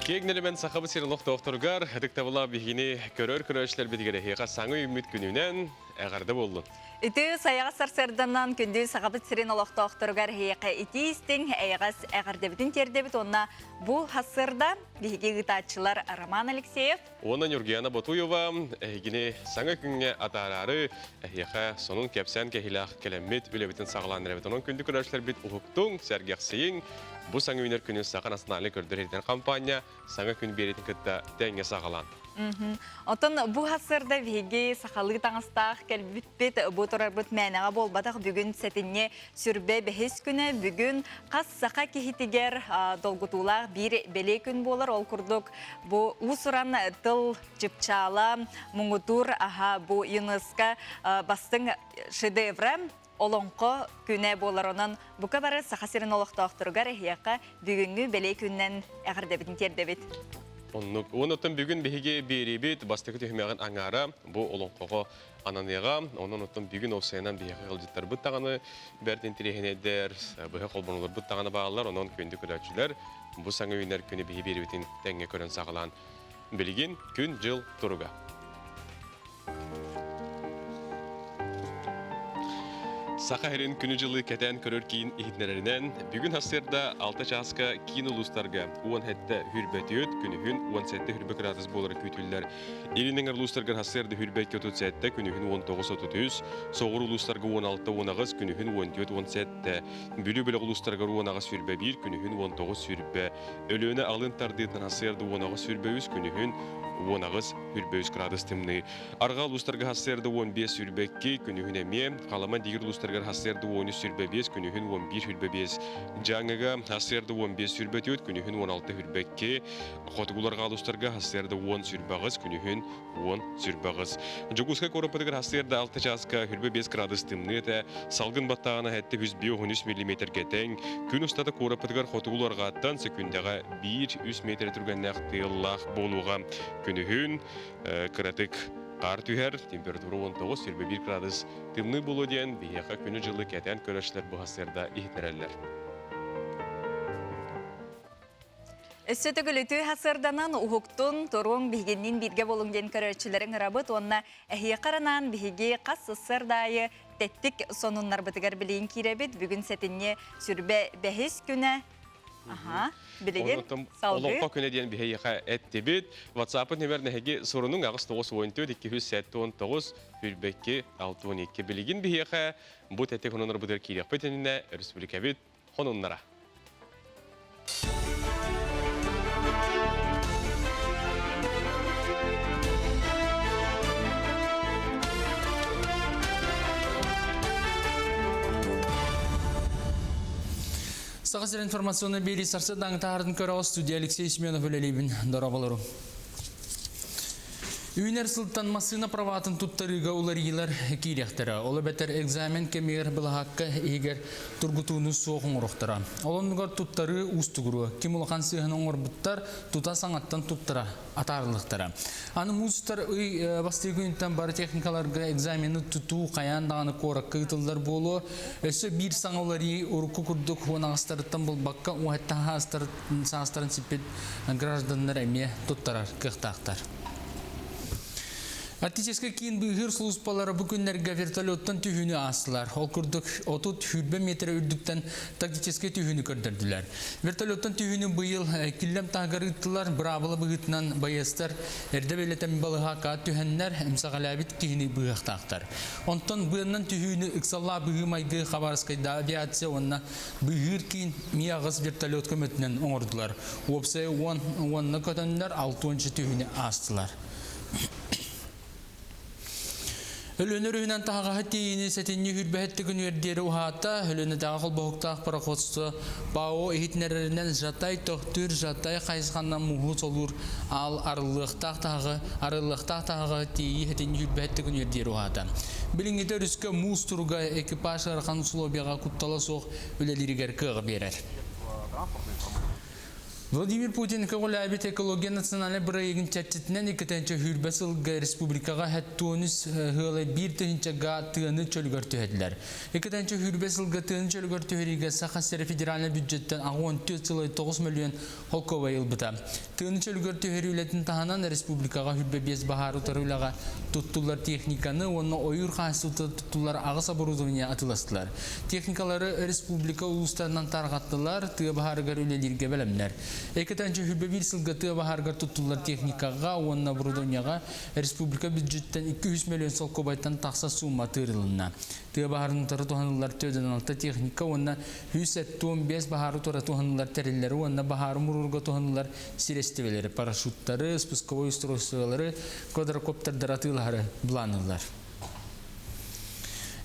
Киэҥ нэлэмэн Сахабыт сирин олохтоохторугар ытыктабыла биһигини көрөр көрөөччүлэрбитигэр эһиэхэ саҥа үүммүт күнүнэн эҕэрдэ буоллун. Үтүө сайаҕас сарсыарданан күндү Сахабыт сирин олохтоохторугар эһиэхэ итии истиҥ эйэҕэс эҕэрдэбитин тиэрдэбит уонна бу сарсыарда биһиги ыытааччылар Роман Алексеев уонна Ньургуяна Ботуева эһигини саҥа күҥҥэ атаараары эһиэхэ сонун кэпсээн кэһиилээх кэлэммит үлэбитин саҕалаан эрэбит. Онон күндү көрөөччүлэрбит уһуктуҥ, сэргэхсийиҥ, Бу саҥа үүнэр күнү Саха национальнай көрдөр-иһитиннэр хампаанньа саҥа күн биэриитин кытта тэҥҥэ саҕалаан. Оттон бу сарсыарда биһиги сахалыы таҥастаах кэлбиппит, бу турарбыт мээнэҕэ буолбатах. Бүгүн сэтинньи сүрбэ бэһис күнэ. Бүгүн хас саха киһитигэр долгутуулаах биир бэлиэ күн буолар. Ол курдук бу уус-уран тыл чыпчаала, муҥутуур аһа бу ЮНЕСКО бастыҥ шедеврэ Олоҥхо күнэ буолар. Онон бука бары Саха сирин олохтоохторугар эһиэхэ бүгүҥҥү бэлиэ күнүнэн эҕэрдэбитин тиэрдэбит. Оннук. Онон бүгүн биһиги биэриибит бастакы түһүмэҕин аҥаара бу олоҥхоҕо ананыаҕа. Онон оттон бүгүн ол сайынан биһиэхэ ыалдьыттарбыт даҕаны бэрт интэриэһинэйдэр, быһа холбонуларбыт даҕаны бааллар. Онон күндү көрөөччүлэр бу саҥа үүнэр күнү биһи биэриибитин тэҥҥэ көрөн саҕалаан билигин күн-дьыл туруга. Саха сирин күнү-дьылы кэтээн көрөр киин иһитиннэрэринэн, бүгүн сарсыарда 6 чааска киин улуустарга 17 хүрбэтиөт, күнүһүн 17 хүрбэ кыраадыс буолара күүтүллэр. Илин эҥэр улуустарга сарсыарда хүрбэккэ 37, күнүһүн 19-33, соҕуруу улуустарга 16-18, күнүһүн 14-17, Бүлүү бөлөх улуустарыгар 18 хүрбэ 1, күнүһүн 19 хүрбэ, Өлүөнэ алын тардыытынан сарсыарда 18 хүрбэ 3, күнүһүн 18 хүрбэ 3 кыраадыс тымныы. Арҕаа улуустарга сарсыарда 15 сүүрбэ 2, күнүһүн эмиэ, Халыма диир улуустарыгар сарсыарда 13 сүүрбэ 5, күнүһүн 11 сүүрбэ 5, Дьааҥыга сарсыарда 15 сүүрбэ 4, күнүһүн 16 сүүрбэ 2, Хотугу арҕаа улуустарга сарсыарда 10 сүүрбэ 8, күнүһүн 10 сүүрбэ 8. Дьокуускай куораппытыгар сарсыарда 6 чааска сүүрбэ 5 градус тымныы этэ, салгын баттааҕына 753 миллиметргэ тэҥ, күн устата куораппытыгар хотугу арҕааттан секүндэҕэ 1-3 метр түргэннээх тыаллаах буолуоҕа. Күнүһүн кыратык хаар түһэр, температура 19 21 градус тымныы буолуо диэн биһиэхэ күнү-дьылы кэтээн көрөөччүлэр бу сарсыарда иһитиннэрэллэр. Өссө төгүл үтүө сарсыарданан уһуктун, туруҥ, биһигинниин бииргэ буолуҥ диэн көрөөччүлэриҥ ырабыт уонна эһиэхэ анаан биһиги хас сарсыарда аайы тэттик сонуннарбытыгар билигин киирэбит. Бүгүн сэтинньи сүрбэ бэһис күнэ. Аха, билигин салгыы. Олоҥхо күнэ диэн биһиэхэ эттибит. WhatsApp-ын нөмер нэһиги сурунуҥ 8 9 14 279 22 62. Билигин биһиэхэ бу тэттик хонуннарбытыгар киириэхпит иннинэ республикабыт хонуннара. Саха сирин информационный биэрии сарсыардаҥ таһаарын көрөҕө студия Алексей Семенов үлэлиибин. Дорооболору. Үүнэр сылтан массыына праватын туттарыыга уларыйыылар киириэхтэрэ. Ол эбэтэр экзамен кэмигэр былаһаакка иһигэр тургутууну суох оҥоруохтара. Ол оннугар туттарыы уустугуруо. Ким улахан сыыһаны оҥорбуттар, тута саҥаттан туттара атаарыллыахтара. Аны муустар ый бастакы күнүттэн бары техникаларга экзамены тутуу хайаан даҕаны куоракка ыытыллар буолуо. Өссө биир саҥа уларыйыы урукку курдук уон аҕыстарыттан булбакка уһаттан саастарын сиппит гражданнар эмиэ туттарар кыахтаахтар. Арктическай киин быыһыыр сулууспалара бу күннэргэ вертолеттан түһүүнү аастылар. Ол курдук 30-20 метр үрдүктэн тактическай түһүүнү көрдөрдүлэр. Вертолеттан түһүүнү быйыл Киллэм таһыгар ыыттылар. Быраабыла быһыытынан байыастар эрдэ бэлэтэн балыһаакка түһэннэр эмсэҕэлээбит киһини быыһыахтаахтар. Онтон быаннан түһүүнү ыксаллаах быһыы-майгы Хабаровскайдааҕы авиация уонна быыһыыр киин Ми-аҕыс вертолет көмөтүнэн оҥордулар. Уопсайа уон уонна көтөннөр алтыонча түһүүнү аастылар. Өлүөнэ өрүһүнэн таһаҕаһы тиэйиини сэтинньи хүрбэһэтти күнүгэр диэри уһаата. Өлүөнэтээҕи холбоһуктаах пароходство ПАО иһитиннэрэринэн Жатай төхтүүр Жатай хайысханан муһу солуур аал арыллыахтаах таһаҕы арыллыахтаах таһаҕаһы тиэйии сэтинньи хүрбэһэтти күнүгэр диэри уһаата. Билиҥҥитэ өрүскэ муус туруга экипаж ыарахан условияҕа куттала суох үлэлииригэр кыаҕы биэрэр. Владимир Путин көҕүлээбит экология национальнай бырайыагын чэрчитинэн 2 сылга республикаҕа хэттуонус ыала биир тыһыынчага тыаны чөлүгэр түһэтилэр. 2 сылга тыаны чөлүгэр түһэриигэ Саха сирэ федеральнай бюджеттэн 64,9 миллион холкуобай ылбыта. Тыаны чөлүгэр түһэрии үлэтин таһынан республикаҕа 25 баһаар утары үлэҕэ туттуллар техниканы уонна ойуур хаһаайыстыбата туттуллар аҕыс оборудование атыыластылар. Техникалары республика улуустарынан тарҕаттылар, тыа баһаарыгар үлэлииргэ бэлэмнэр. 221 сылга тыа баһаарыгар туттуллар техникаҕа уонна оборудованиеҕа республика бюджеттэн 200 миллион солкуобайтан тахса сумма тыырылынна. Тыа баһаарын утары туһаныллар 46 техника уонна 175 баһаары утары туһаныллар тэриллэри уонна баһаары муруурга туһаныллар сирэстибэлэри, парашюттары, спусковой устройстволары, квадрокоптердары атыылаһары былаанныыллар.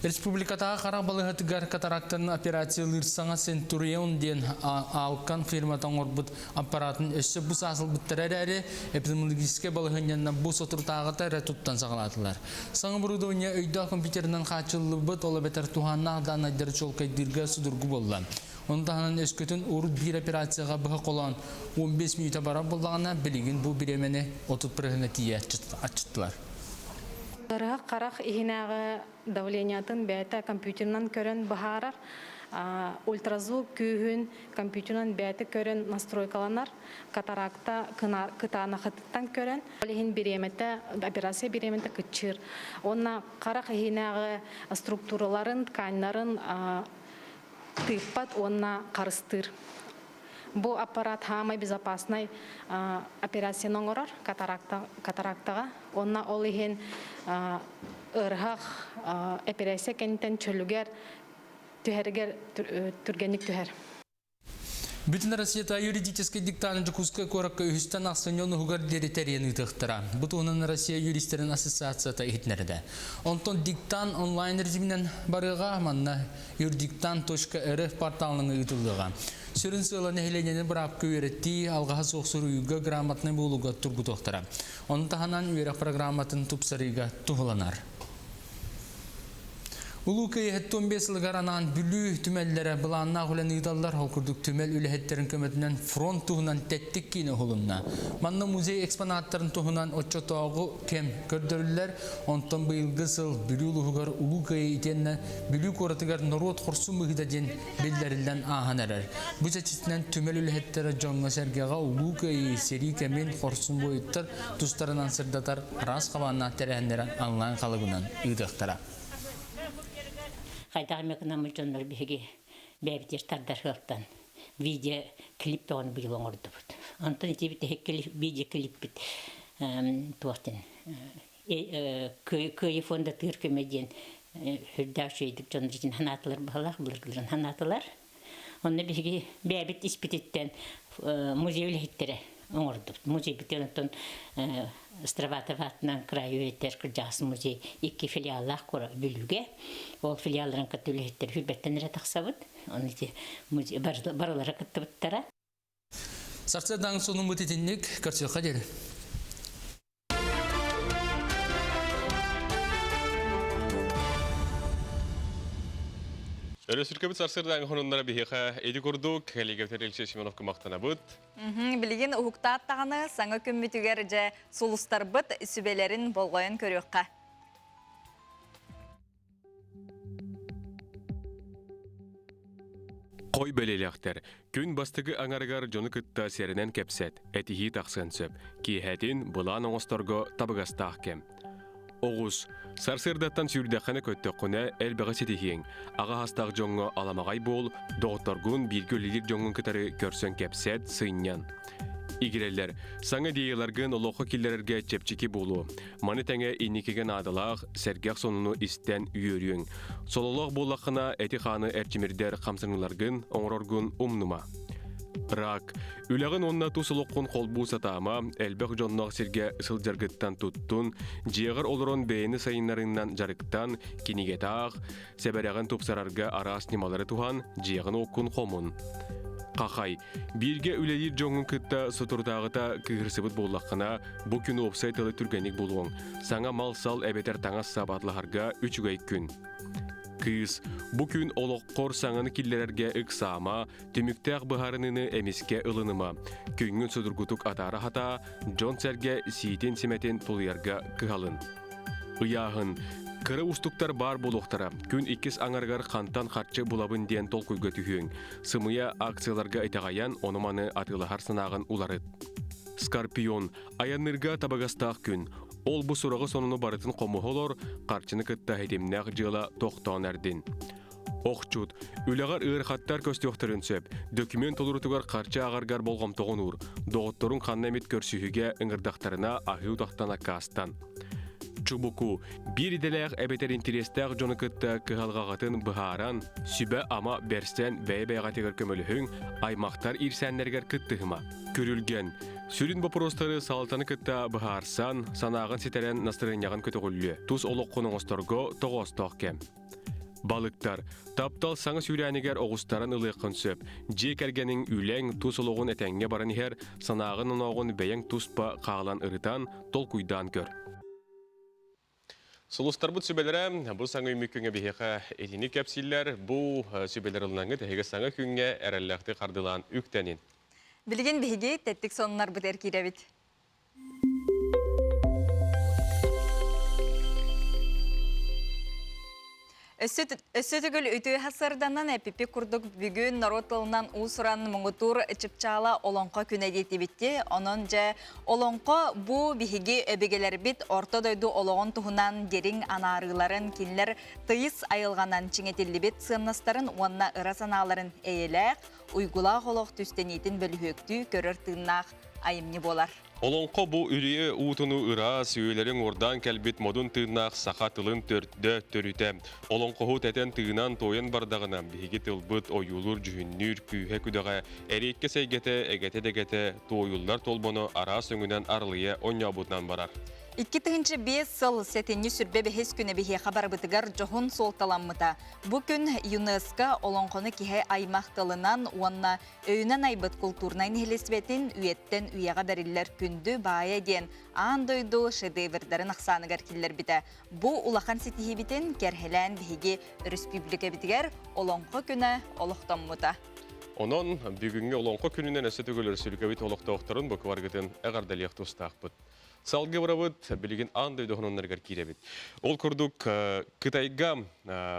Республикатааҕы харах балыыһатыгар катарактаны операциялыыр саҥа Центурион диэн Алкан фирмата оҥорбут аппаратын өссө бу саас ылбыттара эрээри, эпидемиологическай балаһыанньанан бу соторутааҕыта эрэ туттан саҕалаатылар. Саҥа оборудование өйдөөх компьютерынан хааччыллыбыт, ол эбэтэр туһааннаах дааннайдары чуолкайдыырга судургу буолла. Ону таһынан өскөтүн урут биир операцияҕа быһа холоон 15 мүнүүтэ барар буоллаҕына, билигин бу бириэмэни 30 бырыһыҥҥа тиийэ аччыттылар. Ыарыһах харах иһинээҕи давлениятын бэйэтэ компьютерынан көрөн быһаарар. Ультразвук күүһүн компьютерынан бэйэтэ көрөн настройкаланар. Катаракта кытаанахытыттан көрөн. Ол иһин бириэмэтэ, операция бириэмэтэ кыччыыр. Уонна харах иһинээҕи структураларын, тканьнарын тыыппат уонна харыстыыр. Бу аппарат хаамай безопасный операцияны оҥорор катарактаҕа. Уонна ол иһин ыарыһах эпэрээссийэ кэнниттэн чөлүгэр түһэригэр түргэнник түһэр. Бүтүн Россията юридическай диктаны Дьокуускай куоракка үһүстэн ахсынньы онуһугар диэри тэрийэн ыытыахтара. Бу туһунан Россия юристэрин ассоциацията иһитиннэрдэ. Онтон диктант онлайн режиминэн барыаҕа, манна юрдиктант.рф порталынан ыытыллыаҕа. Сүрүн сыала нэһилиэнньэни быраапка үөрэтии, алҕаһа суох суруйууга грамотнай буолууга тургутуохтара. Ону таһынан үөрэх программатын тупсарыыга туһуланар. Улуу Кыайыһыт 15 сылыгар анаан Бүлүү түмэллэрэ былааннаах үлэни ыыталлар. Ол курдук түмэл үлэһиттэрин көмөтүнэн фронт туһунан тэттик киинэ уһулунна. Манна музей экспонаттарын туһунан оччотооҕу кэм көрдөрүллэр. Онтон быйылгы сыл Бүлүү улууһугар Улуу Кыайыы итиэннэ Бүлүү куоратыгар норуот хорсун быһыыта диэн биллэриллэн ааһан эрэр. Бу чэрчитинэн түмэл үлэһиттэрэ дьоҥҥо-сэргэҕэ Улуу Кыайыы сэрии кэмин хорсун буойуттар тустарынан сырдатар араас хабааннаах тэрээһиннэри онлайн халыбынан ыытыахтара. Хайдах эмэ гынаммыт дьоннор биһиги бэйэбитигэр тардар сыалтан видео клип бөҕөнү быйыл оҥордубут. Онтон ити видео клиппит туохтан Кыайыы фондатыгар көмө диэн сүрдээх үчүгэйдик дьон дьиэтин санаатылар баһылаах былыргыларын санаатылар. Онно биһиги бэйэбит испититтэн музей үлэһиттэрэ оҥордубут. Музейбитин оттон Страватов аатынан кыраайы үөрэтэр кырдьаҕас музей икки филиаллаах куора Бүлүүгэ. Ол филиалларын кытта үлэһиттэр хүрбэттэн эрэ тахсабыт. Ону ити музей барылара кыттыбыттара. Сарсыардаҥ сонуммут итинник көрсүөххэ диэри. Өрөсүркэбит сарсыардааҥы хонуннара биһиэхэ ити курдук коллегабытыгар Алексей Семеновка махтанабыт. Билигин уһуктаат даҕаны саҥа күммүтүгэр дьэ сулустарбыт сүбэлэрин болҕойон көрүөххэ. Хой бэлиэлээхтэр күн бастакы аҥарыгар дьону кытта сэрэнэн кэпсэт, этиһии тахсыан сөп. Киэһэтин былаан оҥосторго табыгастаах кэм. Оҕус, сарсыардаттан сүүрдэххинэ-көттөххүнэ элбэҕи ситиһиэҥ. Аҕа астаах дьоҥҥо аламаҕай буол, доҕотторгун, бииргэ үлэлиир дьоҥҥун кытары көрсөн кэпсэт, сынньан. Игирэллэр, саҥа идеяларгын олоххо киллэрэргэ чэпчэки буолуо. Маны тэҥэ инникигэ наадалаах, сэргэх сонуну истэн үөрүөҥ. Сололоох буоллаххына, эти-хааны эрчимирдэр хамсаныыларгын оҥороргун умнума. Рак. Үлэҕин уонна тус олоххун холбуу сатаама, элбэх дьонноох сиргэ сылдьаргыттан туттун, дьиэҕэр олорон бэйэни сайыннарыынан дьарыктан, кинигэтэ аах, сэбэрэҕин тупсарарга араас ньымалары туһан, дьиэҕин-уоккун хомун. Хахай. Бииргэ үлэлиир дьоҥҥун кытта соторутааҕыта кыыһырсыбыт буоллаххына, бу күн уопсай тылы түргэнник булуоҥ. Саҥа мал-сал эбэтэр таҥас-сап атлаһарга үчүгэй күн. Кыыс, бу күн олоххор саҥаны киллэрэргэ ыксаама, түмүктээх быһаарыныыны эмискэ ылыныма. Күҥҥүн судургутук атаара сатаа, дьон-сэргэ сиитин-симэтин тулуйарга кыһалын. Ыйааһын. Кыра уустуктар баар буолуохтара. Күн иккис аҥарыгар хантан харчы булабын диэн толкуйга түһүөҥ. Сымыйа акцияларга итэҕэйэн, ону-маны атыылаһар санааҕын уларыт. Скорпион. Айанныырга табыгастаах күн. Ол бу сураҕы-сонуну барытын хомуһа олор, харчыны кытта ситимнээх дьыала тохтоон эрдин. Охчут, үлэҕэр ыарахаттар көстүөхтэрин сөп. Дөкүмүөн толорутугар харчы ааҕаргар болҕомтоҕун уур. Доҕотторуҥ ханна эмит көрсүһүүгэ ыҥырдахтарына аһыы утахтан аккаастан. Чубуку, биир идэлээх эбэтэр интэриэстээх дьону кытта кыһалҕаҕытын быһааран, сүбэ-ама бэрсэн бэйэ-бэйэҕитигэр көмөлөһүҥ, аймахтар иирсээннэригэр кыттыһыма. Күрүлгэн, сүрүн боппуруостары салалтаны кытта быһаарсан, санааҕын ситэрэн настырыанньаҕын көтөҕүллүө. Тус олоххун оҥосторго тоҕоостоох кэм. Балыктар, таптал саҥа сүүрээнигэр оҕустаран ылыаххын сөп. Дьиэ кэргэниҥ, үлэҥ, тус олоҕун этэҥҥэ баран иһэр, санааҕын-онооҕун бэйэҥ туспа хаалан ырытан, толкуйдаан көр. Сулустарбыт сүбэлэрэ бу саҥа үүммүт күҥҥэ биһиэхэ итини кэпсииллэр. Бу сүбэлэр ылынаҥҥыт эһиги саҥа күҥҥэ эрэллээхтик хардыылаан үктэнин. Билигин биһиги тэттик сонуннарбыт эр киирэбит. Өссө төгүл үтүө сарданан эпипи курдук бүгүн норуот тылынан уус-уран муҥутуур чыпчаала олоҥхо күнэ диэтибитти. Онон дьэ олоҥхо бу биһиги өбүгэлэрбит орто дойду олоҕун туһунан дириҥ анаарыыларын кинилэр тыйыс айылҕанан чиҥэтиллибит сыаннастарын уонна ыра санааларын эйэлээх, уйгулаах олох түстэниитин бөлүһүөктүү көрөр тыыннаах айымньы буолар. Олоҥхо бу үрүйэ уутуну ыраас, үйэлэрин уордаан кэлбит модун тыыннаах саха тылын төрдө, төрүтэ. Олоҥхоһут этэн тыынан туойан бардаҕына, биһиги тылбыт ойуулуур-дьүһүннүүр күүһэ-күдэҕэ, эриэккэс эйгэтэ, эгэтэ-дэгэтэ, туойуллар толбоно араас өҥүнэн арылыйа оонньообутунан барар. 2005 сыл сэтинньи сүрбэ бэһис күнэ биһиэхэ барыбытыгар дьоһун суолталаммыта. Бу күн ЮНЕСКО олоҥхону киһи аймах тылынан уонна Өйүнэн айбыт култуурнай нэһилиэстибэтин үйэттэн үйэҕэ бэриллэр күндү баайа диэн аан дойду шедеврдарын ахсааныгар киллэрбитэ. Бу улахан ситиһиибитин кэрһэлээн биһиги өрөспүүбүлүкэбитигэр Олоҥхо күнэ олохтоммута. Онон бүгүҥҥү Олоҥхо күнүнэн өссө төгүл өрөспүүбүлүкэбит олохтоохторун букваргытын эҕэрдэлиэх тустаахпыт. Салгыы барабыт, билигин аан дойду сонуннарыгар киирэбит. Ол курдук, Кытайга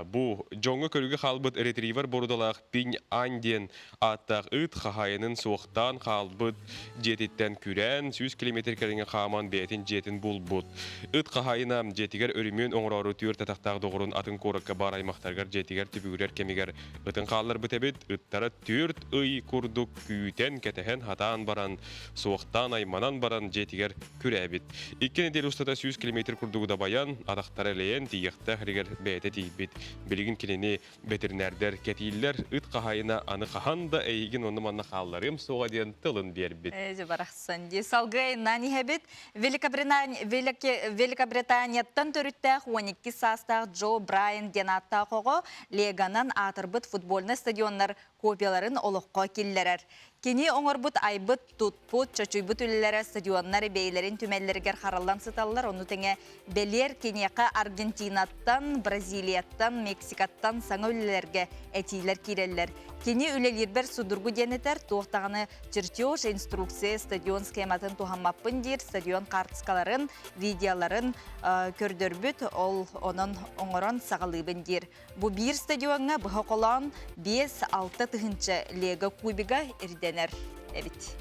бу дьоҥҥо көрүүгэ хаалбыт ретривер борудалаах Пинь Ань диэн ааттаах ыт хаһаайынын суохтаан хаалбыт дьиэтиттэн күрээн, 100 километр кэриҥэ хааман бэйэтин дьиэтин булбут. Ыт хаһаайына дьиэтигэр өрүмүөн оҥороору түөрт атахтаах доҕорун атын куоракка баар аймахтарыгар дьиэтигэр түбүгүрэр кэмигэр ытын хаалларбыт эбит. Ыттара түөрт ый курдук күүтэн, кэтэһэн, хатаан баран суохтаан айманан баран дьиэтигэр күрээбит. Икки нэдиэлэ устата 100 километр курдугу дабайан, атахтара элэйэн, тиийиэхтээх иригэр бэйэтэ тиийбит. Билигин кинини бэтэринээрдэр кэтииллэр, ыт хаһаайына аны хаһан да эйигин онно-манна хаалларыам суоҕа диэн тылын биэрбит. Ээ, барахсан дии. Салгыы айаннаан иһэбит. Великобританияттан төрүттээх 12 саастаах Джо Брайан диэн ааттаах оҕо Леганан аатырбыт футбольнай стадионнар копияларын олоххо киллэрэр. Кини оҥорбут айбыт, тутпут, чочуйбут үлэлэрэ стадионнар бэйэлэрин түмэллэригэр хараллан сыталлар. Ону тэҥэ бэлиэр киниэхэ Аргентинаттан, Бразилияттан, Мексикаттан саҥа үлэлэргэ этиилэр киирэллэр. Кини үлэлиирбэр судургу диэн этэр, туох даҕаны чертеж, инструкция, стадион схематын туһаммаппын диир, стадион хаартыскаларын, видеоларын көрдөрбүт, ол онон оҥорон саҕалыыбын диир. Бу биир стадиоҥҥа быһа холоон 5-6 тыһыынча лего кубига ирдэнэр эбит.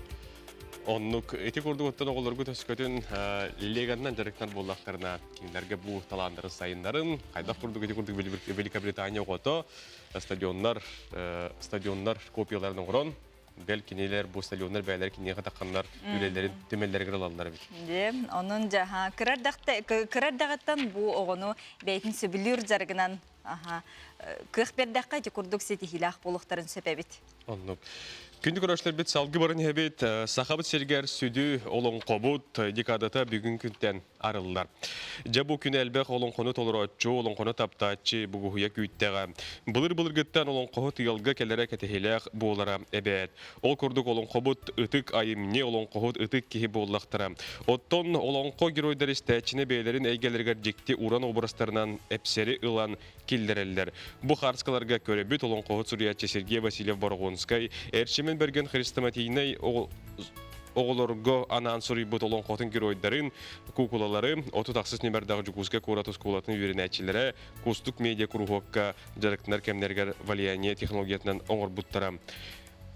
Оннук ити курдук оттон оҕолоргут өскөтүн леганнан дьарыктар буоллахтарына кинилэргэ бу талааннарын сайыннарын хайдах курдук ити курдук Великобритания оҕото стадионнар стадионнар копияларын оҥорон бэл кинилэр бу стадионнар бэйэлэрэ киниэхэ тахханнар үлэлэрин түмэллэригэр ылаллар эбит. Дьэ, онон дьаһа кыра эрдэҕиттэн бу оҕону бэйэтин сөбүлүүр дьарыгынан аха кыах биэрдэххэ ити курдук ситиһиилээх буолуохтарын сөп эбит. Оннук. Күндү көрөөччүлэрбит салгы баран иһэбит. Сахабыт сиригэр сүдү олоҥхобут декадата бүгүн күнтэн арыллар. Дьэ бу күн элбэх олоҥхону толорооччу, олоҥхону таптааччы бугуһуйа күүттэҕэ. Былыр-былыргыттан олоҥхоһут ыалга кэлэрэ кэтэһиилээх буолара эбээт. Ол курдук олоҥхобут ытык айымньы, олоҥхоһут ытык киһи буоллахтара. Оттон олоҥхо геройдар истээччини бэйэлэрин эйгэлэригэр дьикти уран образтарынан эпсэри ылан киллэрэллэр. Бу хаарскаларга көрөбүт олоҥхоһут суруйааччы Сергей Васильев-Борогонскай Эрчимэн Бэргэн хрестоматийнай оҕолорго анаан суруйбут олоҥхотун геройдарын, куукулалары 36 нүмердээх Дьокуускай куорат оскуолатын үөрэнээччилэрэ Кустук медиа куруһуокка дьарыктанар кэмнэригэр влияние технологиятынан оҥорбуттара.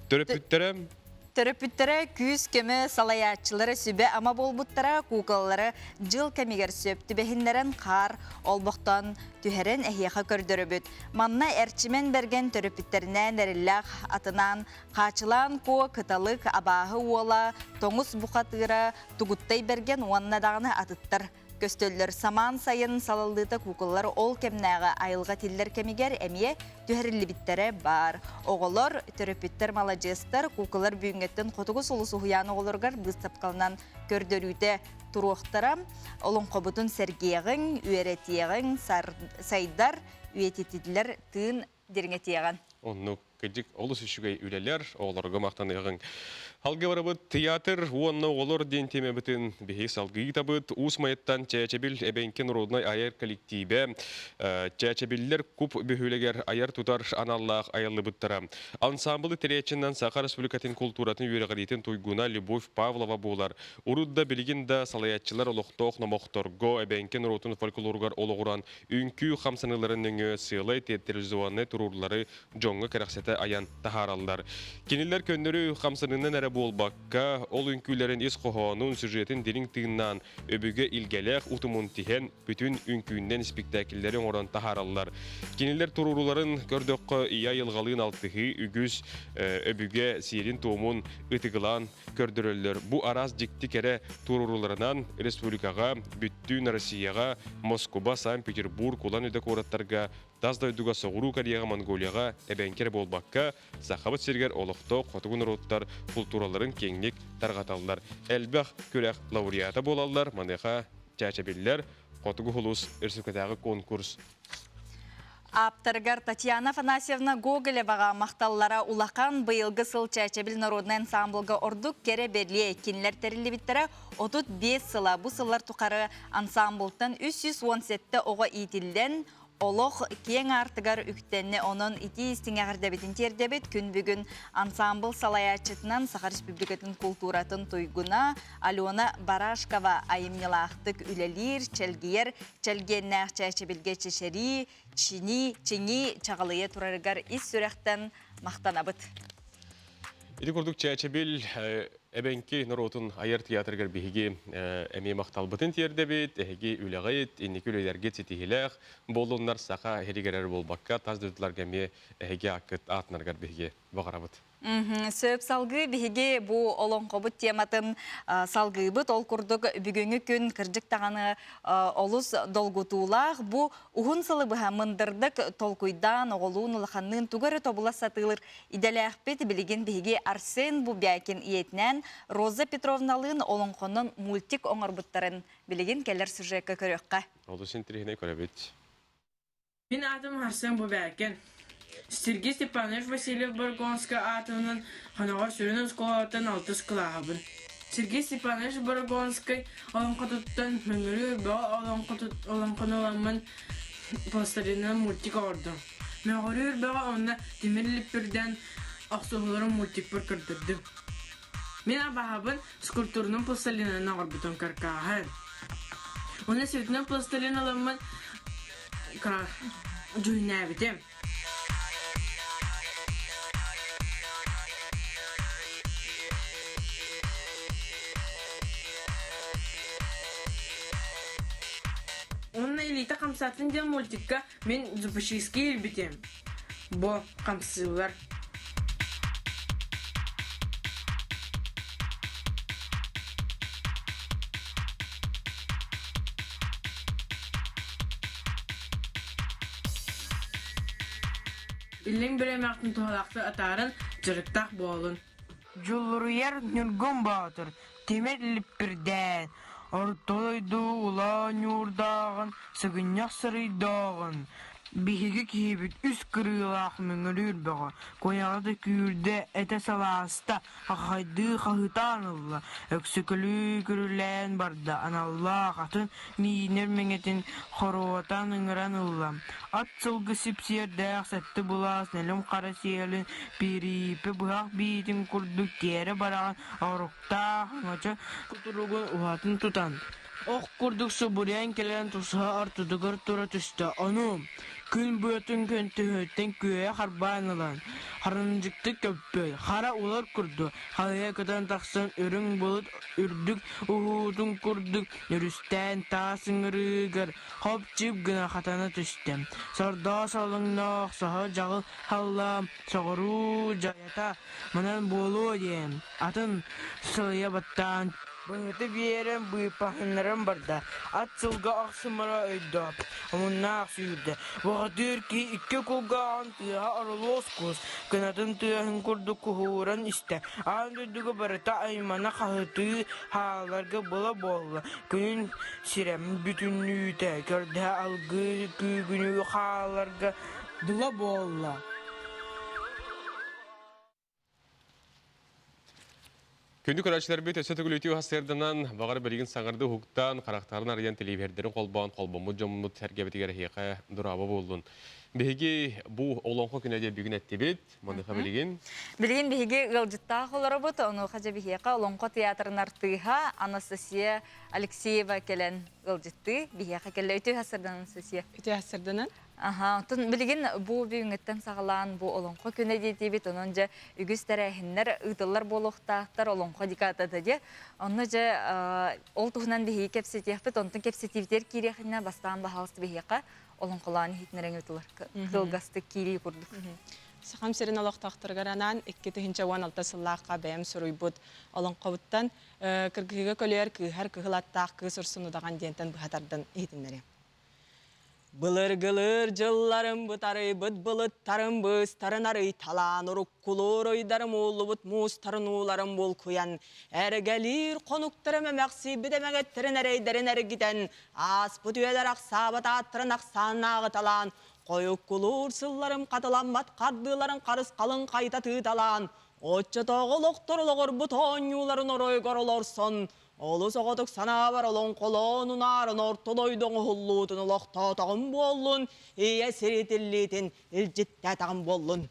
Төрөппүттэрэ Төрөппүттэрэ күүс-көмө салайааччылара сүбэ-ама буолбуттара, куукулалары дьыл кэмигэр сөп түбэһиннэрэн хаар олбохтоон түһэрэн эһиэхэ көрдөрөбүт. Манна Эрчимэн Бэргэн төрөппүттэринээн эриллээх атынаан Хаачылаан Куо, Кыталык, Абааһы Уола, Тоҥус Бухатыыра, Тугуттай Бэргэн уонна даҕаны атыттар көстөллөр. Самаан сайын салаллыыта куукулалар ол кэмнээҕи айылҕа тиллэр кэмигэр эмиэ түһэриллибиттэрэ баар. Оҕолор, төрөппүттэр маладьыастар, куукулар бүгүҥҥэттэн Хотугу сулус уһуйаан оҕолоругар быыстапкаланан көрдөрүүтэ туруохтара. Олоҥхобутун сэргиэҕиҥ, үөрэтиэҕиҥ, сайдар, үйэтитиллэр тыын дириҥэтиэҕин. Оннук. Кырдьык, олус үчүгэй үлэлэр, оҕолорго махтаныаҕыҥ. Алгы барабыт театр уонна оҕолор диэн тиэмэбитин биһи салгыы ыытабыт. Уус Майаттан Чээчэбил эбэҥки норуодунай айар коллективэ Чээчэбиллэр куб бөһүөлэгэр айар-тутар аналлаах айыллыбыттара. Ансаамбылы тэрийээччинэн Саха Республикатын култууратын үөрэҕириитин туйгуна Любовь Павлова буолар. Урут да билигин да салайааччылар олохтоох номохторго, эбэҥки норуотун фольклоругар олоҕуран үҥкүү хамсаныыларын нөҥүө сыалай театрализованнай туруулары дьоҥҥо кэрэхсэтэ айан таһаараллар. Кинилэр көннөрү хамсаныынан эрэ буолбакка, ол үҥкүүлэрин ис хоһоонун, сюжетин дириҥ тыыннаан, өбүгэ илгэлээх утумун тиһэн, бүтүн үҥкүүннэн испиктээкиллэри оҥорон таһаараллар. Кинилэр туруоруларын көрдөххө, ийэ айылҕалыын алтыһыы үгүс өбүгэ сиэрин-туомун ытыгылаан көрдөрөллөр. Бу араас дьикти кэрэ туруоруларынан республикаҕа, бүттүүн Россияҕа, Москуба, Санкт-Петербург, Улан-Удэ куораттарга Тас дойдуга Соҕуруу Кореяҕа, Монголияҕа эбэҥки эрэ буолбакка, Сахабыт сиригэр олохтоох хотугу норуоттар култуураларын киэҥник тарҕаталлар. Элбэх күрэх лауреата буолаллар. Маныаха чээчэбиллэр Хотугу сулус өрөспүүбүлүкэтээҕи конкурс Ааптарыгар Татьяна Афанасьевна Гоголеваҕа махталлара улахан быйылгы сыл Чээчэбил народнай ансамблга ордук кэрэ бэлиэ кинилэр тэриллибиттэрэ 35 сыла. Бу сыллар тухары ансамблтан 317 оҕо иитиллэн, олох киэҥ аартыгар үктэннэ. Онон итии истиҥ эҕэрдэбитин тиэрдэбит. Күн бүгүн ансамбл салайааччытынан Саха Республикатын култууратын туйгуна Алена Барашкова айымньылаахтык үлэлиир, чэлгийэр, чэлгиэннээх чээчэбилгэ чэчэрии, чини, чиҥии чаҕылыйа турарыгар ис сүрэхтэн махтанабыт. Ити курдук Чээчэбил эбэҥки норуотун айар театрыгар биһиги эмиэ махталбытын тиэрдэбит, эһиги үлэҕит, инники үлэлэргит ситиһиилээх буоллуннар, саха иһигэр эрэ буолбакка, тас дойдуларга эмиэ эһиги ааккыт аатынарыгар биһиги баҕарабыт. Сөп салгыы биһиги бу олоҥхобут тематын салгыыбыт. Ол курдук бүгүҥҥү күн кырдьык даҕаны олус долгутуулаах. Бу уһун сылы быһа мындырдык толкуйдаан, оҕолуун улаханныын тугу эрэ тобула сатыылыр Идэлээхпит билигин биһиги Арсен Бубякин ийэтинээн Роза Петровналыын олоҥхонон мультик оҥорбуттарын билигин кэлэр сюжекка көрүөххэ. Олус интэриэһинэй көрөбүт. Мин аатым Арсен Бубякин. Сергей Степанович Васильев Боргонскай аатынан Хоноҕор сүрүн оскуолаттан алтыс кылааһабын. Сергей Степанович Боргонскай олоҥхотуттан Мөҥүрүү бөҕө олоҥхону ыламмын пластилинынан мультик оҥордум. Мөҕүрүүр бөҕө уонна тимир липпирдээн охсуһууларын мультикпар көрдөрдүм. Мин абаһабын скульптурунан пластилинынан оҥорбутум каркааһын. Уонна цветной пластилин ыламмын дьүһүннээбитим. Уонна илиитэ хамсаатын диэн мультикка Мин зубочистки илбитим. Бу хамсыылар. Иллиҥ бириэмэҕитин туһалаахтык атааран, дьарыктаах буолун. Дьулуруйар Ньургун Боотур тимир липпирдээн, Орто дойду улаа ньуурдааҕын, сыгынньах сырыйдааҕын, биһиги киһибит үс кырыылаах мөҥүрүүр бөҕө, куйаҕа да күүрдэ, этэ салааста, хахайдыы хаһыытаан ылла, өксөкөлүү күрүлээн барда, аналлаах атын миинэр мэҥэтин хоруотан ыҥыран ылла, ат сылгы сипсиэрдээх сэттэ былаас нэлим хара сиэлин пириипэ быһах биитин курдук тиэрэ бараҕын оруктаах оҥочо кутуругун уһатын тутан, ох курдук субуруйан кэлэн тусаһа ортотугар тура түстэ, ону күн быатын көнтөһүттэн күөйэ харбаан ылан, харандьыктык көппөй, хара улар курдук халыйа көтөн тахсан үрүҥ былыт үрдүк уһуутун курдук өрүстээн таас ыҥырыыгар хоп-чип гына хатана түстэ. Сордоо солоҥноох соһо дьаҕыл халлаам соҕуруу дьайата манан буолуо диэн атын сылыйа баттаан быһыты биэрэн быыппаһыннаран барда. Ат сылга ахсымара өйдөөх, омуннаах сүүрдэ. Бухатыыр киһи икки кулгааҕын тыаһа орулуос кус, кынатын тыаһын курдук куһууран истэ. Аан дойдуга барыта аймана хаһытыы хааларга була буолла. Күнүн сирэм бүтүннүүтэ көрдөһө алгыы күүгүнүү хааларга дыла буолла. Күндү көрөөччүлэрбит өссө төгүл үтүө сарсыарданан, баҕар билигин саҥарды уһуктаан, харахтарын арыйан телевизордарын холбоон холбоммут дьоммут сэргэбитигэр эһиэхэ дорообо буоллун. Биһиги бу Олоҥхо күнэ диэн бүгүн эттибит. Маныха билигин. Билигин биһиги ыалдьыттаах олоробут. Онуоха дьэ биһиэхэ Олоҥхо театрын артыыһа Анастасия Алексеева кэлэн ыалдьыттыы. Биһиэхэ кэллэ. Үтүө сарсыарданан, Анастасия. Үтүө сарсыарданан. Аха, оттон билигин бу бүгүҥҥүттэн саҕалаан бу Олоҥхо күнэ диэтибит, онон дьэ үгүс тэрээһиннэр ыытыллар буолуохтаахтар Олоҥхо декадата диэ. Онно дьэ ол туһунан биһиги кэпсэтиэхпит, онтон кэпсэтиибитигэр киириэхинэ бастаан баһаалыста биһиэхэ олоҥхолоон иһитинэрэҥ ыытылар кылгастык киирии курдук. Сахам сирин олохтоохторугар анаан 2016 сыллаахха бэйэм суруйбут олоҥхобуттан Кыргыһыыга көлүйэр кыыһар кыһыл аттаах кыыс урсун удаҕан диэнтэн быһа тардан иһитиннэриэм. Былыргылыыр дьылларым бытарыйбыт былыттарым быыстарын арыйталаан уруккулуур ыйдарым ууллубут муустарын ууларын булкуйан эргэлиир хонуктарым эмэхсийбит эмэгэттэрин эрэйдэрин эргитэн ааспыт үйэлэр ахсаабат ааттарын ахсааннааҕыталаан хойуккулуур сылларым хатыламмат хардыыларын харысхалын хайта тыыталаан оччотооҕу олохтор олоҕорбут оонньууларын оройгор олорсон Олус оҕотук санаабар олоҥхолоон унаарын орто дойду оҥоһуллуутун олохтоотоҕум буоллун, ийэ сиритиллиитин илдьиттээтэҕим буоллун.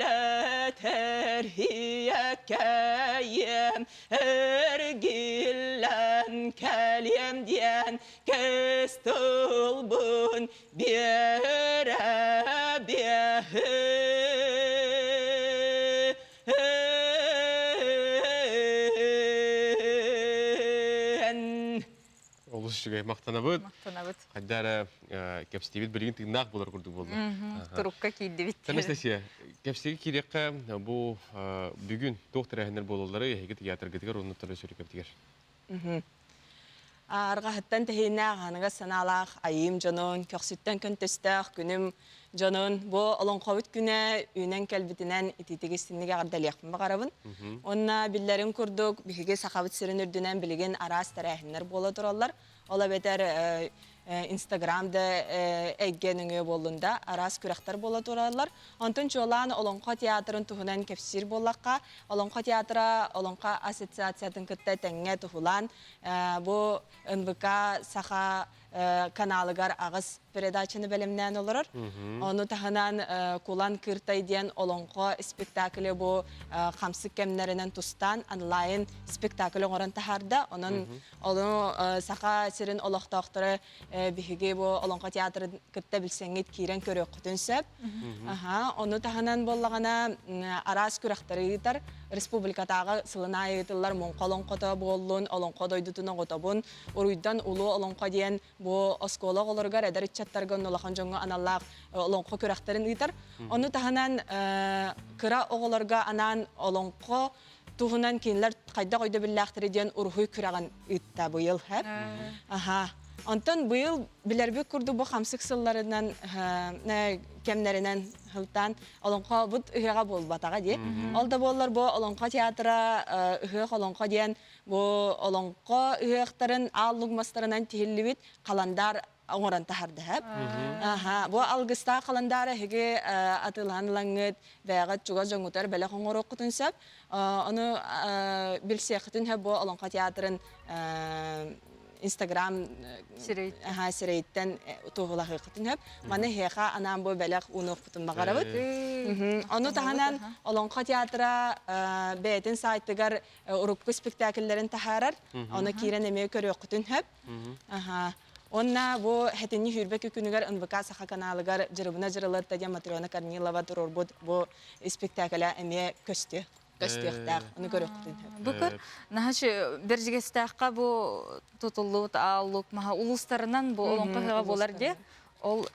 Ийэлэтэр ийэкэйиэм, эргиллэн кэлиэм диэн кэс тылбын биэрэ биэһин. Олус үчүгэй махтанабыт. Махтанабыт. Хайда эрэ кэпсэтиибит билигин тыыннаах буолар курдук буолла. Турукка киирдибит. Анастасия, кэпсэтиигэ киириэххэ бу бүгүн туох тэрээһиннэр буолаллары эһиги театргытыгар уонна төрөсүрүкэбитигэр. Арҕаһыттан тэһииннээх аныгас санаалаах айыым дьонун, көхсүттэн көнтөстөөх күнүм дьонун бу олоҥхобут күнэ үүнэн кэлбитинэн итиитик истинник эҕэрдэлиэхпин баҕарабын. Уонна биллэрин курдук биһиги Сахабыт сирин үрдүнэн билигин араас тэрээһиннэр буола тураллар. Ол эбэтэр Инстаграм да эйгэ нөҥүө буоллун да араас күрэхтэр буола тураллар. Онтон чуолаан Олоҥхо театрын туһунан кэпсиир буоллахха, Олоҥхо театра Олоҥхо ассоциациятын кытта тэҥҥэ туһулаан бу НВК Саха каналыгар аҕыс передачаны бэлэмнээн олорор. Ону таһынан Кулан Кыртай диэн олоҥхо спектакле бу хамсык кэмнэринэн тустаан онлайн спектакль оҥорон таһаарда. Онон ону Саха сирин олохтоохторо биһиги бу Олоҥхо театрын кытта билсэҥҥит киирэн көрүөххүтүн сөп. Ону таһынан буоллаҕына араас күрэхтэри ыытар республикатааҕы сылын аайы ыытыллар Муҥха олоҥхото буоллун, Олоҥхо дойдутун оҕотобун, Уруйдан улуу олоҥхо диэн бу оскуола оҕолоругар, эдэр ыччаттарга уонна улахан дьоҥҥо аналлаах олоҥхо күрэхтэрин ыытар. Ону таһынан кыра оҕолорго анаан олоҥхо туһунан кинилэр хайдах өйдөбүллээхтэрий диэн уруһуй күрэҕин ыытта быйыл. Аха. Онтон быйыл билэрбит курдук бу хамсык сылларынан кэмнэринэн сылтаан олоҥхобут ыһыаҕа буолбатаҕа дии. Ол да буоллар бу олоҥхо театра ыһыах олоҥхо диэн бу олоҥхо ыһыахтарын аал лук мастарынан тиһиллибит халандаар оҥорон таһардаһап. Аха, бу алгыстаах халандаары эһиги атыылаһан ылаҥҥыт, бэйэҕит чугас дьоҥҥутугар бэлэх оҥоруоххутун сөп. Ону билсиэххитин сөп бу Олоҥхо театрын Инстаграм сирэйиттэн туоһулаһыаххытын сөп. Маны эһиэхэ анаан бу бэлэх уунуохпутун баҕарабыт. Ону таһынан Олоҥхо театра бэйэтин сайтыгар урукку спектакльлэрин таһаарар. Ону киирэн эмиэ көрүөххүтүн сөп. Уонна бу сэтинньи сүүрбэ күнүгэр НВК Саха каналыгар Дьырыбына Дьырылытта диэн Матрена Корнилова туруорбут бу испиктээкилэ эмиэ көстүө көстүөхтээх. Ону көрүөххүтүн сөп. Бу көр, наһаа Бэрдьигэстээххэ бу тутуллубут ааллук маһа улуустарынан бу олоҥхо ыһыаҕа буолар дии. Ол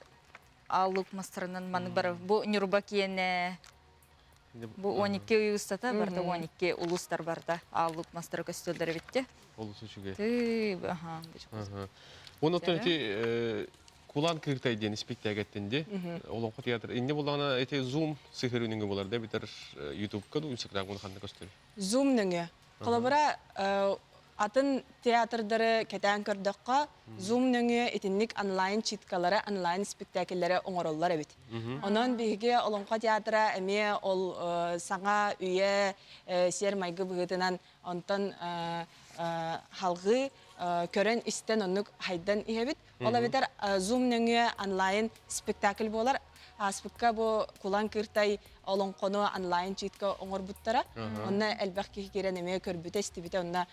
ааллук мастарынан маннык бар бу Ньурба киэнэ Бу 12 ый устата барыта 12 улуустар барыта ааллык мастара көстөллөр эбит те. Олус үчүгэй. Ты аха. Уонна оттон ити Кулан Кыыртай диэн испиктээк эттин ди. Олоҥхо театр. Инне буллаҕына ити Zoom сыһырыыныҥы булар да битэр Ютубка ду Инстаграмга ханна көстөр. Zoom нөҥүө. Холобура, атын театрдары кэтээн көрдөххө, Zoom нөҥүө итинник онлайн-читкалары, онлайн-спектакльлэри оҥороллор эбит. Онон биһиги Олоҥхо театра эмиэ ол саҥа үйэ сиэр-майгы быһыытынан онтон халҕыы көрөн-истэн оннук хайдан иһэбит. Ол эбэтэр Zoom нөҥүө онлайн спектакль буолар. Ааспыкка бу Кулан Кыыртай олоҥхону онлайн читка оҥорбуттара. Онно элбэх киһи киирэн эмиэ көрбүтэ, истибитэ. Онно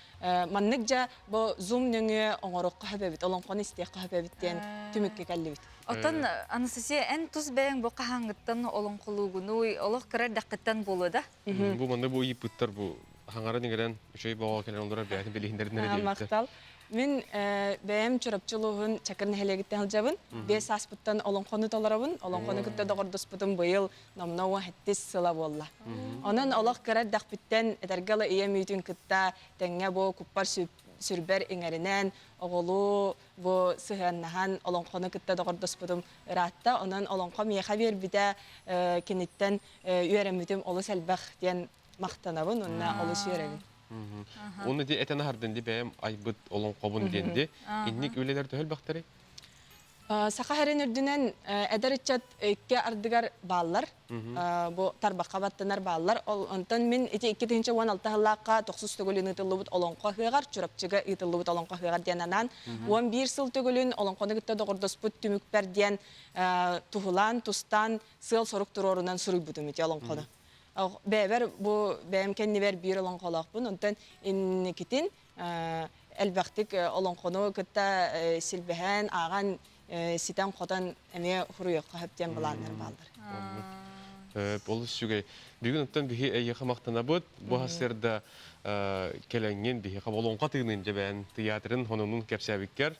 маннык дьэ бу Zoom нөҥүө оҥоруохха сөп эбит, олоҥхону истиэххэ сөп эбит диэн түмүккэ кэллибит. Оттон Анастасия, эн тус бэйэҥ бу хаһааҥҥыттан олоҥхолуугунуй, олох кыра эрдэххиттэн буолуо да? Бу манна бу ыйыппыттар бу хаҥаран иҥэрэн үчүгэй бөҕө кэлэн олорор бэйэтин билиһиннэриннэрэ диэбиттэр. Махтал. Мин бэйэм Чурапчы улууһун Чакыр нэһилиэгиттэн сылдьабын. 5 сааспыттан олоҥхону толоробун. Олоҥхону кытта доҕордоспутум быйыл номнуо 17 сыла буолла. Онон олох кыра эрдэхпиттэн этэргэ дылы ийэм үүтүн кытта тэҥҥэ бу куппар сүрбэр иҥэринэн, оҕолуу бу сыһыаннаһан олоҥхону кытта доҕордоспутум ыраатта. Онон олоҥхо миэхэ биэрбитэ киниттэн үөрэммитим олус элбэх диэн махтанабын уонна олус үөрэбин. Уонна ди этэн аһардын ди бэйэм айбыт олоҥхобун диэн ди. Инник үлэлэр төһө элбэхтэрий? Саха сирин үрдүнэн эдэр ыччат икки ардыгар бааллар. Бу тарбахха баттанар бааллар. Ол онтон мин ити 2016 сыллаахха тохсус төгүлүн ыытыллыбыт олоҥхо ыһыаҕар, Чурапчыга ыытыллыбыт олоҥхо ыһыаҕар диэн анаан 11 сыл төгүлүн олоҥхону кытта доҕордоспут түмүкпэр диэн туһулаан, тустаан сыал-сорук туруорунан суруйбутум ити олоҥхону. Бэйэбэр бу бэйэм кэннибэр биир олоҥхолоохпун. Онтон инникитин элбэхтик олоҥхону кытта силбэһэн, ааҕан, ситэн-хотон эмиэ суруйуохха сөп диэн былааннар бааллар. Олус үчүгэй. Бүгүн оттон биһи эйиэхэ махтанабыт. Бу сарсыарда кэлэҥҥин биһиэхэ олоҥхо тыынын дьэбээн тыйаатырын хонунун кэпсээбиккэр.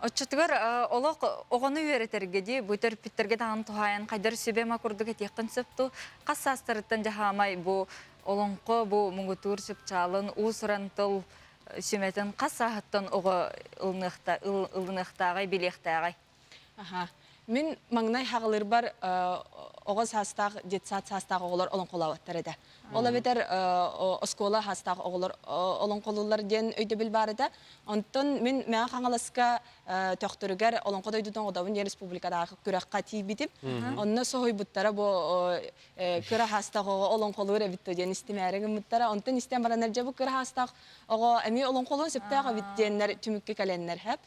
Оччотугар олох оҕону үөрэтэргэ дии, бу төрөппүттэргэ даҕаны туһаайан хайдар сүбэ-ама курдук этиэххин сөп дуу? Хас саастарыттан дьаһаамай бу олоҥхо, бу муҥутуур чыпчаалын, уус-уран тыл сүмэтин хас сааһыттан оҕо ылыныахтааҕый, билиэхтээҕий? Аха. Мин маҥнай хаҕылыырбар оҕо саастаах, детсад саастаах оҕолор олоҥхолообуттар этэ. Ол эбэтэр оскуола саастаах оҕолор олоҥхолууллар диэн өйдөбүл баар этэ. Онтон мин Мэҥэ Хаҥаласка Төхтөрүгэр Олоҥхо дойдутун оҕотобун диэн республикатааҕы күрэххэ тиийбитим. Онно соһуйбуттара бу кыра саастаах оҕо олоҥхолуур эбит диэн истимээри гыммыттара. Онтон истэн бараннар дьэ бу кыра саастаах оҕо эмиэ олоҥхолуон сөптөөх эбит диэннэр түмүккэ кэлэннэр хэп.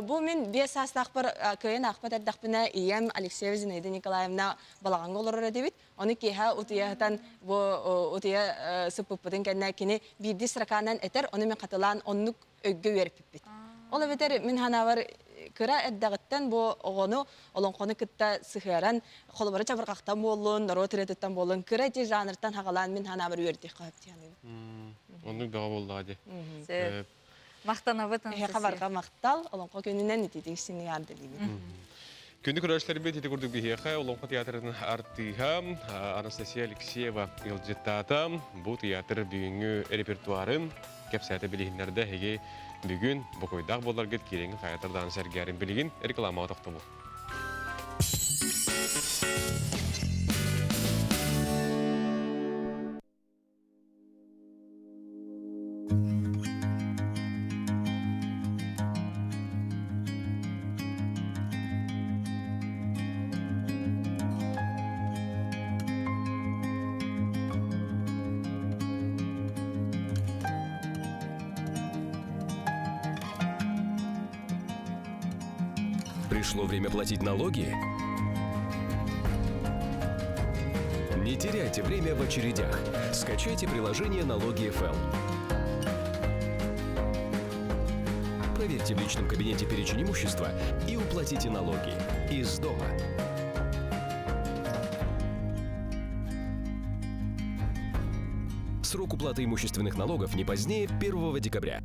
Бу мин 5 саастаахпар кыайан аахпат эрдэхпинэ ийэм Алексеева Зинаида Николаевна балаҕаҥҥа олорор этибит. Ону киэһэ утуйа сытан бу утуйа сыппыппытын кэннэ кини биирдии строканан этэр, ону мин хатылаан оннук өйгө үөрэппиппит. Ол эбэтэр мин санаабар кыра эрдэҕиттэн бу оҕону олоҥхону кытта сыһыаран, холобура чабырҕахтан буоллун, норуот ырыатыттан буоллун, кыра ити жанртан хаҕалаан мин санаабар үөрэтиэххэ сөп дии саныыбын. Оннук бөҕө буоллаҕа дии. Махтанабыт, Эһиэхэ барҕа махтал, Олоҥхо күнүнэн ититик синигаардалыыбын. Күндү көрөөччүлэрбит ити курдук биһиэхэ Олоҥхо театрын артыыһа Анастасия Алексеева ыалдьыттаата. Бу театр бүгүҥҥү репертуарын кэпсээтэ билиһиннэрдэ. Эһиги бүгүн бокуойдаах буоларгыт киирэҥҥин хайатар даҕаны сэргээрин билигин рекламаҕа тохтобул. Пришло время платить налоги? Не теряйте время в очередях. Скачайте приложение «Налоги ФЛ». Проверьте в личном кабинете перечень имущества и уплатите налоги из дома. Срок уплаты имущественных налогов не позднее 1 декабря.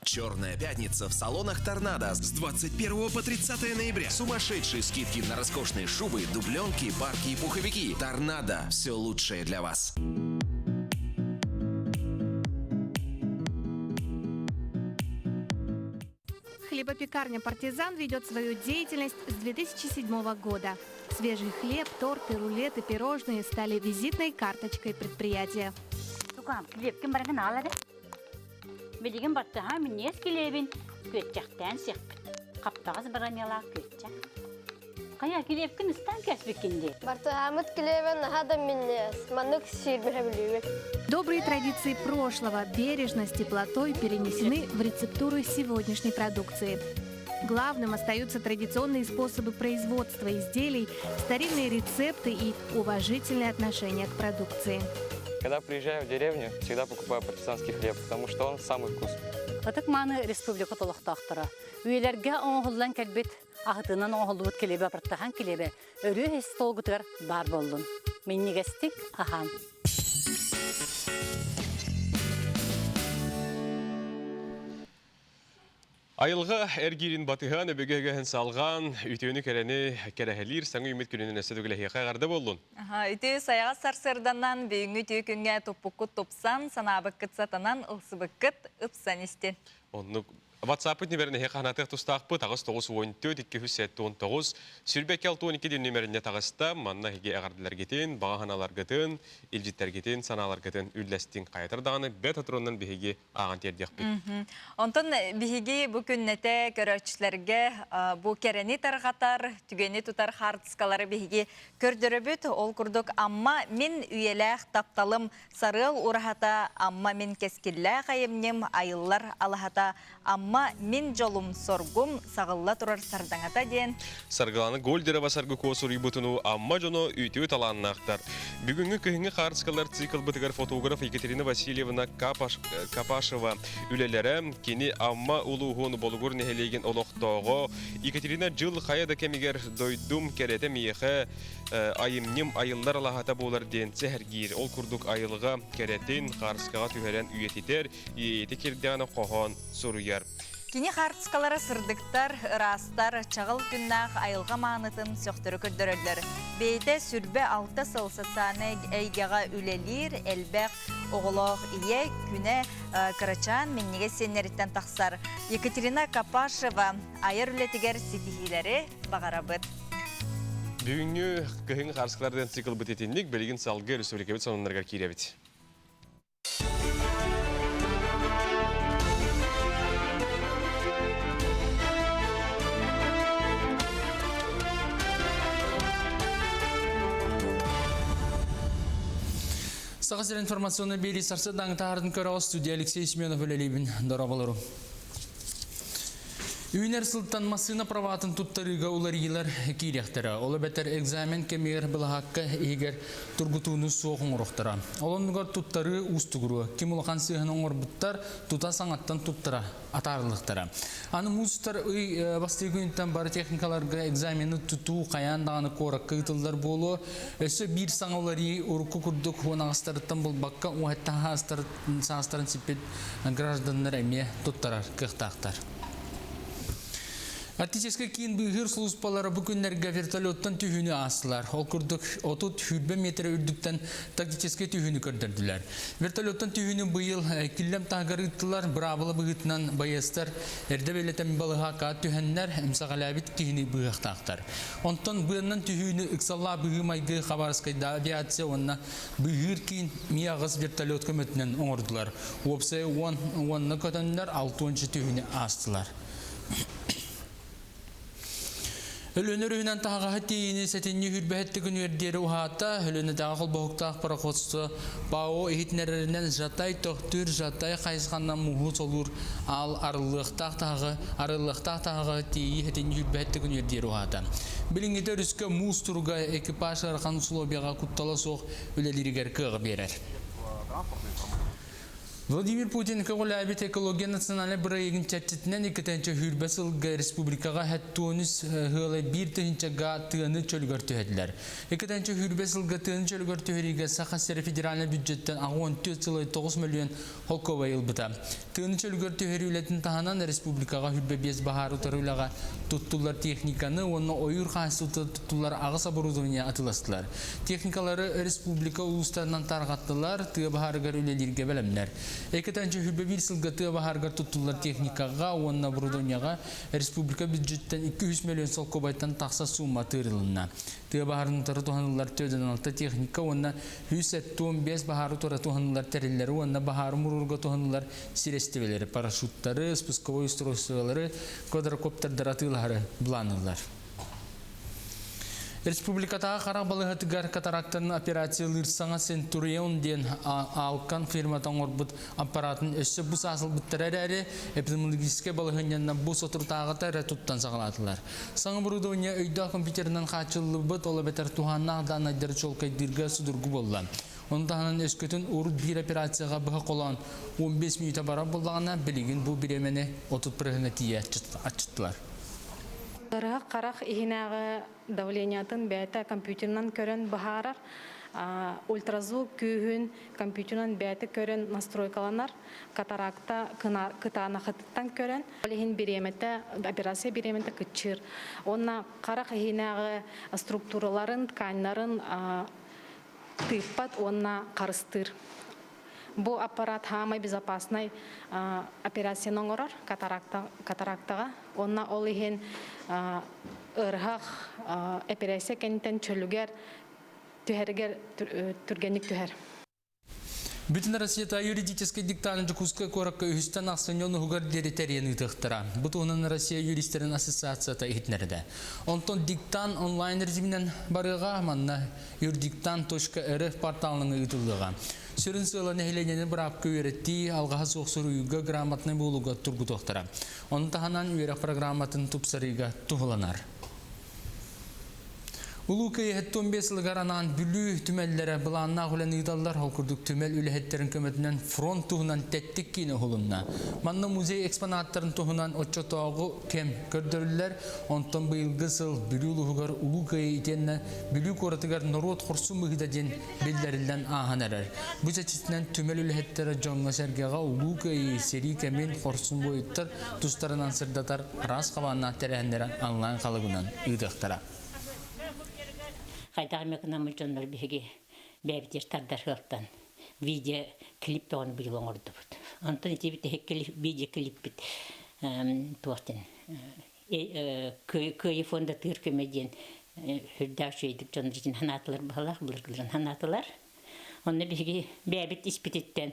Черная пятница в салонах «Торнадо» с 21 по 30 ноября. Сумасшедшие скидки на роскошные шубы, дубленки, парки и пуховики. «Торнадо» – все лучшее для вас. Хлебопекарня «Партизан» ведет свою деятельность с 2007 года. Свежий хлеб, торты, рулеты, пирожные стали визитной карточкой предприятия. Хлебкин баргын алары. Билигин баттаһа минньигэс килиэбин күөччэхтээн сиэхпит. Хаптаҕас барамыалаах күөччэх. Хайа килиэпкин ыстаан кээспиккин дии. Бартыһаамыт килиэбэ наһаа да минньигэс. Маннык сиирбэһэ билиибит. Добрые традиции прошлого, бережность, теплотой перенесены в рецептуры сегодняшней продукции. Главным остаются традиционные способы производства изделий, старинные рецепты и уважительное отношение к продукции. Когда приезжаю в деревню, всегда покупаю партизанский хлеб, потому что он самый вкусный. Ытык-мааны республика олохтоохторо. Үйэлэргэ оҥоһуллан кэлбит аһытынан оҥоһуллубут килиэбэ бартахан килиэбэ өрүү остуолгутугар баар буоллун. Минньигэстик аһаан. Айылҕа эргиирин батыһан, өбүгэ үгэһин салҕаан, үтүөнү кэрэни кэрэһэлиир саҥа үүммүт күнүнэн өссө төгүл эһиэхэ эҕэрдэ буоллун! Үтүө сайаҕас сарсыарданан бүгүҥҥү үтүө күҥҥэ туппуккут тупсан, санаабыккыт сатанан, ылсыбыккыт ыпсан истин. Оннук WhatsApp-ыт нүмерин эһиэхэ санатыах тустаахпыт аҕыс тоҕус уон төрт икки үс сэттэ уон тоҕус сүүрбэ икки алта уон икки диэн нүмериннэ таҕыста. Манна эһиги эҕэрдэлэргитин, баҕа санааларгытын, илдьиттэргитин, санааларгытын үллэстиҥ. Хайатар даҕаны бэрт отуруонан биһиги ааҕан тиэрдиэхпит. Онтон биһиги бу күннэтэ көрөөччүлэргэ бу кэрэни тарҕатар, түгэни тутар хаартыскалары биһиги көрдөрөбүт. Ол курдук Амма мин үйэлээх тапталым сарыал ураһата, Амма мин кэскиллээх айымньым айыллар алаһата, Амма мин дьолум соргум саҕылла турар сардаҥата диэн Саргылана Гольдерова Саргы Куо суруйбутунуу Амма дьоно үтүө талааннаахтар. Бүгүҥҥү кыһыҥҥы хаартыскалар циклбытыгар фотограф Екатерина Васильевна Капашева үлэлэрэ, кини Амма улууһун Болугур нэһилиэгин олохтооҕо Екатерина дьыл хайа да кэмигэр дойдум кэрэтэ миэхэ айымньым айыллар алаһата буолар диэн сэһэргиир. Ол курдук айылҕа кэрэтин хаартыскаҕа түһэрэн үйэтитэр, иэйиитэ кирдэҕинэ хоһоон суруйар. Кини хаартыскалара сырдыктар, ыраастар, чаҕыл күннээх айылҕа маанытын сөхтөрө көрдөрөллөр. Бэйэтэ сүрбэ алта сыл социальнай эйгэҕэ үлэлиир, элбэх оҕолоох ийэ, күнэ кырачаан минньигэс сиэннэриттэн тахсар. Екатерина Капашева айар үлэтигэр ситиһиилэри баҕарабыт. Бүгүҥҥү кыһыҥҥы хаартыскалардан циклбыт итинник, билигин салгыы республикабыт сонуннарыгар киирэбит. Саха сирин информационный биэрии сарсыардаҥы таһаарын көрөҕө студия Алексей Семенов үлэлиибин. Дорооболору. Үүнэр сылтан массыына праватын туттарыыга уларыйыылар киириэхтэрэ. Ол эбэтэр экзамен кэмигэр былаһаакка иһигэр тургутууну суох оҥоруохтара. Ол оннугар туттарыы уустугуруо. Ким улахан сыыһаны оҥорбуттар, тута саҥаттан туттара атаарыллыахтара. Аны муус устар ый бастакы күнүттэн бары техникаларга экзамены тутуу хайаан даҕаны куоракка ыытыллар буолуо. Өссө биир саҥа уларыйыы урукку курдук уон аҕыстарыттан булбакка уһаттан саастарын сиппит гражданнар эмиэ туттарар кыахтаахтар. Арктическай киин быыһыыр сулууспалара бу күннэргэ вертолеттан түһүүнү аастылар. Ол курдук 30-20 метр үрдүктэн тактическай түһүүнү көрдөрдүлэр. Вертолеттан түһүүнү быйыл Киллэм таһыгар ыыттылар. Быраабыла быһыытынан байыастар эрдэ бэлэтэн балыһаакка түһэннэр эмсэҕэлээбит киһини быыһыахтаахтар. Онтон быаннан түһүүнү ыксаллаах быһыы-майгы Хабаровскайдааҕы авиация уонна Быыһыыр киин Ми-аҕыс вертолет көмөтүнэн оҥордулар. Уопсайа уон уонна көтөннөр алтыонча түһүүнү аастылар. Өлүөнэ өрүһүнэн таһаҕаһы тиэйиини сэтинньи сүүрбэһэттэ күнүгэр диэри уһаата. Өлүөнэтээҕи холбоһуктаах пароходство ПАО иһитиннэрэринэн Жатай, Төхтүр, Жатай хайысханан мууһу солуур аал арыллыахтаах таһаҕы арыллыахтаах таһаҕаһы тиэйии сэтинньи сүүрбэһэттэ күнүгэр диэри уһаата. Билиҥҥитэ өрүскэ муус туруга экипаж ыарахан условияҕа куттала суох үлэлииригэр кыаҕы биэрэр. Владимир Путин көҕүлээбит экология национальнай бырайыагын чэрчитинэн иккитэнчэ сүүрбэ сылга республикаҕа хэттуонүс ыала биир тыһыынчага тыаны чөлүгэр түһэрдилэр. Иккитэнчэ сүүрбэ сылга тыаны чөлүгэр түһэриигэ Саха сирэ федеральнай бюджеттэн 64 сылай 9 миллион холкуобай ылбыта. Тыаны чөлүгэр түһэрии үлэтин таһынан республикаҕа 25 баһаар утары үлэҕэ туттуллар техниканы уонна ойуур хаһаайыстыбата туттуллар аҕыс оборудование атыыластылар. Техникалары республика улуустарынан тарҕаттылар, тыа баһаарыгар үлэлииргэ бэлэмнэр. Экитанча 21 сылга тыа баһаарыгар туттуллар техникаҕа уонна оборудованиеҕа республика бюджеттэн 200 миллион солкуобайтан тахса сумма тыырылынна. Тыа баһаарын утары туһаныллар 46 техника уонна 175 баһаары тура туһаныллар тэриллэри уонна баһаары муруурга туһаныллар сирэстибэлэри, парашюттары, спусковой устройстволары, квадрокоптердары атыылаһары былаанныыллар. Республикатааҕы харах балыыһатыгар катарактаны операциялыыр саҥа Центурион диэн Алкан фирмата оҥорбут аппаратын өссө бу саас ылбыттара эрээри, эпидемиологическай балаһыанньанан бу соторутааҕыта эрэ туттан саҕалаатылар. Саҥа оборудование өйдөөх компьютерынан хааччыллыбыт, ол эбэтэр туһааннаах дааннайдары чуолкайдыырга судургу буолла. Ону таһынан өскөтүн урут биир операцияҕа быһа холоон 15 мүнүүтэ барар буоллаҕына, билигин бу бириэмэни 30 бырыһыаҥҥа тиийэ аччыттылар. Ыарыһах харах иһинээҕи давлениятын бэйэтэ компьютерынан көрөн быһаарар. Ультразвук күүһүн компьютерынан бэйэтэ көрөн настройкаланар. Катаракта кытаанахытыттан көрөн. Ол иһин бириэмэтэ, операция бириэмэтэ кыччыыр. Уонна харах иһинээҕи структураларын, тканьнарын тыыппат уонна харыстыыр. Бу аппарат хаамай безопасный операцияны оҥорор катарактаҕа. Уонна ол иһин ыарыһах эпэрээссийэ кэнниттэн чөлүгэр түһэригэр түргэнник түһэр. Бүтүн Россията юридическай диктант Дьокуускай куоракка үһүстэн ахсынньы онуһугар диэри тэрийэн ыытыахтара. Бу туһунан Россия юристэрин ассоциацията иһитиннэрдэ. Онтон диктант онлайн режиминэн барыаҕа, манна юрдиктант.рф порталынан ыытыллыаҕа. Сүрүн сыала нэһилиэнньэни быраапка үөрэттии, алҕаһа суох суруйууга грамотнай буолууга тургутуохтара. Ону таһынан үөрэх программатын тупсарыыга туһуланар. Улуу Кыайыы 75 сылыгар анаан Бүлүү түмэллэрэ былааннаах үлэни ыыталлар. Ол курдук түмэл үлэһиттэрин көмөтүнэн фронт туһунан тэттик киинэ уһулунна. Манна музей экспонаттарын туһунан оччотооҕу кэм көрдөрүллэр. Онтон быйылгы сыл Бүлүү улууһугар Улуу Кыайыы итиэннэ Бүлүү куоратыгар норуот хорсун быһыыта диэн биллэриллэн ааһан эрэр. Бу чэрчитинэн түмэл үлэһиттэрэ дьоҥҥо-сэргэҕэ Улуу Кыайыы сэрии кэмин хорсун буойуттар тустарынан сырдатар араас хабааннаах тэрээһиннэри онлайн халыгынан ыытыахтара. Хайдах эмэ гынаммыт дьоннор биһиги бэйэбитигэр тардар сыалтан видео клип бөҕөнү быйыл оҥордубут. Онтон ити видеоклиппит туох диэн Кыайыы фондатыгар көмө диэн сүрдээх үчүгэйдик дьон дьиэтин санаатылар баһылаах былыргыларын санаатылар. Онно биһиги бэйэбит испититтэн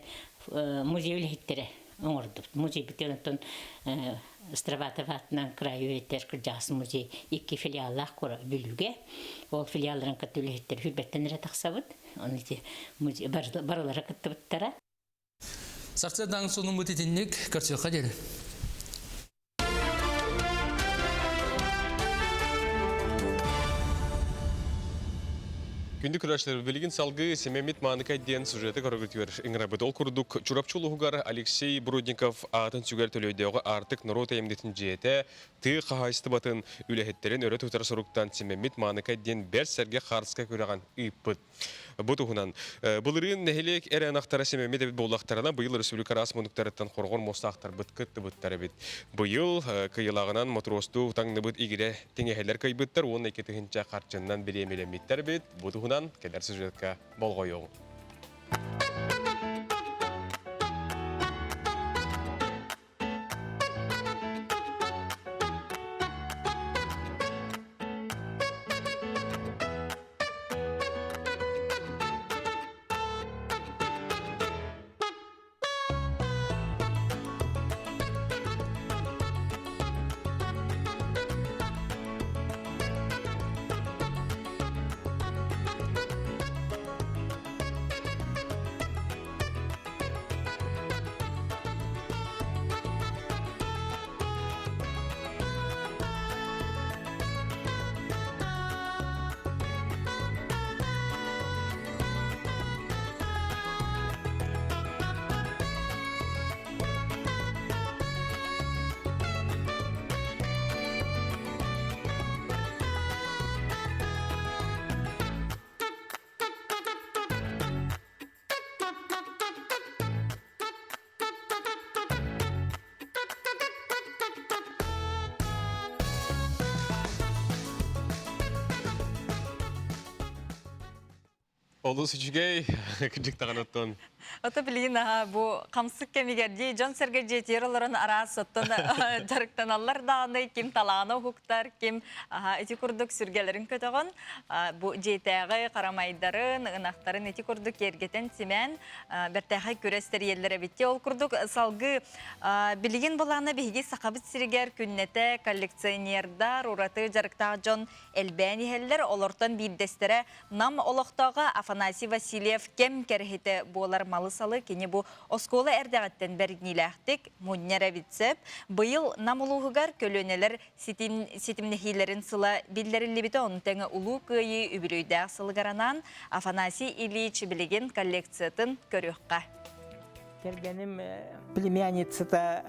музей үлэһиттэрэ оҥордубут. Музейбит онтон Страватов аатынан кыраайы үөрэттэр кырдьаҕас музей икки филиаллаах куорат Бүлүүгэ. Ол филиалларын кытта үлэһиттэр сүүрбэттэн эрэ тахсабыт. Ону ити музей барылара кыттыбыттара. Сарсыардаҥ сонуммут итинник көрсүөххэ диэри. Күндү көрөөччүлэр, билигин салгыы Сэмэммит Мааныкай диэн сюжеты көрөргүтүгэр ыҥырабыт. Ол курдук, Чурапчы улууһугар Алексей Бродников аатын сүгэр Төлөйдөөҕү Аартык норуот айымньытын дьиэтэ тыа хаһаайыстыбатын үлэһиттэрин өрө тутар соруктан Сэмэммит Мааныкай диэн бэрт сэргэх хаарыска күрэҕин ыыппыт. Бу туһунан былырыын нэһилиэк эрэ ынахтара симэммит эбит буоллахтарына, быйыл республика араас муннуктарыттан хорҕор муостаахтарбыт кыттыбыттар эбит. Быйыл кыйылаҕынан мотуруостуу таҥныбыт игирэ тиҥэһэлэр кыайбыттар уонна 2000 харчыннан бириэмилэммиттэр эбит. Бу туһунан кэлэр сюжетка болҕойуоҕуҥ. Олус үчүгэй, кырдьык даҕаны оттон. Ото билигин аха бу хамсык кэмигэр дии дьон-сэргэ дьиэтигэр олорон араас оттон дьарыктаналлар даҕаны ким талаана уһуктар, ким аха ити курдук сүргэлэрин көтөҕөн бу дьиэтээҕи харамайдарын, ынахтарын ити курдук киэргэтэн симээн бэртээхэй күрэс тэрийэллэр эбит. Ол курдук салгыы билигин былаана биһиги Сахабыт сиригэр күннэтэ коллекционердар, ураты дьарыктаах дьон элбээн иһэллэр. Олортон биирдэстэрэ Нам олохтооҕо Афанасий Васильев кэм кэрэһитэ буолар малы-салы кини бу оскуола эрдэҕиттэн бэриниилээхтик мунньар эбит сөп. Быйыл Нам улууһугар көлүөнэлэр ситимнэһиилэрин сыла биллэриллибитэ, ону тэҥэ Улуу Кыайыы үбүлүөйдээх сылыгар анаан Афанасий Ильич билигин коллекциятын көрүөххэ. Кэргэним племянницата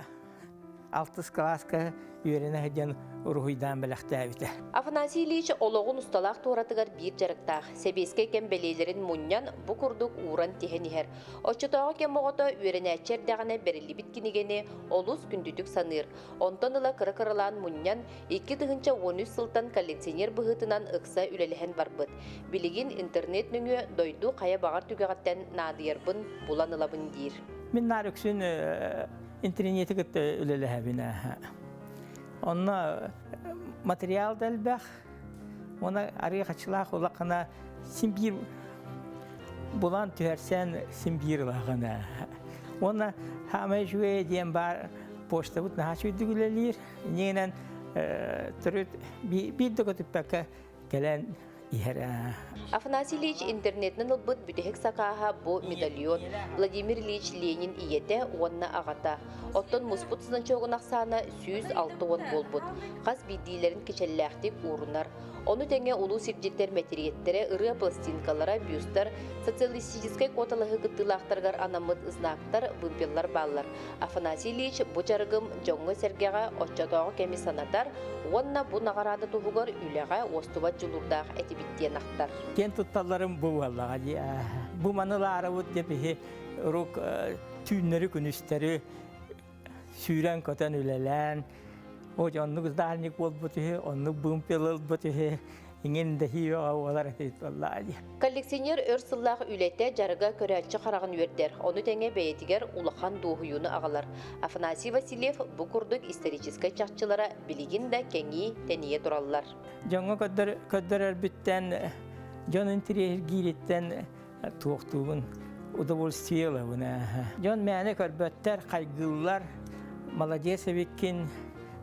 алтыс кылааска үөрэнэ сылдьан уруһуйдаан бэлэхтээбитэ. Афанасий Ильич олоҕун усталаах туоратыгар биир дьарыктаах, сэбиэскэй кэм бэлиэлэрин мунньан, бу курдук ууран тиһэн иһэр. Оччотооҕу кэм оҕото үөрэнээччи эрдэҕинэ бэриллибит кинигэни олус күндүтүк саныыр. Онтон ыла кыра-кыралаан мунньан, 2013 сылтан коллекционер быһыытынан ыкса үлэлэһэн барбыт. Билигин интернет нөҥүө дойду хайа баҕар түгэҕиттэн наадыйарбын булан ылабын диир. Мин наар үксүн интэриниэти кытта үлэлэһэбин. Онно материал да элбэх, уонна арыы хачылаах улахана син биир булан түһэрсэн син биир ылаҕын. Уонна хаамай үчүгэй диэн баар почтабыт наһаа үчүгэйдик үлэлиир. Иннинэн төрүт биир да көтүппэккэ кэлэн иһэр. Афанасий Ильич интернетинэн ылбыт бүтэһик сакааһа бу медальон Владимир Ильич Ленин ийэтэ уонна аҕата. Оттон муспут значогун ахсаана 160 буолбут. Хас биирдиилэрин кичэллээхтик уурунар. Ону тэҥэ улуу сирдьиттэр мэтириэттэрэ, ырыа пластинкалара, бюстар, социалистическай куоталаһыы кыттыылаахтарыгар анаммыт знактар, вымпеллар бааллар. Афанасий Ильич бу дьарыгым дьоҥҥо-сэргэҕэ оччотооҕу кэми санатар уонна бу наҕараада туһугар үлэҕэ уостубат дьулуурдаах этибит диэн ахтар. Киэн тутталларым бу буоллаҕа дии. Бу маны ылаарыбыт деп иһи урук түүннэри-күнүстэри сүүрэн-көтөн үлэлээн, о оннук дальник буолбут үһү, оннук быымпел ылбыт үһү, иҥин дэһии бөҕө буолар этибит буоллаҕа дии. Коллекционер өр сыллаах үлэтэ, дьарыга көрөөччү хараҕын үөрдэр, ону тэҥэ бэйэтигэр улахан дуоһуйууну аҕалар. Афанасий Васильев бу курдук историческай чахчылара билигин да кэҥии, тэнийэ тураллар. Дьоҥҥо көрдөрөрбүттэн, дьон интириэһиргиириттэн туохтуубун, удовольствие ылабын. Дьон мээнэ көрбөттөр, хайгыыллар, молодец эбиккин,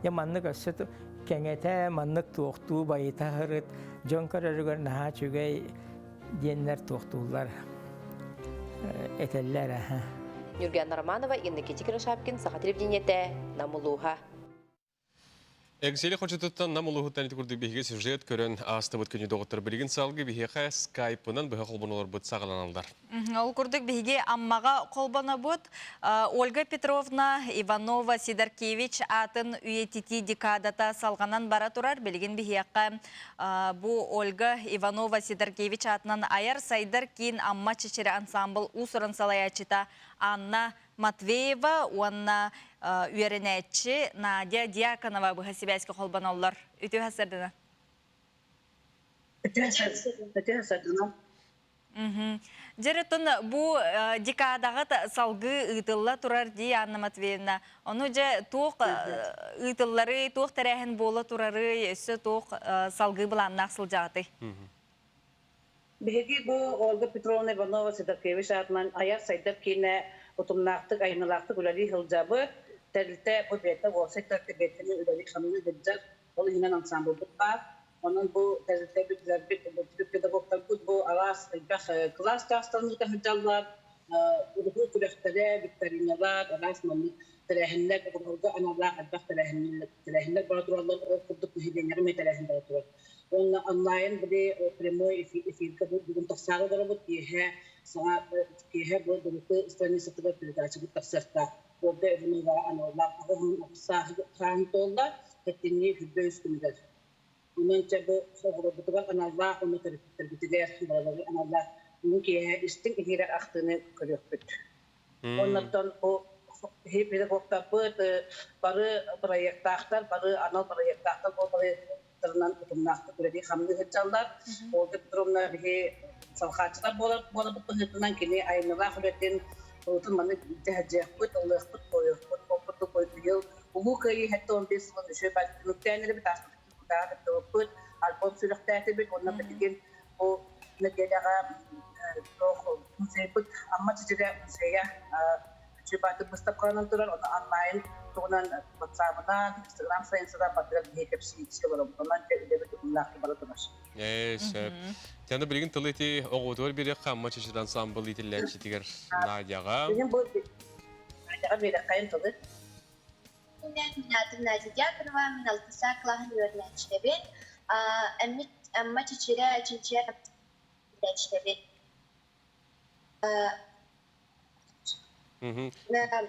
дьэ маннык өссө кэҥэтэ, маннык туохтуу байыта сырыт, дьон көрөрүгэр наһаа үчүгэй диэннэр туохтууллар, этэллэр. Нюргиана Романова, Иннокентий Кирашапкин, Саха телевидениетэ, Нам улууһа. Экзели хочотуттан Нам улууһуттан ити курдук биһиги сюжет көрөн аастыбыт күнү доҕоттор билигин салгы биһиэхэ скайпынан быһа холбонолорбут саҕаланаллар. Ол курдук биһиги Аммаҕа холбонобут. Ольга Петровна Иванова Сидоркевич аатын үйэтитии декадата салҕанан бара турар. Билигин биһиэхэ бу Ольга Иванова Сидоркевич аатынан айар сайдар киин Амма чэчирэ ансамбл уус-уран салайааччыта Анна Матвеева уонна үөрэнээччи Надя Дьяконова быһа сибээскэ холбоноллор. Үтүө сарсыардана. Үтүө сарсыардана. Дьэ, оттон бу декадаҕыт салгыы ыытылла турар дии Анна Матвеевна. Ону дьэ туох ыытыллары, туох тэрээһин буола турары, өссө туох салгыы былааннаах сылдьаҕытый? Биһиги бу Ольга Петровна Иванова Сидоркевич аатынан айар сайдар киинэ утумнаахтык, айымньылаахтык үлэлии сылдьабыт. Тэрилтэ бу бэйэтэ уопсай тэрилтэ бэйэтин үлэлии-хамныы сылдьар. Ол иһинэн ансамблбыт баар. Онон бу тэрилтэ билэрбит, педагогтарбыт бу араас элбэх кылаас чаастарын ыыта сылдьаллар. Уруһуй күрэхтэрэ, викториналар, араас маннык тэрээһиннэр, оҕолорго аналлаах элбэх тэрээһиннэр, тэрээһиннэр бара тураллар. Ол курдук нэһилиэнньэҕэ эмиэ тэрээһин бара турар. Уонна онлайн били прямой эфиргэ бүгүн тахсаары олоробут. Киэһэ саҥа киэһэ бу былыргы страницатыгар передачабыт тахсыахтаах. Ольга Иванова аналлаах аҕыс сааһын туолла. Тэттинньи үрдэ үс күнүгэр. Онон чэ бу оҕолорбутугар аналлаах уонна төрөппүттэрбитигэр барыларыгар аналлаах бүгүн киэһэ истиҥ иһирэх ахтыыны көрүөхпүт. Оннуттан бу педагогтарбыт бары бырайыактаахтар, бары анал бырайыактаахтар ол бырайыактарынан утумнаахтык үлэлии-хамныы сылдьаллар. Ольга Петровна биһи салҕааччылар буоларбыт быһыытынан кини айымньылаах үлэтин урутун маны биирдэ сылдьыахпыт, ыллыахпыт, туойуохпут. Ол курдук быйыл Улуу Кыайыы 75 сылын үчүгэй түмүктээн эрэбит, ааспыт кыттыбыппыт, альбом сүрэхтээтибит уонна билигин бу нэдиэлэҕэ туох музейбыт Амма Чэчирэ музейа Чуйбаатык быыстапкаланан турар, ону онлайн туһунан WhatsApp-ынан, Instagram страницадан барытыгар биһиги кэпсии олоробут. Онон үлэбит утумнаахтык бара турар. Ээ, сөп. Тяны билигин тылы ити оҕотугар биэриэххэ Амма Чэчирэ ансамбл иитиллээччитигэр Надяҕа. Билигин бу Надяҕа биэриэххэйин тылы. Мин Надя Дьяконова, мин алтыса кылааһын үөрэнээччитэбин. Амма Чэчирэ чинчийэр үөрэнээччитэбин.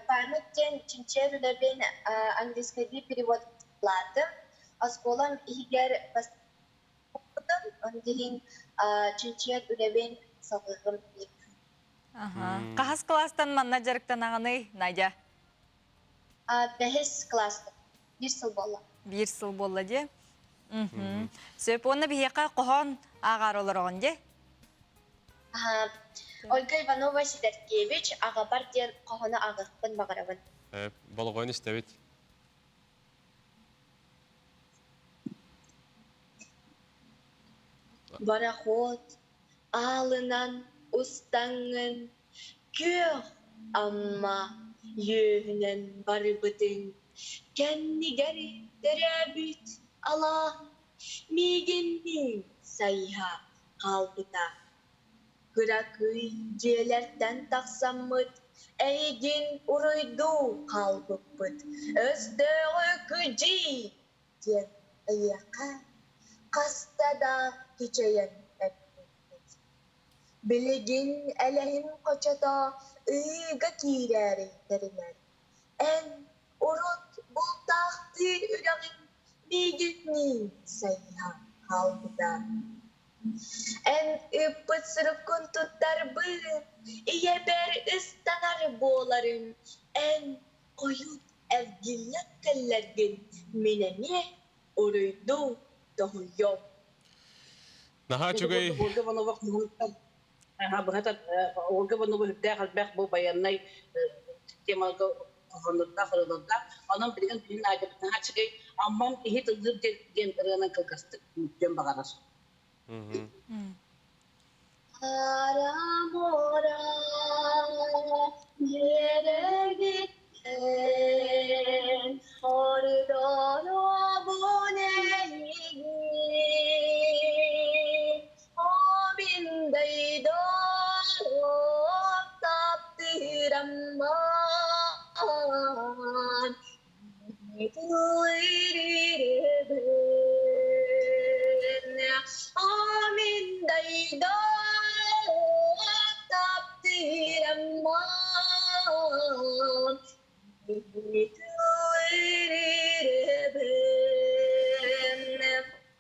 Память диэн чинчийэр үлэбин английскайдыы переводтаатым. Оскуолам иһигэр он иһин чинчийэр үлэбин салгыырым. Хаһыс кылаастан манна дьарыктанаҕыный, Надя? Бэһис класс биир сыл буолла. Биир сыл буолла дии. Сөп уонна биһиэхэ хоһоон ааҕаар олороҕун дии. Ольга Иванова Сидоркевич аҕабар диэн хоһоону ааҕыахпын баҕарабын. Болҕойон истэбит. Борохуот аалынан устаҥҥын Күөх Амма үөһүнэн барбытыҥ кэннигэр төрөөбүт алааһым миигинниин сайыһа хаалбыта. Кыракый дьиэлэртэн тахсаммыт эйигин уруйдуу хаалбыппыт, өстөөҕү кыдьыы диэн эйиэхэ хаста да кичэйэн эппиппит. Билигин Элэһин хочото ыйыыга киирээри тэринэр. Эн урут бултаахтыы үрэҕиҥ миигинниин сайыһа хаалбыта. Эн ыыппыт суруккун туттарбын, ийэбэр ыстанар буоларым. Эн хойут эргиллэн кэллэргин мин эмиэ уруйдуу тоһуйуом. Наһаа үчүгэй. Ольга Иванова быһата Ольга Иванова үрдээх элбэх бу байыаннай темага хоһооннордоох ырыалардаах. Онон билигин күнүн аайдыбыт наһаа үчүгэй. Аммам иһит ыллыыр диэн ырыанан кылгастык мүттүөн баҕарар. Хара муора биэрэгиттэн ордоробун эйигин О мин дойдум таптыыр Аммам.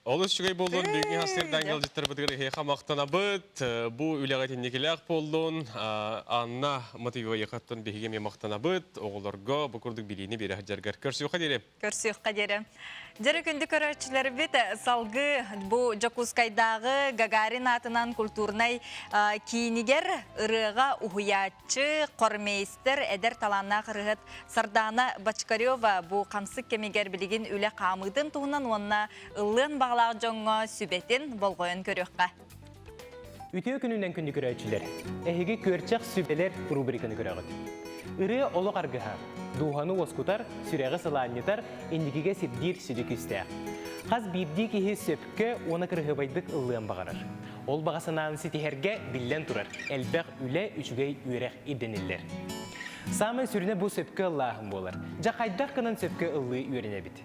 Олус үчүгэй буоллун, бүгүҥҥү хастыырдаан ыалдьыттарбытыгар эһиэхэ махтанабыт. Бу үлэҕит инникилээх буоллун. Анна Матвеева Ехаттан биһиги эмиэ махтанабыт. Оҕолорго бу курдук билиини биэрэ сылдьаргар. Көрсүөххэ диэри. Көрсүөххэ диэри. Дьэрэ күндү көрөөччүлэрбит салгыы бу Дьокуускайдааҕы Гагарин аатынан культурнай киинигэр ырыаҕа уһуйааччы, хормейстер, эдэр талааннаах ырыаһыт Сардаана Бочкарева бу хамсык кэмигэр билигин үлэ хаамыытын туһунан уонна ыллыан баҕалаах дьоҥҥо сүбэтин болҕойон көрүөххэ. Үтүө күнүнэн күндү көрөөччүлэр! Эһиги Күөрчэх сүбэлэр рубриканы көрөҕүт. Ырыа олох аргыһа, дууһаны уоскутар, сүрэҕи сылаанньытар, инникигэ сирдиир сүдү күүстээх. Хас биирдии киһи сөпкө уонна кырыһыабайдык ыллыан баҕарар. Ол баҕа санааны ситиһэргэ, биллэн турар, элбэх үлэ, үчүгэй үөрэх ирдэниллэр. Саамай сүрүнэ бу сөпкө ыллааһын буолар. Дьэ хайдах гынан сөпкө ыллыы үөрэнэбит?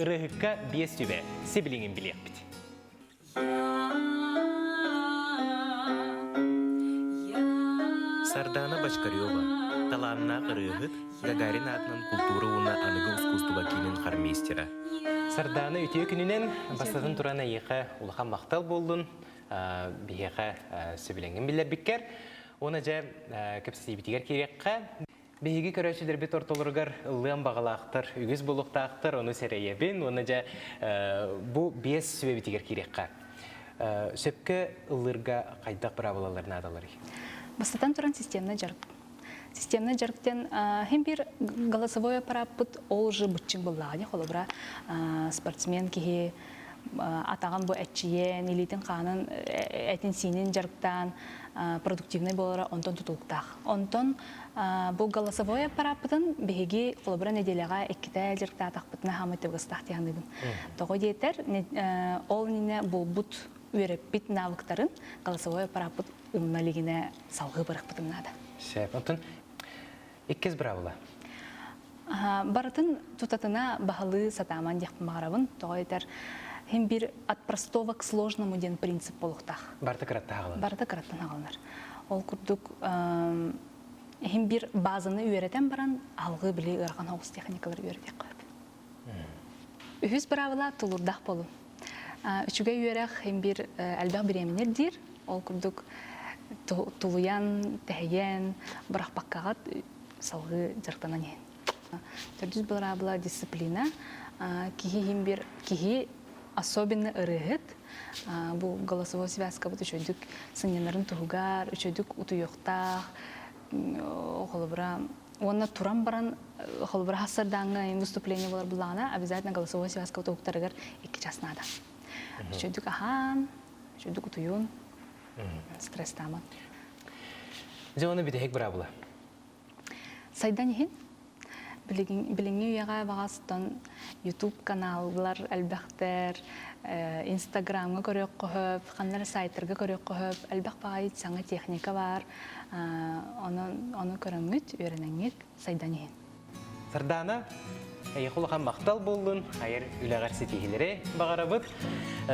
Ырыаһыкка биэс сүбэ, сибилиҥин билиэхпит. Сардаана Бочкарева, талааннаах ырыаһыт, Гагарин аатынан култуура уонна аныгы ускуустуба киинин хормейстера. Сардаана үтүө күнүнэн бастатан туран эйиэхэ улахан махтал буоллун, биһиэхэ сөбүлэҥҥин биллэрбиккэр. Уонна дьэ кэпсэтиибитигэр киириэххэ. Биһиги көрөөччүлэрбит ортолоругар ыллыан баҕалаахтар, үгүс буолуохтаахтар, ону сэрэйэбин уонна дьэ бу биэс сүбэбитигэр киириэххэ. Сөпкө ыллыырга хайдах быраабылалар наадаларый? Бастатан туран системный дьарык. Системный дьарыктан хим бир голосовой аппараппыт ол уже быччыҥ буллаҕа холобура спортсмен киһи атаҕын бу эччийэн, илиитин хаанын этин-сиинин дьарыктаан продуктивнай буолара онтон тутулуктаах. Онтон бу голосовой аппарааппытын биһиги холобура нэдиэлэҕэ иккитэ дьарыктаатахпытына хаамай табыгастаах дии саныыбын. Тоҕо диэтэр, ол иннинэ буолбут үөрэппит навыктарын голосовой аппарааппыт умна илигинэ салҕыы барыахпытын наада. Сөп. Онтон иккис быраабыла. Барытын тутатына баһылыы сатааман диэхпин баҕарабын. Тоҕо этэр, хим бир от простого к сложному диэн принцип буолуохтаах. Барыта кыраттан аҕалынар. Барыта кыраттан аҕалынар. Ол курдук хим бир базаны үөрэтэн баран алгыы били ыарахан соҕус техникалары үөрэтиэххэ сөп. Үһүс быраабыла тулуурдаах болуу. Үчүгэй үөрэх хим бир элбэх бириэмэни ирдиир. Ол курдук тулуйан, тэһийэн, бырахпаккаҕыт салгыы дьарыктанан иһин. Төрдүс быраабыла дисциплина. Киһи иһин бир киһи особенно ырыаһыт бу голосовой связкабыт үчүгдүк сынньанарын туһугар, үчүгдүк утуйуохтаах, холобура уонна туран баран холобура хассардааҥҥа выступление болар буллаҕына обязательно голосовой связка уһуктарыгар икки час наада. Үчүгдүк аһаан, үчүгдүк утуйун, стресстааман. Дьэ, оны бүтэһик быраабыла. Сайдан иһин билиҥҥи үйэҕэ баҕастан YouTube каналлар элбэхтэр, Инстаграмҥа көрүөххэ сөп, ханна эрэ сайтарга көрүөххэ сөп, элбэх баҕайы саҥа техника баар. Онон ону көрөҥҥүт, үөрэнэҥҥит сайдан иһин. Сардаана, эйиэхэ улахан махтал буоллун, айар үлэҕэр ситиһиилэри баҕарабыт.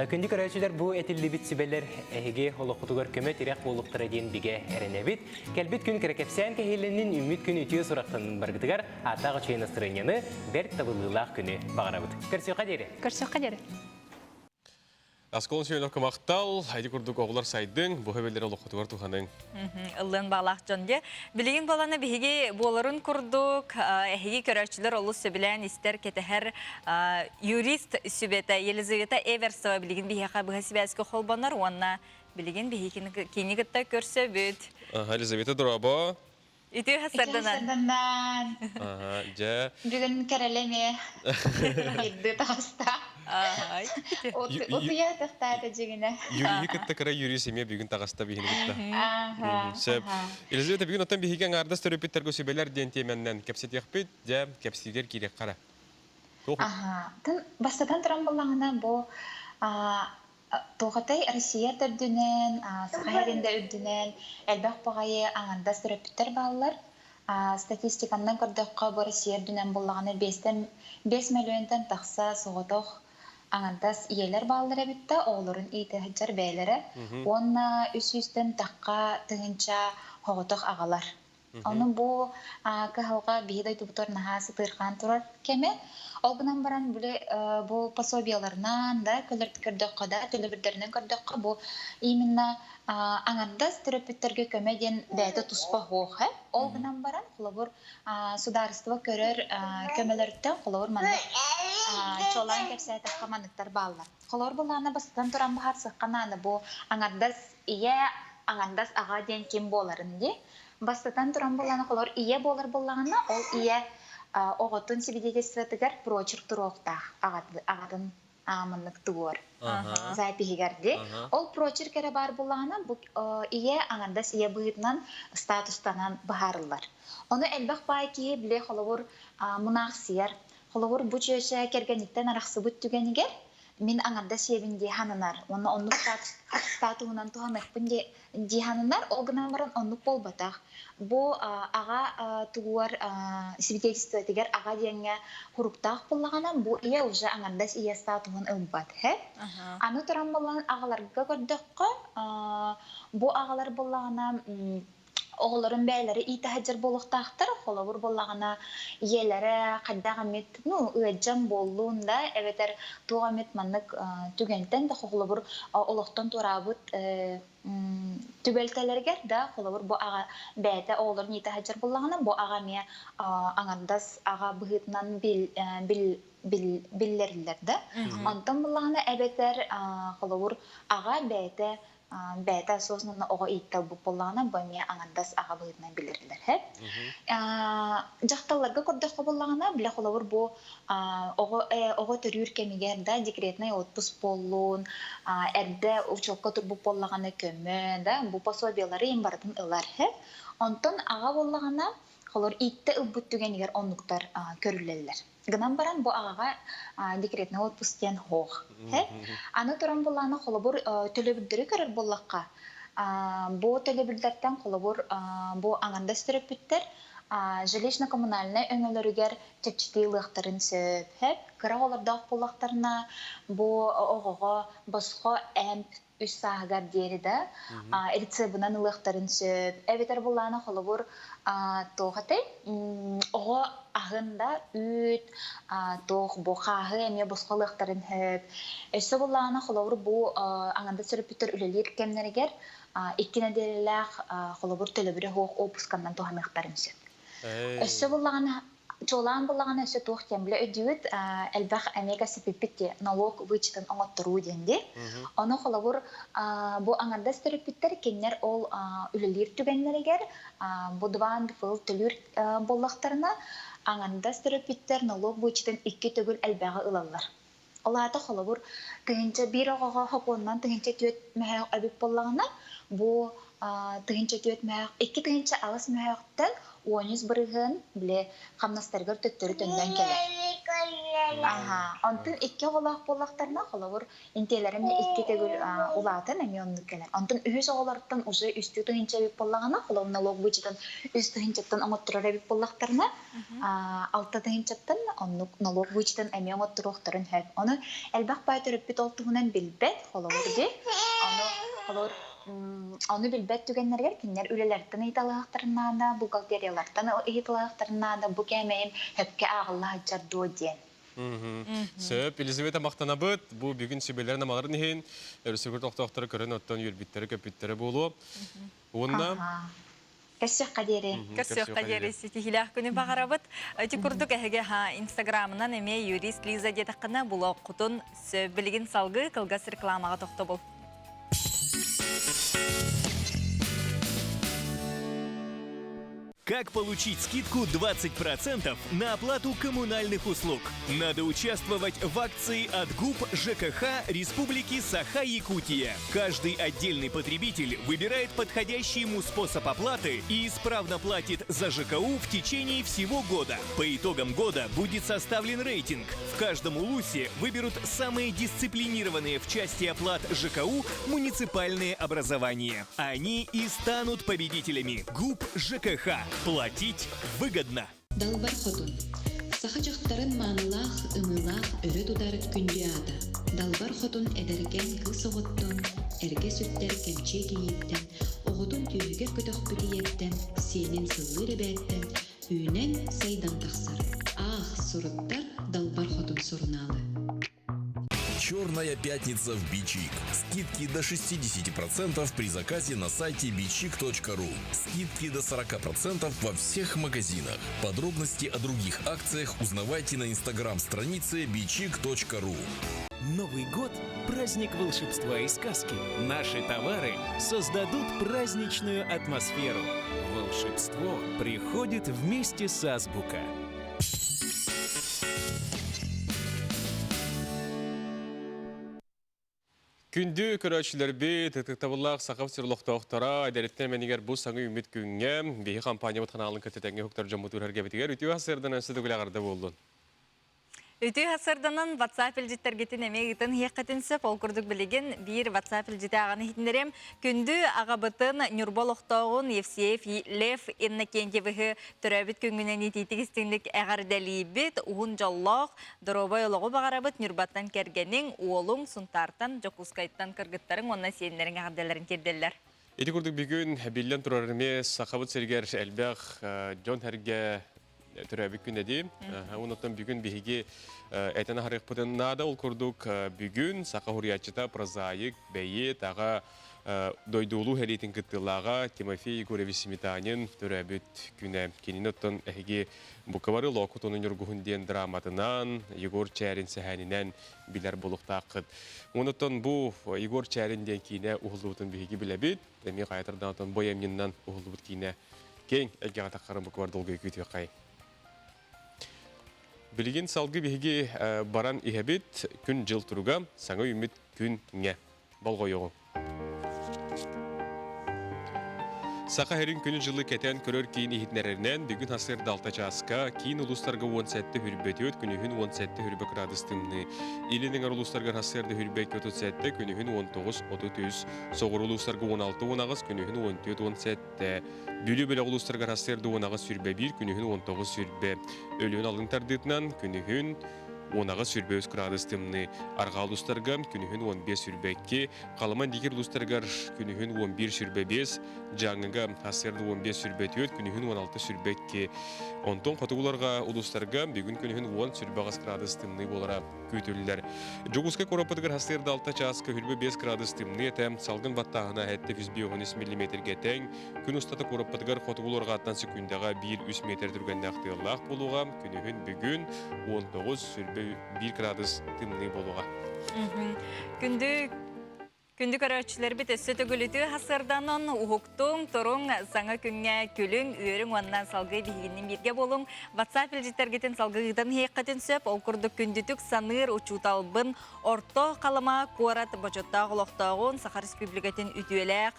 Күндү көрөөччүлэр, бу этиллибит сүбэлэр эһиги олоххутугар көмө-тирэх буолуохтара диэн бигэ эрэнэбит. Кэлбит күн кэрэкэпсээн кэһиилэннин, үүммүт күн үтүө сурахтаннын баргытыгар ааттаах үчүгэй настырыанньаны, бэрт табыллыылаах күнү баҕарабыт. Көрсүөххэ диэри! Көрсүөххэ диэри! Асколон Семенов махтал, айди курдук оҕолор сайдыҥ, бу хөбөллөр олоххутугар туһаныҥ. Ыллыан баалаах дьон де. Билигин баланы биһиги буоларын курдук, эһиги көрөөччүлэр олус сөбүлээн истэр, кэтэһэр юрист сүбэтэ Елизавета Эверсова билигин биһиэхэ быһа сибээскэ холбонор уонна билигин биһиги кини кытта көрсөбүт. Елизавета дорообо. Үтүө сарданан. Аха, дьэ. Бүгүн кэрэлэме ирды таҕыста. Утуйа тахтаата дьигинэ. Юрийи кытта кыра Юрий семья бүгүн таҕыста биһини кытта. Сөп. Елизавета бүгүн оттон биһиги аҥаардас төрөппүттэргэ сүбэлэр диэн тиэмэннэн кэпсэтиэхпит. Дьэ, кэпсиигэр киириэххэ эрэ. Аха. Бастатан туран буллаҕына бу Туохатай Россия төрдүнэн, Саха сирин да үрдүнэн элбэх баҕайы аҥардас төрөппүттэр бааллар. Статистиканнан көрдөххө, бу Россия үрдүнэн буоллаҕына биэстэн 5 мөлүйүөнтэн тахса соҕотох аҥардас ийэлэр бааллар эбит да, оҕолорун иитэ сылдьар бэйэлэрэ. Уонна үс сүүстэн тахха тыһыынча соҕотох аҕалар. Ону бу кыһалҕа биһи дойдубутугар наһаа сытыырхаан турар кэмэ. Ол гынан баран били бу пособиеларынан да көрдөххө да төлөбүрдэринэн көрдөххө бу именно аҥардас төрөппүттэргэ көмө диэн бэйэтэ туспа суох ээ. Ол гынан баран холобур судаарыстыба көрөр көмөлөрүттэн холобур маннык чуолаан кэпсээтэххэ манныктар бааллар. Холобур былаана бастатан туран быһаарсыахха наада бу аҥардас ийэ, аҥардас аҕа диэн ким буоларын дии. Бастатан туран буоллаҕына, холобур ийэ буолар буоллаҕына, ол ийэ оҕотун свидетельствотыгар прочерк туруохтаах аҕатын аамыннык тугуор запиһигэр дии. Ол прочерк эрэ баар буоллаҕына, бу ийэ аҥардас ийэ быһыытынан статустанан быһаарыллар. Ону элбэх баай киһи били холобур мунаахсыйар Холобур, бу чүөчэ кэргэниттэн арахсыбыт түгэнигэр мин аҥардас сиэбин дии сананар уонна оннук статуһунан туһаныахпын дии сананар. Ол гынан баран оннук буолбатах. Бу аҕа тугугар свидетельствотыгар аҕа диэҥҥэ хуруктаах буоллаҕына, бу ийэ уже аҥардас ийэ статуһун ылбат. Аны туран буоллаҕына аҕаларга көрдөххө, бу аҕалар буоллаҕына оҕолорун бэйэлэрэ иитэ сылдьар буолуохтаахтар. Холобур буоллаҕына, ийэлэрэ хайдах эмит ну, ыалдьан буоллун да, эбэтэр туох эмит маннык түгэнтэн да холобур олохтон туораабыт түбэлтэлэригэр да холобур бу аҕа бэйэтэ оҕолорун иитэ сылдьар буоллаҕына, бу аҕа эмиэ аҥардас аҕа быһыытынан бил, бил, биллэриллэр да. Онтон буоллаҕына эбэтэр холобур аҕа бэйэтэ бэйэтэ осознанно оҕо иитте ылбыт буоллаҕына, бу эмиэ аҥардас аҕа быһыытынан билэрилэр. Дьахталларга көрдөххө буоллаҕына, бile холобур бу оҕо оҕо төрүүр кэмигэр да декретный отпуск буоллун, эрдэ учуокка турбут буоллаҕына көмө да бу пособиелары им барытын ылар. Онтон аҕа буоллаҕына, холор иитте ылбыт түгэнигэр оннуктар көрүллэллэр. Гынан баран бу аҕаҕа декретный отпуск диэн суох. Аны туран буллаана холобур төлөбүрдэри көрөр буоллахха, бу төлөбүрдэртэн холобур бу аҥардас төрөппүттэр жилищно-коммунальнай өҥөлөрүгэр чэпчэтии ылыахтарын сөп. Кыра оҕолордоох буоллахтарына бу оҕоҕо босхо эмп үс сааһыгар диэри да рецебынан ылыахтарын сөп. Эбэтэр буллаана холобур туох этэй оҕо аһын да үүт туох бу хааһы эмиэ босхо ылыахтарын сөп. Өссө буллаана холобур бу аҥардас төрөппүттэр үлэлиир кэмнэригэр икки нэдиэлэлээх холобур төлөбүрэ суох уоппусканан туһаныахтарын сөп. Өссө буллаҕына Чуолаан буллаҕына өссө туох диэн бile өйдүүбүт элбэх эмиэ кэпсэппиппит дии налог вычетын оҥотторуу диэн дии. Ону холобур бу аҥардас төрөппүттэр кинилэр ол үлэлиир түгэннэригэр бу дван фыл төлүүр буоллахтарына аҥардас төрөппүттэр налог вычетын икки төгүл элбэҕи ылаллар. Ол аата холобур 1001 оҕоҕо сокуонунан 1004 мөһөөх эбит буоллаҕына, бу 1004 мөһөөх 2008 мөһөөхтөн 13% били хамнастарыгар төттөрү төннөн кэлэр. Аха. Онтон икки оҕолоох буоллахтарына, холобур, интиэлэрэ эмиэ икки төгүл улаатан эмиэ оннук кэлэр. Онтон үһүс оҕолоруттан уже үстүү тыһыынча эбит буоллаҕына, холобур, налог вычетын үс тыһыынчаттан оҥотторор эбит буоллахтарына, алта тыһыынчаттан оннук налог вычетын эмиэ оҥотторуохтарын сөп. Ону элбэх баай төрөппүт ол туһунан билбэт, холобур дии. Ону холобур ону билбэт түгэннэригэр кинилэр үлэлэриттэн ыйыталаһыахтарын наада, бухгалтериялартан ыйыталаһыахтарын наада, бу кээмэйим сөпкө ааҕылла сылдьар дуо диэн. Сөп, Елизавета махтанабыт. Бу бүгүн сүбэлэрин амаларын иһин өрөспүүбүлүкэ олохтоохторо көрөн оттон үөрбүттэрэ-көппүттэрэ буолуо. Уонна Көрсүөххэ диэри. Көрсүөххэ диэри ситиһиилээх күнү баҕарабыт. Ити курдук эһиги Инстаграмынан эмиэ юрист Лиза диэтэххинэ булуоххутун билигин салгыы кылгас рекламаҕа тохтобул. Как получить скидку 20% на оплату коммунальных услуг? Надо участвовать в акции от ГУП ЖКХ Республики Саха-Якутия. Каждый отдельный потребитель выбирает подходящий ему способ оплаты и исправно платит за ЖКУ в течение всего года. По итогам года будет составлен рейтинг. В каждом улусе выберут самые дисциплинированные в части оплат ЖКУ муниципальные образования. Они и станут победителями. ГУП ЖКХ. Платить выгодно. Далбар Хотун. Саха дьахтарын маанылаах, ымыылаах өрө тутар күндү аата. Далбар Хотун эдэркээн кыыс оҕоттон, эргэ сүктэр кэмчиэ кийииттэн, Оҕотун түөһүгэр көтөхпүт ийэттэн, сиэнин сыллыыр эбээттэн үүнэн, сайдан тахсар. Аах, суруттар Далбар Хотун сурунаалы. Черная пятница в Бичик. Скидки до 60% при заказе на сайте bichik.ru. Скидки до 40% во всех магазинах. Подробности о других акциях узнавайте на инстаграм-странице bichik.ru. Новый год – праздник волшебства и сказки. Наши товары создадут праздничную атмосферу. Волшебство приходит вместе с Азбука. Күндү көрөөччүлэрбит, ытыктабыллаах Сахам сир олохтоохторо, эдэриттэн мэнигэр бу саҥа үүммүт күҥҥэ биһи компаниябыт ханаалын кытта тэҥҥэ уһуктар дьоммут үрэргэбитигэр үтүө сырдан өссө төгүл эҕэрдэ буоллун. Үтүө сарданан WhatsApp илдьиттэргитин эмиэ ыытан иһиэххитин сөп. Ол курдук билигин биир WhatsApp илдьити ааҕан иһитиннэриэм. Күндү аҕабытын Ньурба олохтооҕун Евсеев Лев Иннокентьевиһы төрөөбүт күҥҥүнэн итиитик истиҥник эҕэрдэлиибит. Уһун дьоллоох, доруобай олоҕу баҕарабыт. Ньурбаттан кэргэниҥ, уолуҥ, Сунтаартан, Дьокуускайтан кыргыттарыҥ уонна сиэннэриҥ эҕэрдэлэрин тиэрдэллэр. Ити курдук бүгүн биллэн турар эмиэ Сахабыт сиригэр элбэх дьон-сэргэ төрөөбүт күн эди. Онуттан бүгүн биһиги этэн аһарыахпытын наада. Ол курдук бүгүн саха хуруйааччыта, прозаик, бэйиэт, аҕа дойдуулуу сэлиитин кыттыылааҕа Тимофей Егорович Сметанин төрөөбүт күнэ. Кинини оттон эһиги Букабары Лоокутуну Ньургуһун диэн драматынан, Егор Чээрин сэһээнинэн билэр буолуохтааххыт. Онуттан бу Егор Чээрин диэн киинэ уһуллубутун биһиги билэбит. Эмиэ хайатардаатан бойэмньиннан уһуллубут киинэ киэҥ эйгэҕэ таххарын букубар долгуйа күүтүөххэй. Билигин салгы биһиги баран иһэбит күн-дьыл туруга, саҥа үүммүт күн-ҥэ. Болҕойоҕуҥ. Саха сирин күнү-дьылы кэтэн көрөр киин иһитиннэрэринэн, бүгүн сарсыарда 6 чааска киин улуустарга 17 хүрбэ 4, күнүһүн 17 хүрбэ кыраадыс тымныы. Илин эҥэр улуустарга сарсыарда хүрбэ 37, күнүһүн 19 33, соҕуруу улуустарга 16 18, күнүһүн 14 17. Бүлүү бөлөх улуустарыгар сарсыарда 18 сүрбэ 1, күнүһүн 19 сүрбэ. Өлүөн алын тардыытынан күнүһүн 18 сүрбэ 3 кыраадыс тымныы. Арҕаа улуустарга күнүһүн 15 сүрбэ 2, Халыма Дикир улуустарыгар күнүһүн 11 сүрбэ 5, Дьааҥыга сарсыарда 15 сүрбэ 4, күнүһүн 16 сүрбэ 2. Онтон хотугуларга улуустарга бүгүн күнүһүн 10 сүрбэ 8 кыраадыс тымныы буолара күүтүллэр. Дьокуускай куораппытыгар сарсыарда 6 чааска 25 кыраадыс тымныы этэ, салгын баттааһына 753 миллиметргэ тэҥ. Күн устата куораппытыгар хотугу арҕааттан секундаҕа 1-3 метр түргэннээх тыаллаах буолуоҕа. Күнүһүн бүгүн 19-21 кыраадыс тымныы буолуоҕа. Күндү Күндү көрөөччүлэрбит өссө төгүлүтүү хасырданан уһуктуҥ, туруҥ, саҥа күҥҥэ күлүҥ, үөрүҥ уонна салгыы биһигиннин бииргэ буолуҥ. WhatsApp илдьиттэргитин салгыы ыытан иһиэххитин сөп. Ол курдук күндүтүк саныыр учууталбын Орто Халыма куорат бочуоттаах олохтооҕун, Саха Республикатын үтүөлээх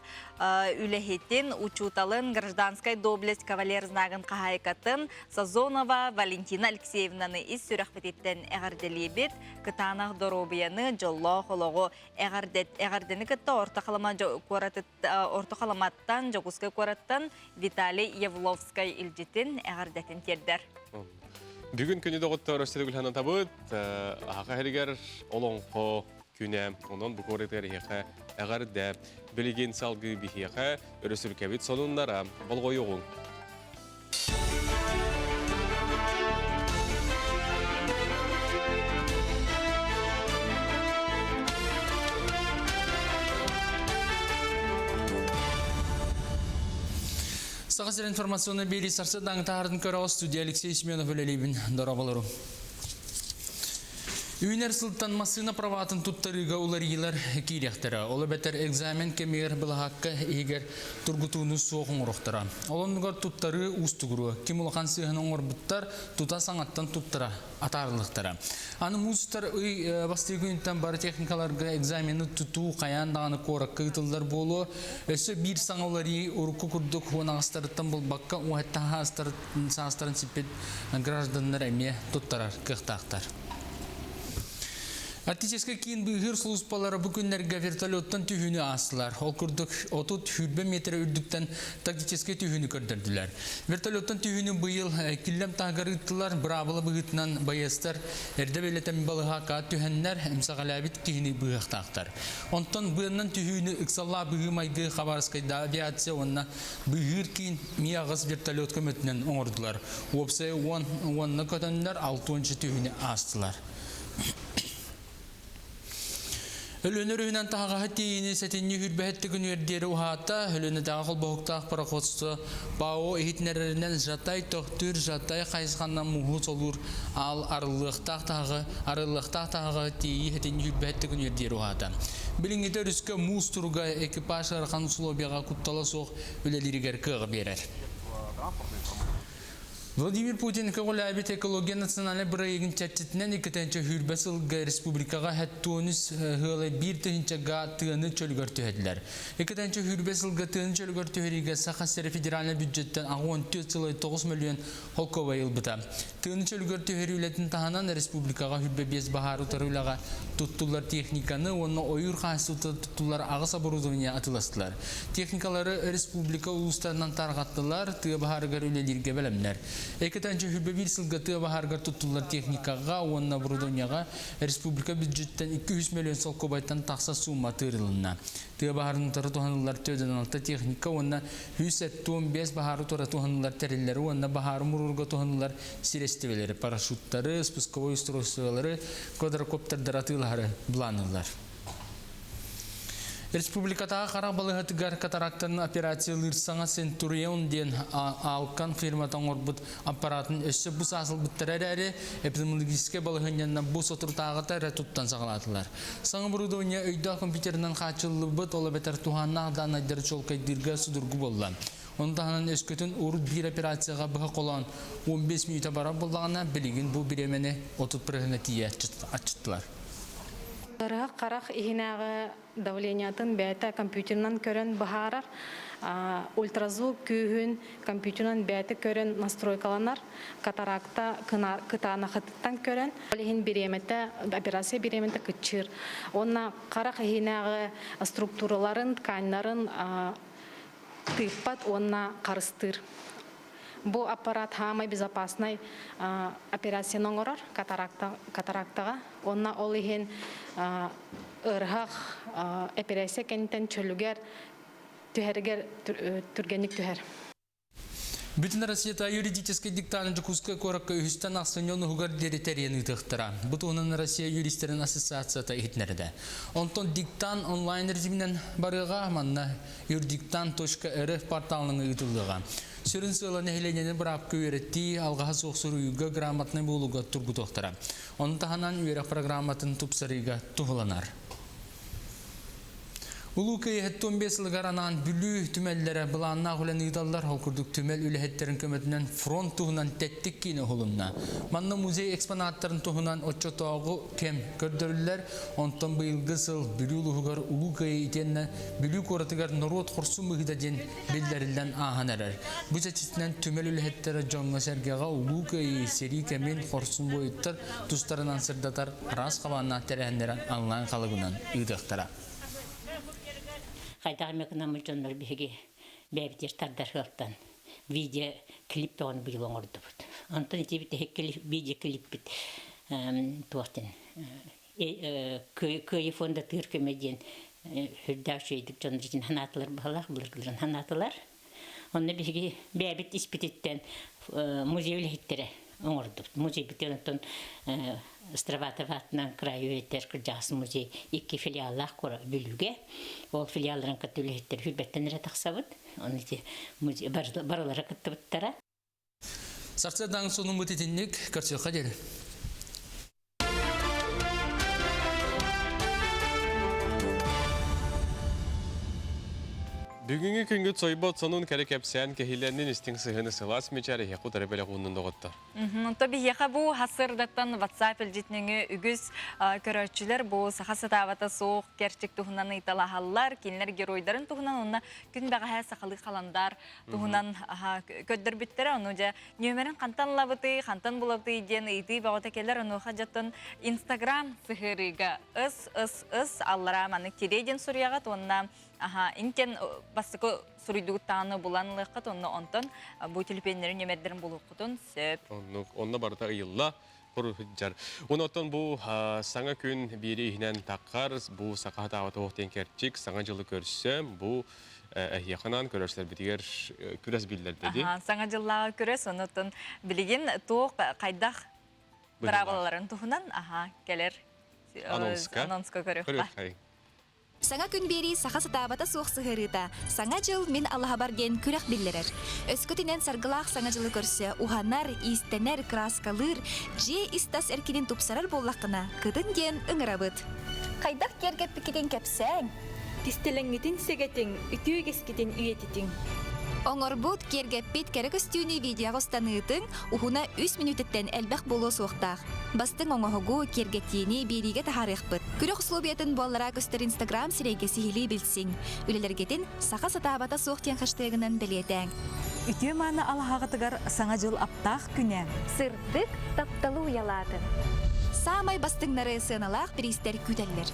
үлэһитин, учууталын, гражданскай доблесть кавалер знагын хаһаайкатын Сазонова Валентина Алексеевнаны ис сүрэхпититтэн эҕэрдэлиибит. Кытаанах доруобуйаны, дьоллоох олоҕу эҕэрдэни кытта Орто Халыма Орто Халыматтан, Дьокуускай куораттан Виталий Явловскай илдьитин эҕэрдэтин тиэрдэр. Бүгүн күнү доҕоттор өссө табыт, аха хэригэр олоҥхо күнэ. Онон бу куоратыгар иһиэхэ эҕэрдэ. Билигин салгыы биһиэхэ өрөсүлкэбит сонуннара болҕойуоҕуҥ. Саха сирин информационный биэрии сарсыардаҥы таһаардын көрөҕө студия Алексей Семенов үлэлиибин. Дорооболору. Үүнэр сылтан массыына праватын туттарыыга уларыйыылар киириэхтэрэ. Ол эбэтэр экзамен кэмигэр былаһаакка иһигэр тургутууну суох оҥоруохтара. Ол оннугар туттарыы уустугуруо. Ким улахан сыыһаны оҥорбуттар, тута саҥаттан туттара атаарыллыахтара. Аны муустар ый бастакы күнүттэн бары техникаларга экзамены тутуу хайаан даҕаны куоракка ыытыллар буолуо. Өссө биир саҥа уларыйыы урукку курдук уонаҕастарыттан булбакка уһаттан саастарын сиппит гражданнар эмиэ туттарар кыахтаахтар. Арктическай киин быыһыыр сулууспалара бу күннэргэ вертолеттан түһүүнү аастылар. Ол курдук 30-20 метр үрдүктэн тактическай түһүүнү көрдөрдүлэр. Вертолеттан түһүүнү быйыл Киллэм таһыгар ыыттылар. Быраабыла быһыытынан байыастар эрдэ бэлэтэн балыһаакка түһэннэр, эмсэҕэлээбит киһини быыһыахтаахтар. Онтон быаннан түһүүнү ыксаллаах быһыы-майгы Хабаровскайдааҕы авиация уонна быыһыыр киин Ми-аҕыс вертолет көмөтүнэн оҥордулар. Уопсайа уон уонна көтөннөр алтыонча түһүүнү аастылар. Өлүөнэ өрүһүнэн таһаҕаһы тиэйиини сэтинньи сүүрбэһэттэ күнүгэр диэри уһаата. Өлүөнэтээҕи холбоһуктаах пароходство ПАО иһитиннэрэринэн Жатай, Төхтүр, Жатай хайысханан мууһу солуур аал арыллыахтаах таһаҕы арыллыахтаах таһаҕаһы тиэйии сэтинньи сүүрбэһэттэ күнүгэр диэри уһаата. Билиҥҥитэ өрүскэ муус туруга экипаж ыарахан условияҕа куттала суох үлэлииригэр кыаҕы биэрэр. Владимир Путин көҕүлээбит экология национальнай бырайыагын чэрчитинэн иккитэнчэ сүүрбэ сылга республикаҕа хэттуонүс ыала биир тыһыынчага тыаны чөлүгэр түһэдилэр. Иккитэнчэ сүүрбэ сылга тыаны чөлүгэр түһэриигэ Саха сирэ федеральнай бюджеттэн 64 сылай 9 миллион холкуобай ылбыта. Тыаны чөлүгэр түһэрии үлэтин таһынан республикаҕа сүүрбэ биэс баһаар утары үлэҕэ туттуллар техниканы уонна ойуур хаһаайыстыбата туттуллар аҕыс оборудование атыыластылар. Техникалары республика улуустарынан тарҕаттылар, тыа баһаарыгар үлэлииргэ бэлэмнэр. Экитанча сүүрбэ биир сылга тыа баһаарыгар туттуллар техникаҕа уонна оборудованиеҕа республика бюджеттэн 200 миллион солкуобайтан тахса сумма тыырылынна. Тыа баһаарын утары туһаныллар 46 техника уонна 175 баһаары утары туһаныллар тэриллэри уонна баһаары муруурга туһаныллар сирэстибэлэри, парашюттары, спусковой устройстволары, квадрокоптердары атыылаһары былаанныыллар. Республикатааҕы харах балыыһатыгар катарактаны операциялыыр саҥа Центурион диэн Алкан фирмата оҥорбут аппаратын өссө бу саас ылбыттара эрээри, эпидемиологическай балаһыанньанан бу соторутааҕыта эрэ туттан саҕалаатылар. Саҥа оборудование өйдөөх компьютерынан хааччыллыбыт, ол эбэтэр туһааннаах дааннайдары чуолкайдыырга судургу буолла. Ону таһынан өскөтүн урут биир операцияҕа быһа холоон 15 мүнүүтэ барар буоллаҕына, билигин бу бириэмэни 30 бырыһыаҥҥа тиийэ аччыттылар. Ыарыһах харах иһинээҕи давлениятын бэйэтэ компьютерынан көрөн быһаарар. Ультразвук күүһүн компьютерынан бэйэтэ көрөн настройкаланар. Катаракта кытаанахытыттан көрөн. Ол иһин бириэмэтэ, операция бириэмэтэ кыччыыр. Уонна харах иһинээҕи структураларын, тканьнарын тыыппат уонна харыстыыр. Бу аппарат хаамай безопасный операцияны оҥорор катарактаҕа уонна ол иһин ыарыһах эпэрээссийэ кэнниттэн чөлүгэр түһэригэр түргэнник түһэр. Бүтүн Россията юридическай диктант Дьокуускай куоракка үһүстэн ахсынньы онуһугар диэри тэрийэн ыытыахтара. Бу туһунан Россия юристэрин ассоциацията иһитиннэрдэ. Онтон диктант онлайн режиминэн барыаҕа, манна юрдиктант.рф порталынан ыытыллыаҕа. Сүрүн сыала нэһилиэнньэни быраапка үөрэттии, алҕаһа суох суруйууга грамотнай буолууга тургутуохтара. Ону таһынан үөрэх программатын тупсарыыга туһуланар. Улуу Кыайыы 75 сылыгар анаан Бүлүү түмэллэрэ былааннаах үлэни ыыталлар. Ол курдук түмэл үлэһиттэрин көмөтүнэн фронт туһунан тэттик киинэ уһулунна. Манна музей экспонаттарын туһунан оччотооҕу кэм көрдөрүллэр. Онтон быйылгы сыл Бүлүү улууһугар Улуу Кыайыы итиэннэ Бүлүү куоратыгар норуот хорсун быһыыта диэн биллэриллэн ааһан эрэр. Бу чэрчитинэн түмэл үлэһиттэрэ дьоҥҥо-сэргэҕэ Улуу Кыайыы сэрии кэмин хорсун буойуттар тустарынан сырдатар араас хабааннаах тэрээһиннэри онлайн халыгынан ыытыахтара. Хайдах эмэ гынаммыт дьоннор биһиги бэйэбитигэр тардар сыалтан видео клип бөҕөнү быйыл оҥордубут. Онтон ити видеоклиппит туох диэн Кыайыы фондатыгар көмө диэн сүрдээх үчүгэйдик дьон дьиэтин санаатылар баһылаах былыргыларын санаатылар. Онно биһиги бэйэбит испититтэн музей үлэһиттэрэ оҥордубут. Музейбитин оттон Страватов аатынан кыраайы үөрэтэр кырдьаҕас музей икки филиаллаах куорат Бүлүүгэ. Ол филиалларын кытта үлэһиттэр сүүрбэттэн эрэ тахсабыт. Ону ити музей барылара кыттыбыттара. Сарсыардаҥ сонуммут итинник көрсүөххэ диэри. Бүгүҥҥү күҥҥүт сойбот сонун кэрэ кэпсээн кэһиилэннин истиҥ сыһыаны сылаас мичээр эһиэхэ утары бэлэх ууннун доҕоттор. Онто биһиэхэ бу хасырдаттан WhatsApp илдьитинэҥи үгүс көрөөччүлэр бу саха сатаабата суох кэрчик туһунан ыйыталаһаллар, кинилэр геройдарын туһунан уонна күн бэҕэһээ сахалыы халандаар туһунан көрдөрбүттэрэ. Ону дьэ нүөмэрин хантан ылабытый, хантан булабытый диэн ыйытыы бөҕөтө кэлэр. Онуоха дьоттон Инстаграм сыһыарыыга ыс ыс ыс аллараа маны кириэ диэн суруйаҕыт уонна Аха, интен бастакы суруйдугут тааны булан ылыаххыт, онно онтон бу түлүпүөннэрин нөмердэрин булуоххутун сөп. Оннук, онно барыта ыйылла хоруһуджар. Онотон бу саҥа күн биири иһинэн таххар, бу саха хатаабата оһох диэн кэрчик, саҥа дьылы көрсө, бу эһиэханан көрөрсөрбүтүгэр күрэс биллэрдэди. Саҥа дьыллааҕы күрэс, онотон билигин туох хайдах быраабылаларын туһунан аха кэлэр анонска, анонска көрүөххэ. Саҥа күн биэрии саха сатаабата суох сыһыарыыта Саҥа дьыл мин алаһабар диэн күрэх биллэрэр. Өскөтүнэн саргылаах Саҥа дьылы көрсө уһанар, иистэнэр, кырааскалыыр, дьиэ ис-тас эркинин тупсарар буоллаххына, кытын диэн ыҥырабыт. Хайдах киэргэппиккитин кэпсээҥ. Кистэлэҥҥитин сэгэтиҥ, үтүө үгэскитин үйэтитиҥ. Оҥорбут, киэргэппит кэрэ көстүүнү видеоҕа устаныытыҥ уһуна үс мүнүүтэттэн элбэх буолуо суохтаах. Бастыҥ оҥоһугу, киэргэтиини биэриигэ таһаарыахпыт. Күрэх условиятын буоллара көстөр Инстаграм сирэйгэ сиһилии билсиҥ. Үлэлэргитин «Саха сатаабата суох» диэн хэштегынан бэлиэтээҥ. Үтүө мааны алаһаҕытыгар Саҥа дьыл аптаах күнэ! Сырдык тапталы уйалаатын! Саамай бастыҥнары сыаналаах бириистэр күүтэллэр.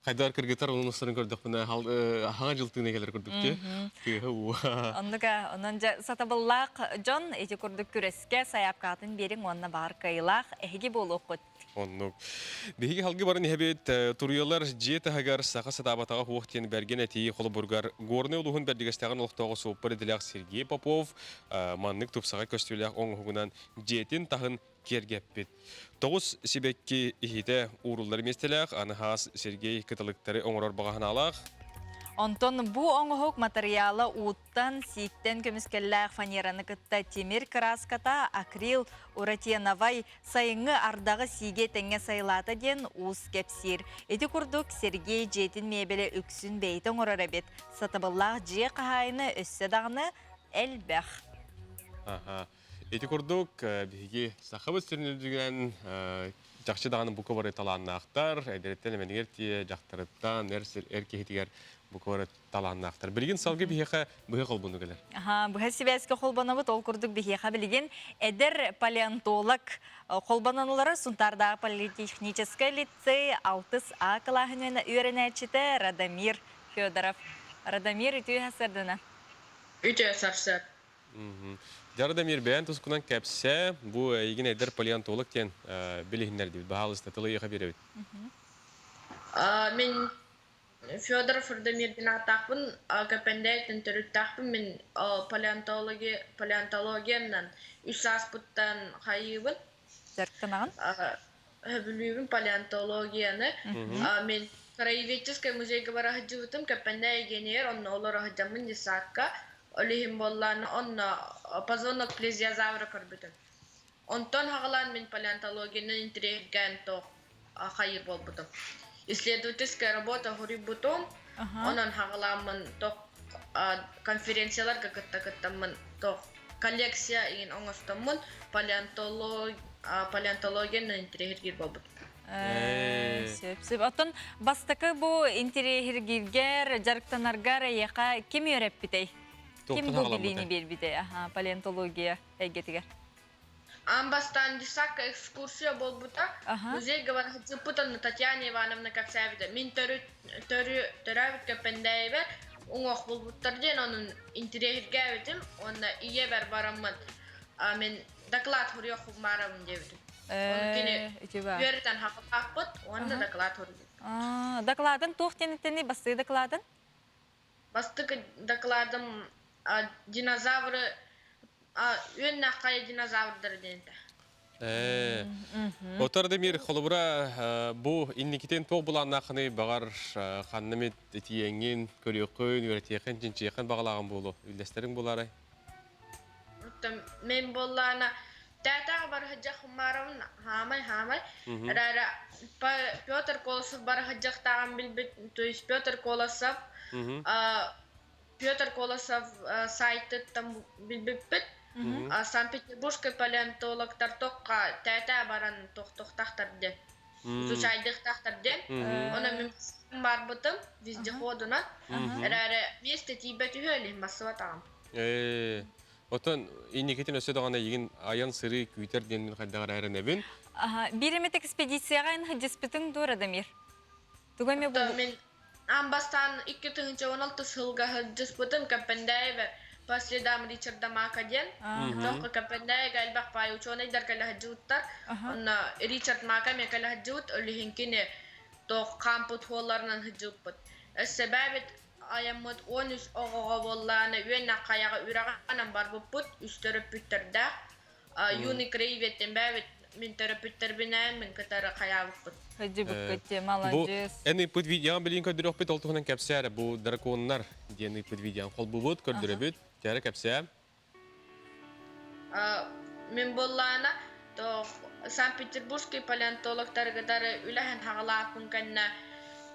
Хайдар кыргыттар онун устарын көрдөхпүнэ хаҥа дьыл тыына кэлэр курдук ти. Тыаһа ууа. Оннука, онон дьэ сатабыллаах дьон ити курдук күрэскэ сайаапкаатын биэриҥ уонна баар кыайыылаах эһиги буолуоххут. Оннук. Биһиги халгы баран иһэбит туруйалар дьиэ таһыгар саха сатаабатаҕа суох диэн бэргэн этии холобургар Горнай улууһун Бэрдигэстээҕин олохтооҕо суоппар идэлээх Сергей Попов маннык тупсаҕай көстүүлээх оҥоһугунан дьиэтин таһын киэргэппит. Тоҕус сибэкки иһитэ ууруллар миэстэлээх, аны хаас Сергей кыталыктары оҥорор баҕа санаалаах. Онтон бу оҥоһук матырыйаала ууттан, сииктэн көмүскэллээх фанераны кытта тимир кырааската, акрил, уратеновай, сайыҥҥы ардаҕы сиигэ тэҥҥэ сайылаата диэн уус кэпсиир. Ити курдук Сергей дьиэтин миэбэлэ үксүн бэйэтэ оҥорор эбит. Сатабыллаах дьиэ хаһаайына өссө даҕаны элбэх. Аха. Ити курдук, биһиги Сахабыт сирин үрдүгүнэн чахчы даҕаны бука бары талааннаахтар, эдэриттэн эмэнигэр тиийэ дьахтарыттан эр, эр киһитигэр бука бары талааннаахтар. Билигин салгыы биһиэхэ быһа холбону кэлэр. Аха, быһа сибээскэ холбонобут. Ол курдук биһиэхэ билигин эдэр палеонтолог холбононулары Сунтаардааҕы политехническай лицей алтыс А кылааһын үөрэнээччитэ Радомир Федоров. Радомир, үтүө сарсыардана. Үтүө сарсыарда. Дьарыдамир бэйэн тускунан кэпсээ, бу эйигин эдэр палеонтолог диэн билиһиннэрдибит. Баһаалыста тылы ыйыха биэрэбит. Мин Федоров Радомир диэн ааттаахпын, Кэпэндээйтэн төрүттээхпин. Мин палеонтология, палеонтологиянан үс ааспыттан хайыыбын. Дьарыктанаҕын? Сөбүлүүбүн палеонтологияны. Мин краеведческай музейга бара сылдьыбытым, Кэппэндээ Евгенийэр онно олоро сылдьаммын детсадка. Ол иһин буоллаан онно позвонок плезиозавра көрбүтүм. Онтон хаҕалаан мин палеонтологияны интириэһиргээн туох хайыр буолбутум. Исследовательская работа суруйбутум. Онон хаҕалааммын туох конференцияларга кытта кыттаммын туох коллекция иин оҥостоммун палеонтолог палеонтологияны интириэһиргиир буолбут. Сөп, сөп. Оттон бастакы бу интириэһиргииргэр, дьарыктанаргар эйиэхэ ким үөрэппитэй? Ким бу билиини биэрбитэй? Аха, палеонтология эйгэтигэр. Аан бастаан десакка экскурсия буолбута. Музейга барахсыппыт Татьяна Ивановна кэпсээбитэ. Мин төрүт төрөөбүт Кэппэндээйибэр уҥуох булбуттар диэн онун интириэһиргээбитим уонна ийэбэр бараммын мин доклад суруйуохпун баарабын диэбитим. Ону кини үөрэтэн хахылаахпыт уонна доклад суруйбут. Докладын туох диэниттэн бастыы докладын? Бастакы докладым динозавры үөннээх хайа динозаврдары диэн этэ. Отор Демир, холобура, бу инникитин туох былааннааххыный баҕар ханна эмит тиийэҥҥин, көрүөххүн, үөрэтиэххин, чинчийиэххин баҕалааҕын буолуо, үллэстэриҥ буолаарай? Мин буоллаана. Тәтәҕэ барыһыдьах Маравын хаамай Рара Петр Колосов барыһыдьахтааҕын билбит, то есть Петр Колосов Петр Колосов сайтыттан билбиппит. Санкт-Петербургский палеонтологтар тохха тәтә баран тохтохтахтар диэн. Изучайдыхтахтар диэн. Онон мин барбытым вездеходунан. Эрээри миэстэ тиийбэт үһү илин бассыбатаҕым. Э, Отон инникитин өссө даҕаны эйигин айан сырыы күүтэр диэн мин хайдах эрэ эрэнэбин. Биир эмит экспедицияҕа эн сылдьыспытыҥ дуо, Радомир? Тугу эмэ Оттон мин аан бастаан 2016 сылга сылдьыспытым Кэппэндээйибэ по следам Ричарда Мака диэн. Тоохко Кэппэндээйигэ элбэх баай учуонайдар кэлэ сылдьыбыттар. Онно Ричард Мака эмиэ кэлэ сылдьыбыт, ол иһин кини туох хаампыт суолларынан сылдьыбыппыт. Өссө бэйэбит Айаммыт 13 оҕоҕо буоллаҕына үөннэх хайаҕа үрэҕинэн барбыппыт, үс төрөппүттэрдээх. Юный краеведтэн бэйэбит мин төрөппүттэрбинээн мин кытары хайаабыппыт. Сылдьыбыккыт Бу маладьыас. эн ыыппыт видеоҕын билигин көрдөрүөхпүт, ол туһунан кэпсээ эрэ. Бу драконнар диэн ыыппыт видеоҕын холбуубут, көрдөрөбүт. Кэрэ кэпсээ. Мин буоллаҕына Санкт-Петербургский палеонтологтары кытары үлэһэн хаҕалааппын кэннэ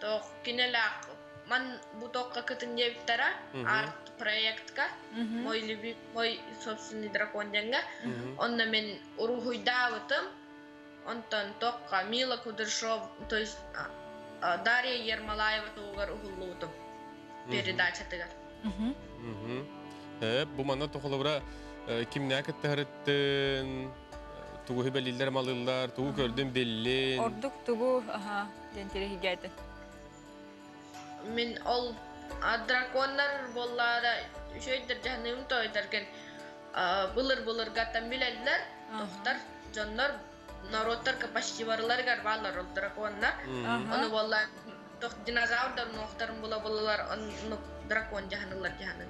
туох кинилээх ман бу туохха кытын диэбиттэрэ арт-проектка мой любимый мой собственный дракон диэҥҥэ онно мин уруһуйдаабытым онтон туохха Мила Кудряшов то есть Дарья Ермолаева туһугар уһуллубутум передачатыгар. Бу манна тохолобура кимнээх кыттыһарыттын, тугу бэлиллэр малыллар, тугу көрдүн биллин. Ордук тугу диэн тирэһигээтин. Мин ол драконнар буоллаара үчүгэйдэр дьаһаныым тойдаргын былыр-былыргаттан билэллэр, тохтар дьоннор народтарга почти барыларыгар бааллар ол драконнар. Ону буолла Тох динозаврдар нуохтарын була-булалар оннук дракон дьаһаныллар дьаһанын.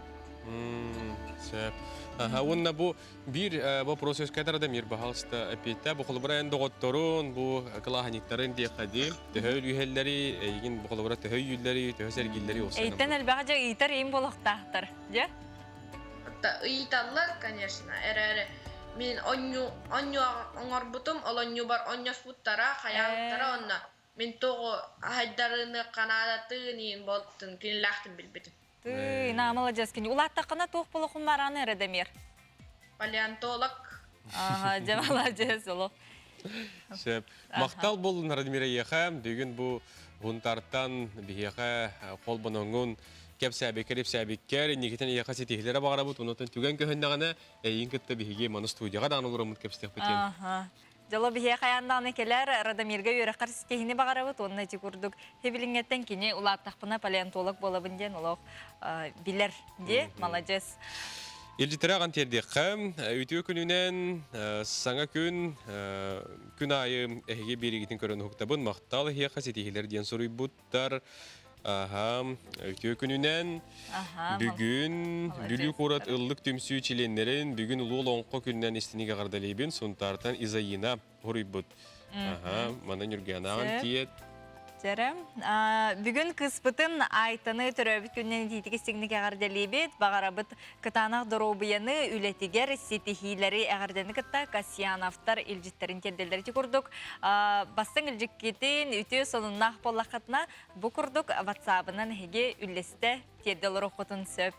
Сөп. Аха, уонна бу биир вопрос өскөтөр да мир баһалыста эпиэтте бу холобура эн доҕотторун, бу кылааһынньыктарын диэххэ дии. Төһө үлүһэллэри, эйигин бу холобура төһө өйүүллэри, төһө сэргииллэри ол Эйтен элбэҕи дьэ ыйтар иин болохтаахтар. Дьэ? Ыйыталлар, конечно, эрээри мин онньу онньу оҥорбутум, ол онньубар онньоспуттара, хайаабыттара онно Мин тоҕо аһайдарыны Канадатын иин болтун кинилээхтин билбитим. Тыы, на маладьыас кини. Улааттаххына туох болохун барааны эрэ Дамир? Палеонтолог. Ага, дьэ маладьыас олох. Сөп. Махтал буоллун Радмир эйиэхэ. Бүгүн бу Хунтартан биһиэхэ холбоноҥҥун кэпсээбиккэр ипсээбиккэр инникитин эйиэхэ ситиһилэрэ баҕарабыт. Онотон түгэн көһүннэҕинэ эйигин кытта биһиги маны студияҕа даҕаны олороммут кэпсэтиэхпит диэн. Ага. Дьоло биһиэхэ хайаан кэлэр Радомирга үөрэххэр ситиһини баҕарабыт уонна ити курдук хибилиҥҥэттэн кини улааттахпына палеонтолог буолабын диэн олох билэр дии маладьыас. Илдьитэрэ аҕан тиэрдиэххэ үтүө күнүнэн саҥа күн күн аайы эһиги биэригитин көрөн уһуктабын махтал эһиэхэ ситиһилэр диэн суруйбуттар Аха, үтүө күнүнэн бүгүн Бүлүү куорат ыллык түмсүү чилиэннэрин бүгүн Улуу Олоҥхо күнүнэн истиник эҕэрдэлиибин Сунтаартан Изаина хоруйбут. Аха, манна Ньургуйанааҕын тиэт. Чэрэ. Бүгүн кыыспытын Айтаны төрөөбүт күнүнэн итиитик истиҥник эҕэрдэлиибит. Баҕарабыт кытаанах доруобуйаны, үлэтигэр ситиһиилэри эҕэрдэни кытта Касьяновтар илдьиттэрин тиэрдэллэр. Ити курдук бастыҥ илдьиккитин үтүө сонуннаах буоллаххытына бу курдук ватсабынан эһиги үллэстэ тиэрдэ олоруоххутун сөп.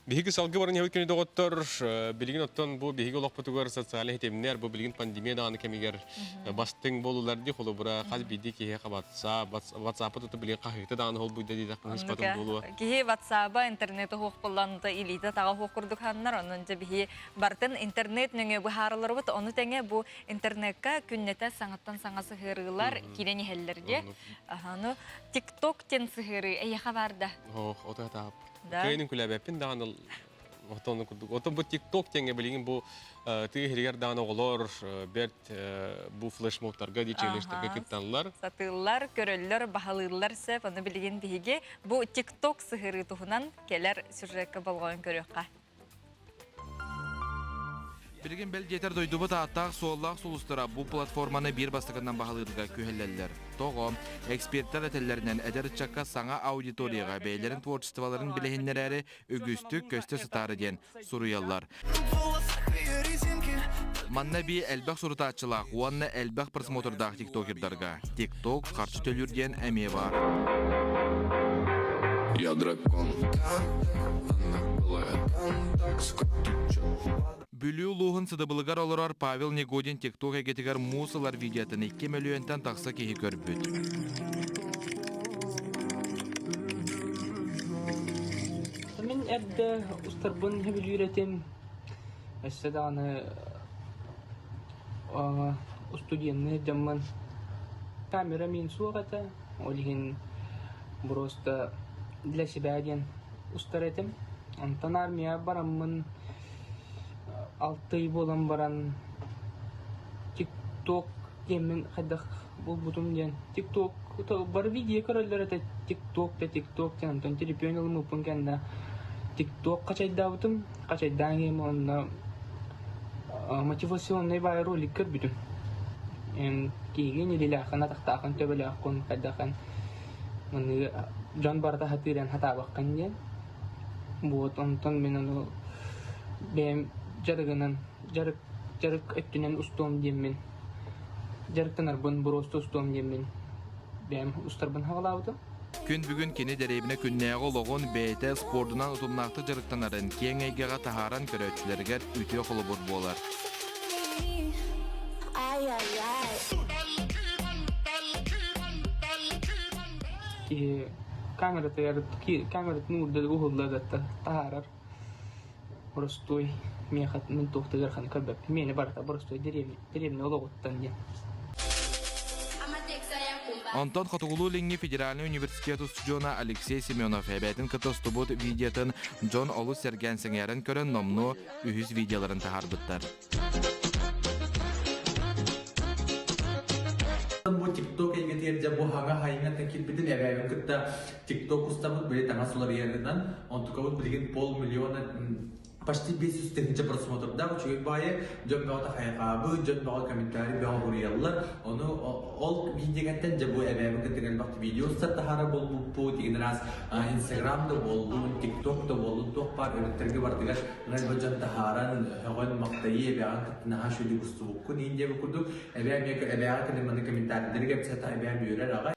Биһиги салгыы баран иһэбит күнү доҕоттор, билигин оттон бу биһиги олохпутугар социальнай ситимнэр, бу билигин пандемия даҕаны кэмигэр бастыҥ буолулар дии, холобура, хас биирдии киһиэхэ WhatsApp, WhatsApp туту билигин хаһыыта даҕаны холбуйда диэтэхпин ыспатым буолуо. Киһи WhatsApp-а интернет уһуох булланта илиитэ таҕа уһуох курдук ханнар, онон дьэ биһи бартын интернет нөҥүө быһаарыларбыт, ону тэҥэ бу интернекка күннэтэ саҥаттан саҥа сыһыарыылар киирэн иһэллэр дии. Аны ТикТок диэн сыһыарыы эйиэхэ баар да? Ох, ото атаап. Кыайын күлээбэппин даҕаны отону курдук. Отон бу ТикТок диэҥҥэ билигин бу тыа иһигэр даҕаны оҕолор бэрт бу флешмобтарга, дичелештэргэ кытталлар. Сатыыллар, көрөллөр, баһылыыллар сөп. Аны билигин биһиги бу ТикТок сыһыарыы туһунан кэлэр сюжекка болҕойон көрүөххэ. Билигин бэл диэтэр дойдубут ааттаах-суоллаах сулустара бу платформаны биир бастакынан баһылыырга күһэллэллэр. Тоҕо? Экспертэр этэллэринэн, эдэр ыччакка саҥа аудиторияҕа бэйэлэрин творчестволарын билиһиннэрээри үгүстүк көстө сытаары диэн суруйаллар. Манна эбии элбэх сурутааччылаах уонна элбэх просмотрдаах тиктокердарга тикток харчы төлүүр диэн эмиэ баар. Я дракон. Бүлүү улууһун сыдыбылыгар олорор Павел Негодин тикток эйгэтигэр муус ылар видеотын 2 мөлүйүөнтэн тахса киһи көрбүт. Мин эрдэ устарбын сөбүлүүр этим. Өссө даҕаны устудьуоннуу дьоммун камера миин суох этэ, ол иһин просто для себя диэн устар этим. Онтон армияҕа бараммын алта ый буолан баран тик-ток диэммин хайдах булбутум диэн тик-ток бары видео көрөллөр этэ тик-ток да тик-ток диэн онтон телефон ылыммыппын кэннэ тик-ток хачайдаабытым хачайдаан иһим уонна мотивационный баай ролик көрбүтүм киһигин илиилээххин атахтааххын төбөлөөххүн хайдаххын манныгы дьон барыта сатыырын сатаабаккын диэн вот онтон мин ону бэйэм дьарыгынан дьарык дьарык өттүнэн устуом диэммин дьарыктанарбын боруоста устуом диэммин бэйэм устарбын саҕалаабытым. Күн бүгүн кини дэриэбинэ күннээҕи олоҕун бэйэтэ спордунан утумнаахтык дьарыктанарын киэҥ эйгэҕэ таһааран көрөөччүлэригэр үтүө холобур буолар. Киһи камератыгар камератын уурда уһулла да таһаарар боростуой миэхэ мин туох да ыараханы көрбөппүн миэнэ барыта боростуой дэриэбинэ олоҕуттан диэн. Онтон Хотугулуу-Илиҥҥи федеральнай университет устудьуона Алексей Семенов эбээтин кытта устубут видеотын дьон олус сэргээн сэҥээрэн көрөн номнуо үһүс видеоларын таһаарбыттар. Бу TikTok эйгэтигэр дьэ бу хаҥа хайыҥа киирбитин эбээбин кытта TikTok устабыт били таҥас уларыйарынан онтукабыт билигин полмиллиона почти 500 тыһыынча просмотрдаах үчүгэй баайы дьон бөҕөтө хайҕаабыт дьон бөҕө комментарий бөҕө суруйаллар ону ол видеогаттан дьэ бу эбээбин кытта элбэх видео устар таһаара буолбуппут игин раз инстаграм да буоллун тикток да буоллун туох баар өрүттэргэ барытыгар Ынай дьон таһааран, өҕөн, махтайыы эбээҕин кытта наһаа үчүгэйдик устубуккун иин диэбит курдук, эбээ эмиэ эбээҕэ кэлин маннык комментарийдары кэпсэтэ, эбээм үөрэр аҕай.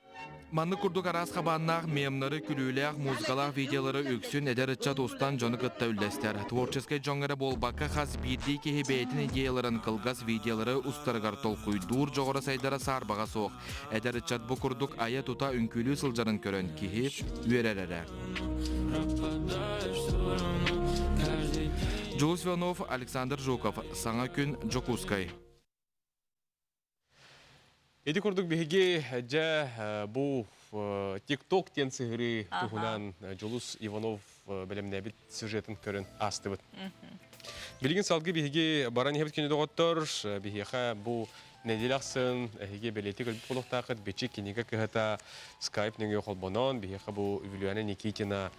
Маннык курдук араас хабааннаах мемнары, күлүүлээх, музыкалаах видеолары үксүн эдэр ыччат устан дьону кытта үллэстэр. Творческай дьоҥҥо эрэ буолбакка, хас биирдии киһи бэйэтин идеяларын кылгас видеолары устарыгар толкуйдуур дьоҕура сайдара саарбаҕа суох. Эдэр ыччат бу курдук айа-тута үҥкүүлүү сылдьарын көрөн киһи үөрэр эрэ. Дьулус Иванов, Александр Жуков, Саҥа күн, Дьокуускай. Ити курдук биһиги дьэ бу TikTok диэн сыһырыы туһунан Дьулус Иванов бэлэмнээбит сюжетын көрөн аастыбыт. Билигин салгыы биһиги баран иһэбит күнү доҕоттор, биһиэхэ бу Нэдиэлэ ахсын эһиги бэлиэтии көрбүт буолуохтааххыт Бичик кинигэ кыһата скайп нөҥүө холбонон биһиэхэ бу Вилюяна Никитина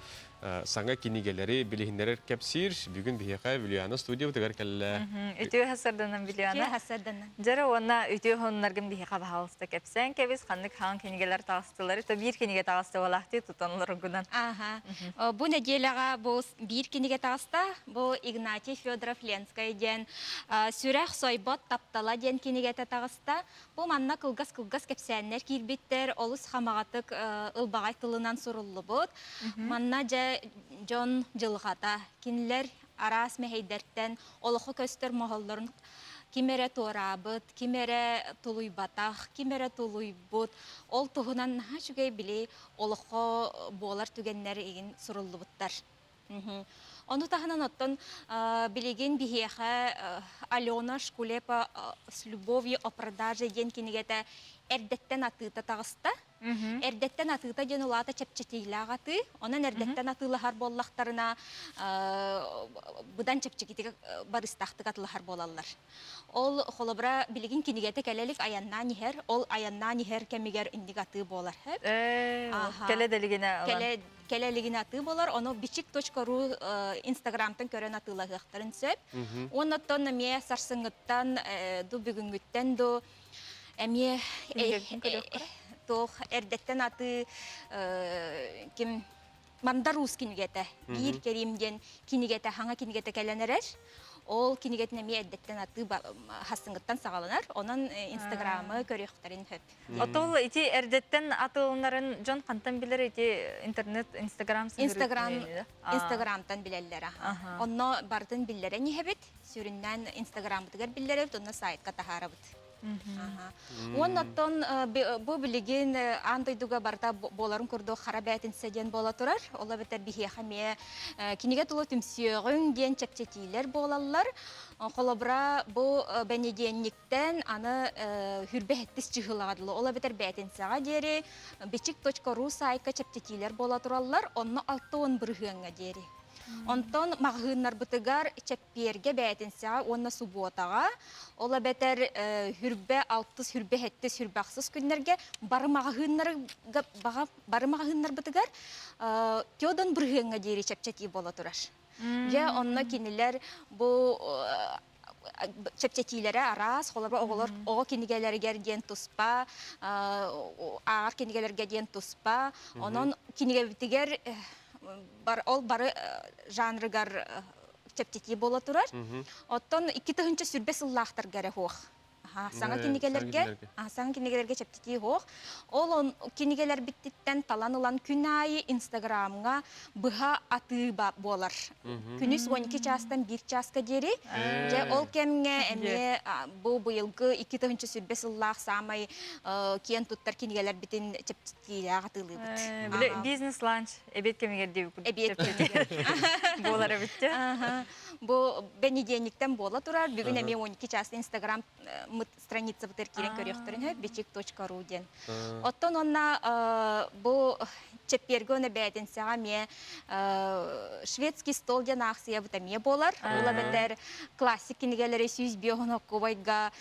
саҥа кинигэлэри билиһиннэрэр кэпсиир. Бүгүн биһиэхэ Вилюяна студиябытыгар кэллэ. Үтүө хасарданан Вилюяна. Үтүө хасарданан. Дьара уонна үтүө хоннаргын биһиэхэ баһаалыста кэпсээн кэбис ханнык хаан кинигэлэр таҕыстылар то биир кинигэ таҕыста буолаахтыы тутан олоргунан. Аха. Бу нэдиэлэҕэ бу биир кинигэ таҕыста. Бу Игнатий Федоров Ленскэй диэн Сүрэх сойбот таптала диэн кинигэтэ таҕыста. Бу манна кылгас-кылгас кэпсээннэр киирбиттэр, олус хамаҕатык ылбаҕай тылынан суруллубут. Манна дьэ дьон дьылҕата, кинилэр араас мэһэйдэртэн олоххо көстөр моһоллорун ким эрэ туораабыт, ким эрэ тулуйбатах, ким эрэ тулуйбут. Ол туһунан наһаа үчүгэй били олоххо буолар түгэннэр игин суруллубуттар. Ону таһынан оттон билигин биһиэхэ Алена Шкулепа «С любовью о продаже» диэн кинигэтэ эрдэттэн атыыта таҕыста. Эрдэттэн атыыта диэн улаата чэпчэтиилээх атыы. Онон эрдэттэн атыылаһар буоллахтарына быдан чэпчэкитик барыстаахтык атылаһар буолаллар. Ол холобура билигин кинигэтэ кэлэ илик айаннаан иһэр. Ол айаннаан иһэр кэмигэр инник атыы буолар. Кэлэ да илигинэ Кэлэ кэлэ илигинэ атыы буолар, ону бичик.ру инстаграмтан көрөн атыылаһыахтарын сөп. Уонна оттон эмиэ сарсыҥҥыттан ду бүгүҥҥүттэн ду эмиэ туох эрдэттэн атыы ким Мандар Уус кинигэтэ биир кэриим диэн кинигэтэ хаҥа кинигэтэ кэлэн эрэр. Ол кинигэтин эмиэ эрдэттэн атыы хассыҥыттан саҕаланар. Онон Инстаграмы көрүөхтэрин сөп. Отол ити эрдэттэн атыыланарын дьон хантан билэр ити интернет Инстаграм Инстаграм Инстаграмтан билэллэр аха. Онно барытын биллэрэн иһэбит. Сүрүннээн Инстаграммытыгар биллэрэбит, онно сайтка таһаарабыт. Уонна оттон бу билигин аан дойдуга барыта буоларын курдук хара бээтинсэ диэн буола турар. Ол эбэтэр биһиэхэ эмиэ кинигэ тула түмсүөҕүҥ диэн чэпчэтиилэр буолаллар. Холобура, бу бэнидиэнньиктэн аны хүрбэ сэттис чыһыылаҕа дылы, ол эбэтэр бээтинсэҕэ диэри бичик.ру саайка чэпчэтиилэр буола тураллар, онно 60 бырыһыаҥҥа диэри. Онтон маҕаһыыннарбытыгар чэппиэргэ, бээтинсэҕэ уонна субуотаҕа, ол эбэтэр хүрбэ алтыс, хүрбэ сэттис, хүрбэ ахсыс күннэргэ бары маҕаһыыннарга бары маҕаһыыннарбытыгар Теодон бырыһыаҥҥа диэри чэпчэтии буола турар. Дьэ, онно кинилэр бу чэпчэтиилэрэ араас, холобура оҕолор оҕо кинигэлэригэр диэн туспа, ааҕар кинигэлэргэ диэн туспа. Онон кинигэбитигэр ол бары жанрыгар чэпчэтии буола турар. Оттон 2020 сыллаахтарга эрэ суох. Саҥа кинигэлэргэ, саҥа кинигэлэргэ чэпчэтии суох. Ол кинигэлэрбититтэн талан ылан күн аайы Инстаграмҥа быһа атыы буолар. Күнүс 12 чаастан 1 чааска диэри. Дьэ, ол кэмҥэ эмиэ бу быйылгы 2020 сыллаах саамай киэн туттар кинигэлэрбитин чэпчэтиилээх атыылыыбыт. Били бизнес-ланч эбиэт кэмигэр диэбит Эбиэт кэмигэр. Буолар эбит Бу бэнидиэнньиктэн буола турар. Бүгүн эмиэ 12 чаас Инстаграм страницабытыгар киирэн көрүөхтэрин сөп бичик.ру диэн. Оттон онно бу чэппиэргэ уонна бээтинсэҕэ эмиэ шведский стол диэн аахсыйабыт эмиэ буолар. Ол эбэтэр классик кинигэлэри 105 хоноккубайга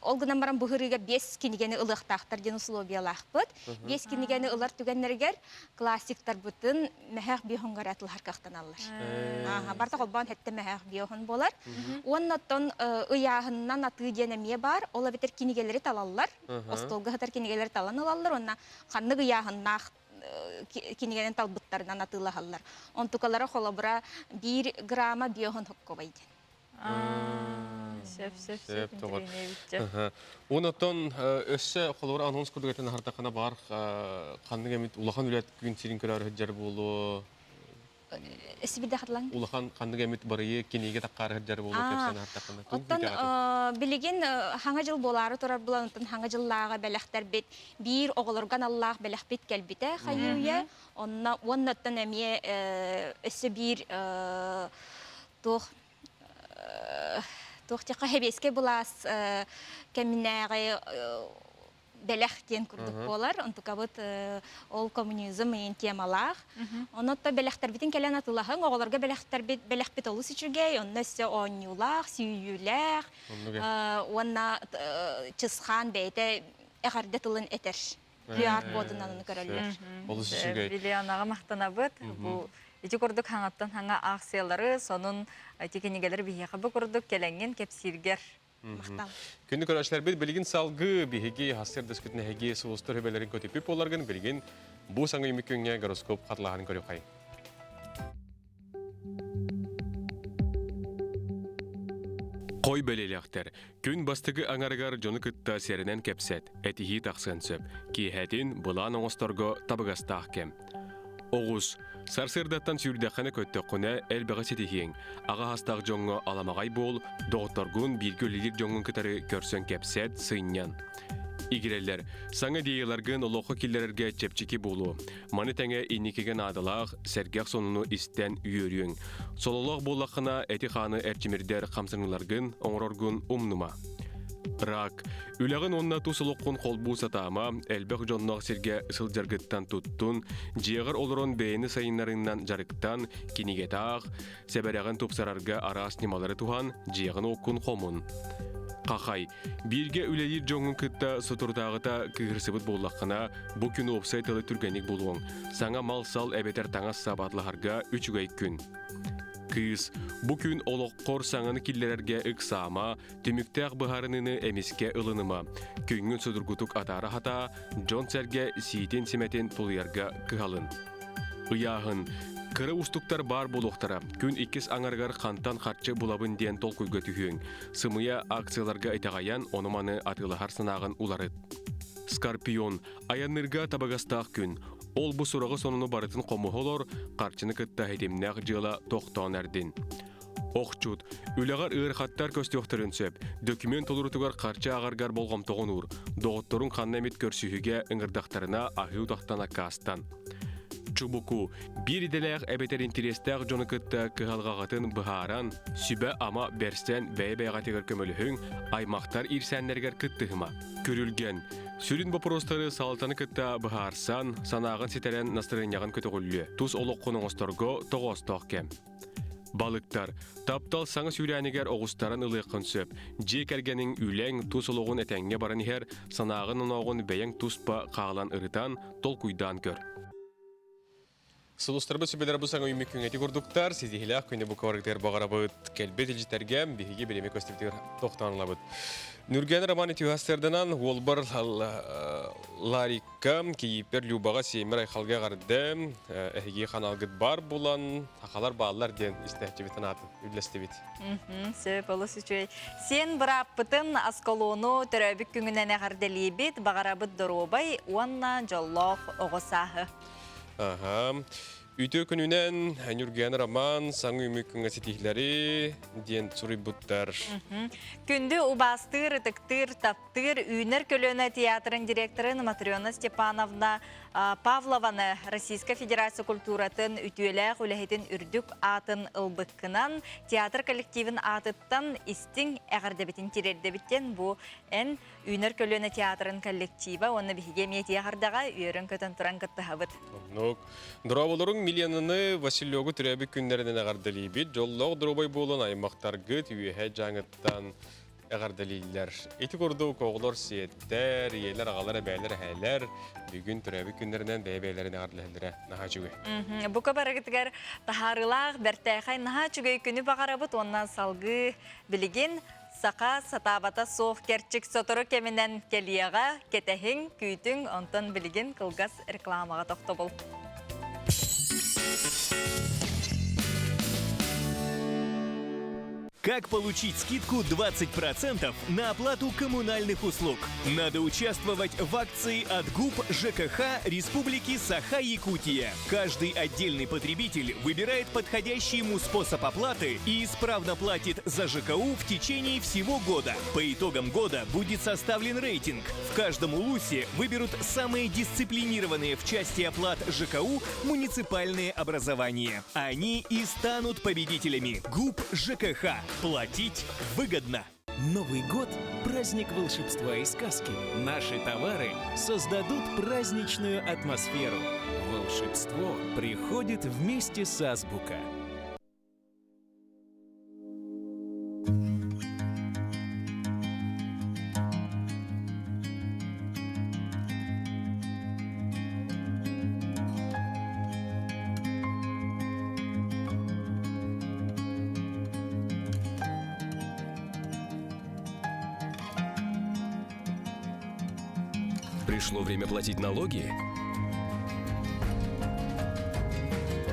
ол гынан баран бу ырыыга 5 кинигэни ылыахтаахтар диэн условиялаахпыт. 5 кинигэни ылар түгэннэригэр классиктарбытын мөһөөх биоһуҥҥа эрэ атылаһар кыахтаналлар. Барыта холбоон хэттэ мөһөөх биоһун буолар. Уонна оттон ыйааһынынан атыы диэн эмиэ баар. Ол эбэтэр кинигэлэри талаллар. Остуолга сытар кинигэлэри талан ылаллар уонна ханнык ыйааһыннаах кинигэнэн талбыттарынан атыылаһаллар. Онтукалара холобура биир грамма биоһун хоккобай диэн. Сөп, сөп, сөп, интэриэһинэй Онотон өссө холобура анонс курдук этэн аһардаххына баар ханнык эмит улахан үлэт күн сирин көрөр сылдьар буолуо. Сибирде хатылан. Улахан ханнык эмит барыйы кинигэ таккаары сылдьар буолуо кэпсээн аһардаххына. Оттон билигин хаҥа дьыл буолаары турар булан онтон хаҥа дьыллааҕы бэлэхтэрбит биир оҕолорго аналлаах бэлэхпит кэлбитэ хайыы-үйэ. Онно уонна оттон эмиэ өссө биир туох туох диэххэ сэбиэскэй былаас кэминээҕи бэлэх диэн курдук буолар. Онтукабыт ол коммунизм иин темалаах. Онно бэлэхтэрбитин кэлэн атылаһыҥ, оҕолорго бэлэхтэрбит бэлэхпит олус үчүгэй, онно өссө оонньуулаах, сүүйүүлээх уонна Чысхаан бэйэтэ эҕэрдэ тылын этэр. QR кодунан ону көрөллөр. Олус үчүгэй. Лилианаҕа махтанабыт. Бу ити курдук хаҥаттан хаҥа аахсыйалары, сонун ити кинигэлэр биһиэхэ бу курдук кэлэҥҥин кэпсииргэр махтал. Күндү көрөөччүлэрбит билигин салгыы биһиги хассыр дөскүтүн эһиги сулустар хүбэлэрин көтүппүт буоларгын билигин бу саҥа үмүк күҥҥэ гороскоп хатылаһан көрүөххэй. Хой бэлиэлээхтэр күн бастакы аҥарыгар дьону кытта сэрэнэн кэпсэт, этиһии тахсыан сөп. Киэһэтин былаан оҥосторго табыгастаах кэм. Оҕус, сарсыардаттан сүүрдэххинэ-көттөххүнэ элбэҕи ситиһиэҥ. Аҕа астаах дьоҥҥо аламаҕай буол, доҕотторгун, бииргэ үлэлиир дьоҥҥун кытары көрсөн кэпсэт, сынньан. Игирэллэр, саҥа идеяларгын олоххо киллэрэргэ чэпчэки буолуо. Маны тэҥэ инникигэ наадалаах, сэргэх сонуну истэн үөрүөҥ. Сололоох буоллаххына, эти-хааны эрчимирдэр хамсаныыларгын оҥороргун умнума. Рак. Үлэҕин уонна тус олоххун холбуу сатаама, элбэх дьонноох сиргэ сылдьаргыттан туттун, дьиэҕэр олорон бэйэни сайыннарыынан дьарыктан, кинигэтэ аах, сэбэрэҕин тупсарарга араас ньымалары туһан, дьиэҕин-уоккун хомун. Хахай. Бииргэ үлэлиир дьоҥҥун кытта соторутааҕыта кыыһырсыбыт буоллаххына, бу күн уопсай тылы түргэнник булуоҥ. Саҥа мал-сал эбэтэр таҥас-сап атылаһарга үчүгэй күн. Кыыс, бу күн олоххор саҥаны киллэрэргэ ыксаама, түмүктээх быһаарыныыны эмискэ ылыныма. Күҥҥүн судургутук атаара сатаа, дьон-сэргэ сиитин-симэтин тулуйарга кыһалын. Ыйааһын. Кыра уустуктар баар буолуохтара. Күн иккис аҥарыгар хантан харчы булабын диэн толкуйга түһүөҥ. Сымыйа акцияларга итэҕэйэн, ону-маны атыылаһар санааҕын уларыт. Скорпион. Айанныырга табыгастаах күн. Ол бу сураҕы сонуну барытын хомуһа олор, харчыны кытта ситимнээх дьыала тохтоон эрдин. Охчут. Үлэҕэр ыарахаттар көстүөхтэрин сөп. Дөкүмүөн толорутугар харчы ааҕаргар болҕомтоҕун уур. Доҕотторуҥ ханна эмит көрсүһүүгэ ыҥырдахтарына аһыы утахтан аккаастан. Чубуку. Биир идэлээх эбэтэр интэриэстээх дьону кытта кыһалҕаҕытын быһааран, сүбэ-ама бэрсэн бэйэ-бэйэҕитигэр көмөлөһүҥ, аймахтар иирсээннэригэр кыттыһыма. Күрүлгэн. Сүрүн боппуруостары салалтаны кытта быһаарсан, санааҕын ситэрэн настырыанньаҕын көтөҕүллүө. Тус олоххун оҥосторго тоҕоостоох кэм. Балыктар. Таптал саҥа сүүрээнигэр оҕустаран ылыаххын сөп. Дьиэ кэргэниҥ, үлэҥ, тус олоҕун этэҥҥэ баран иһэр, санааҕын-онооҕун бэйэҥ туспа хаалан ырытан, толкуйдаан көр. Сулустарбыт сүбэлэр бу саҥа үүммүт күҥҥэ ити курдуктар, ситиһиилээх күнү бу кыбарыктыгар баҕарабыт. Кэлбит илдьитэргэ биһиги бириэмэ көстүбүтүгэр тохтоон ылабыт. Нүргэн Роман үтүө уолбар Ларик Кийииппэр Любаҕа сиэммэр айхалга эҕэрдэ, эһиги ханаалгыт баар булан, сахалар бааллар диэн истээччибитин аатын үллэстибит. Сөп, олус үчүгэй. Сиэн бырааппытын Аскалону төрөөбүт күҥүнэн эҕэрдэлиибит, баҕарабыт доруобай уонна дьоллоох оҕо сааһы. Аха. Үтүө күнүнэн Ньургуяна Роман саҥа үмүк күҥҥэ ситиһилэри диэн суруйбуттар. Күндү убаастыыр, ытыктыыр, таптыыр Үүнэр көлүөнэ театрын директорын Матрена Степановна Павлованы Российскай Федерация культуратын үтүөлээх үлэһитин үрдүк аатын ылбыккынан театр коллективин аатыттан истиҥ эҕэрдэбитин тириэрдэбит диэн бу эн Үүнэр көлүөнэ театрын коллектива уонна биһиги эмиэ театрдаҕа үөрэн-көтөн туран кыттыһабыт. Оннук. Дорооболоруҥ Миленаны, Василегу төрөөбүт күннэринэн эҕэрдэлиибит. Дьоллоох доруобай буолун аймахтаргыт үөһэ дьааҥыттан эҕэрдэлииллэр. Ити курдук оҕолор сиэттэр, ийэлэр, аҕалар, эбээлэр, эһээлэр бүгүн төрөөбүт күннэринэн бэйэ-бэйэлэрин эҕэрдэлэһэллэрэ наһаа үчүгэй. Бука барыгытыгар таһаарыылаах, бэртээхэй наһаа үчүгэй күнү баҕарабыт уонна салгыы билигин саха сатаабата суох кэрчик сотору кэминэн кэлиэҕэ, кэтэһиҥ, күүтүҥ, онтон билигин кылгас рекламаҕа тохтобул. Как получить скидку 20% на оплату коммунальных услуг? Надо участвовать в акции от ГУП ЖКХ Республики Саха-Якутия. Каждый отдельный потребитель выбирает подходящий ему способ оплаты и исправно платит за ЖКУ в течение всего года. По итогам года будет составлен рейтинг. В каждом улусе выберут самые дисциплинированные в части оплат ЖКУ муниципальные образования. Они и станут победителями. ГУП ЖКХ. Платить выгодно. Новый год – праздник волшебства и сказки. Наши товары создадут праздничную атмосферу. Волшебство приходит вместе с Азбука. Пришло время платить налоги?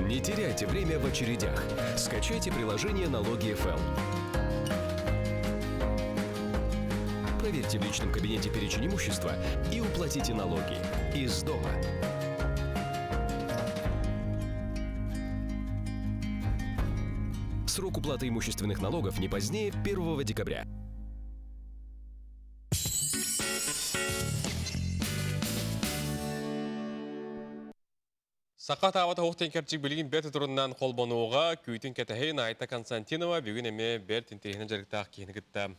Не теряйте время в очередях. Скачайте приложение «Налоги ФЛ». Проверьте в личном кабинете перечень имущества и уплатите налоги из дома. Срок уплаты имущественных налогов не позднее 1 декабря. Саха таабата оһох кэрчик билигин бэрт туруннан холбонууга күүтүн кэтэһин Айта Константинова бүгүн эмиэ бэрт интэриэһинэй дьарыктаах киһини кытта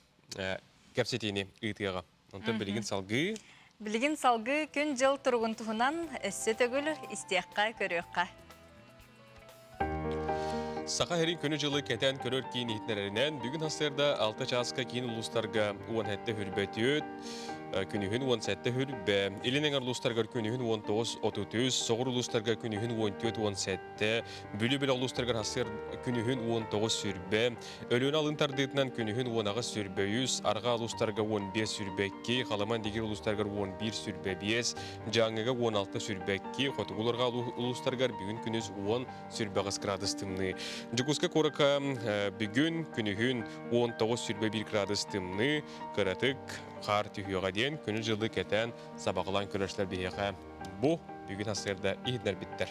кэпсэтиини ыытыаҕа. Онтон билигин салгыы Билигин салгыы күн-дьыл туругун туһунан өссө төгүл истиэххэ, көрүөххэ. Саха сирин күнү-дьылы кэтээн көрөр киин иһитиннэрэринэн, бүгүн сарсыарда 6 чааска киин улуустарга 17 хүрбэтүөт, күнүһүн 17 хүрбэ, илин эҥэр улуустарыгар күнүһүн 19 33, соҕур улуустарга күнүһүн 14 17, Бүлүү бөлөх улуустарыгар хасыр күнүһүн 19 сүрбэ, Өлүөнэ алын тардыытынан күнүһүн 18 сүрбэ 3, арҕаа улуустарга 15 сүрбэ 2, Халыман дигир улуустарыгар 11 сүрбэ 5, Дьааҥыга 16 сүрбэ 2, хотугу-арҕаа улуустарыгар бүгүн күнүс 10 сүрбэ 8 градус тымныы. Дьокуускай куоракка бүгүн күнүһүн 19 сүрбэ 1 градус тымныы, кыратык хаар түһүөҕэ диэн күнү-дьылы кэтээн сабаҕалаан көрөөччүлэр биһиэхэ бу бүгүн сарсыарда иһитиннэрбиттэр.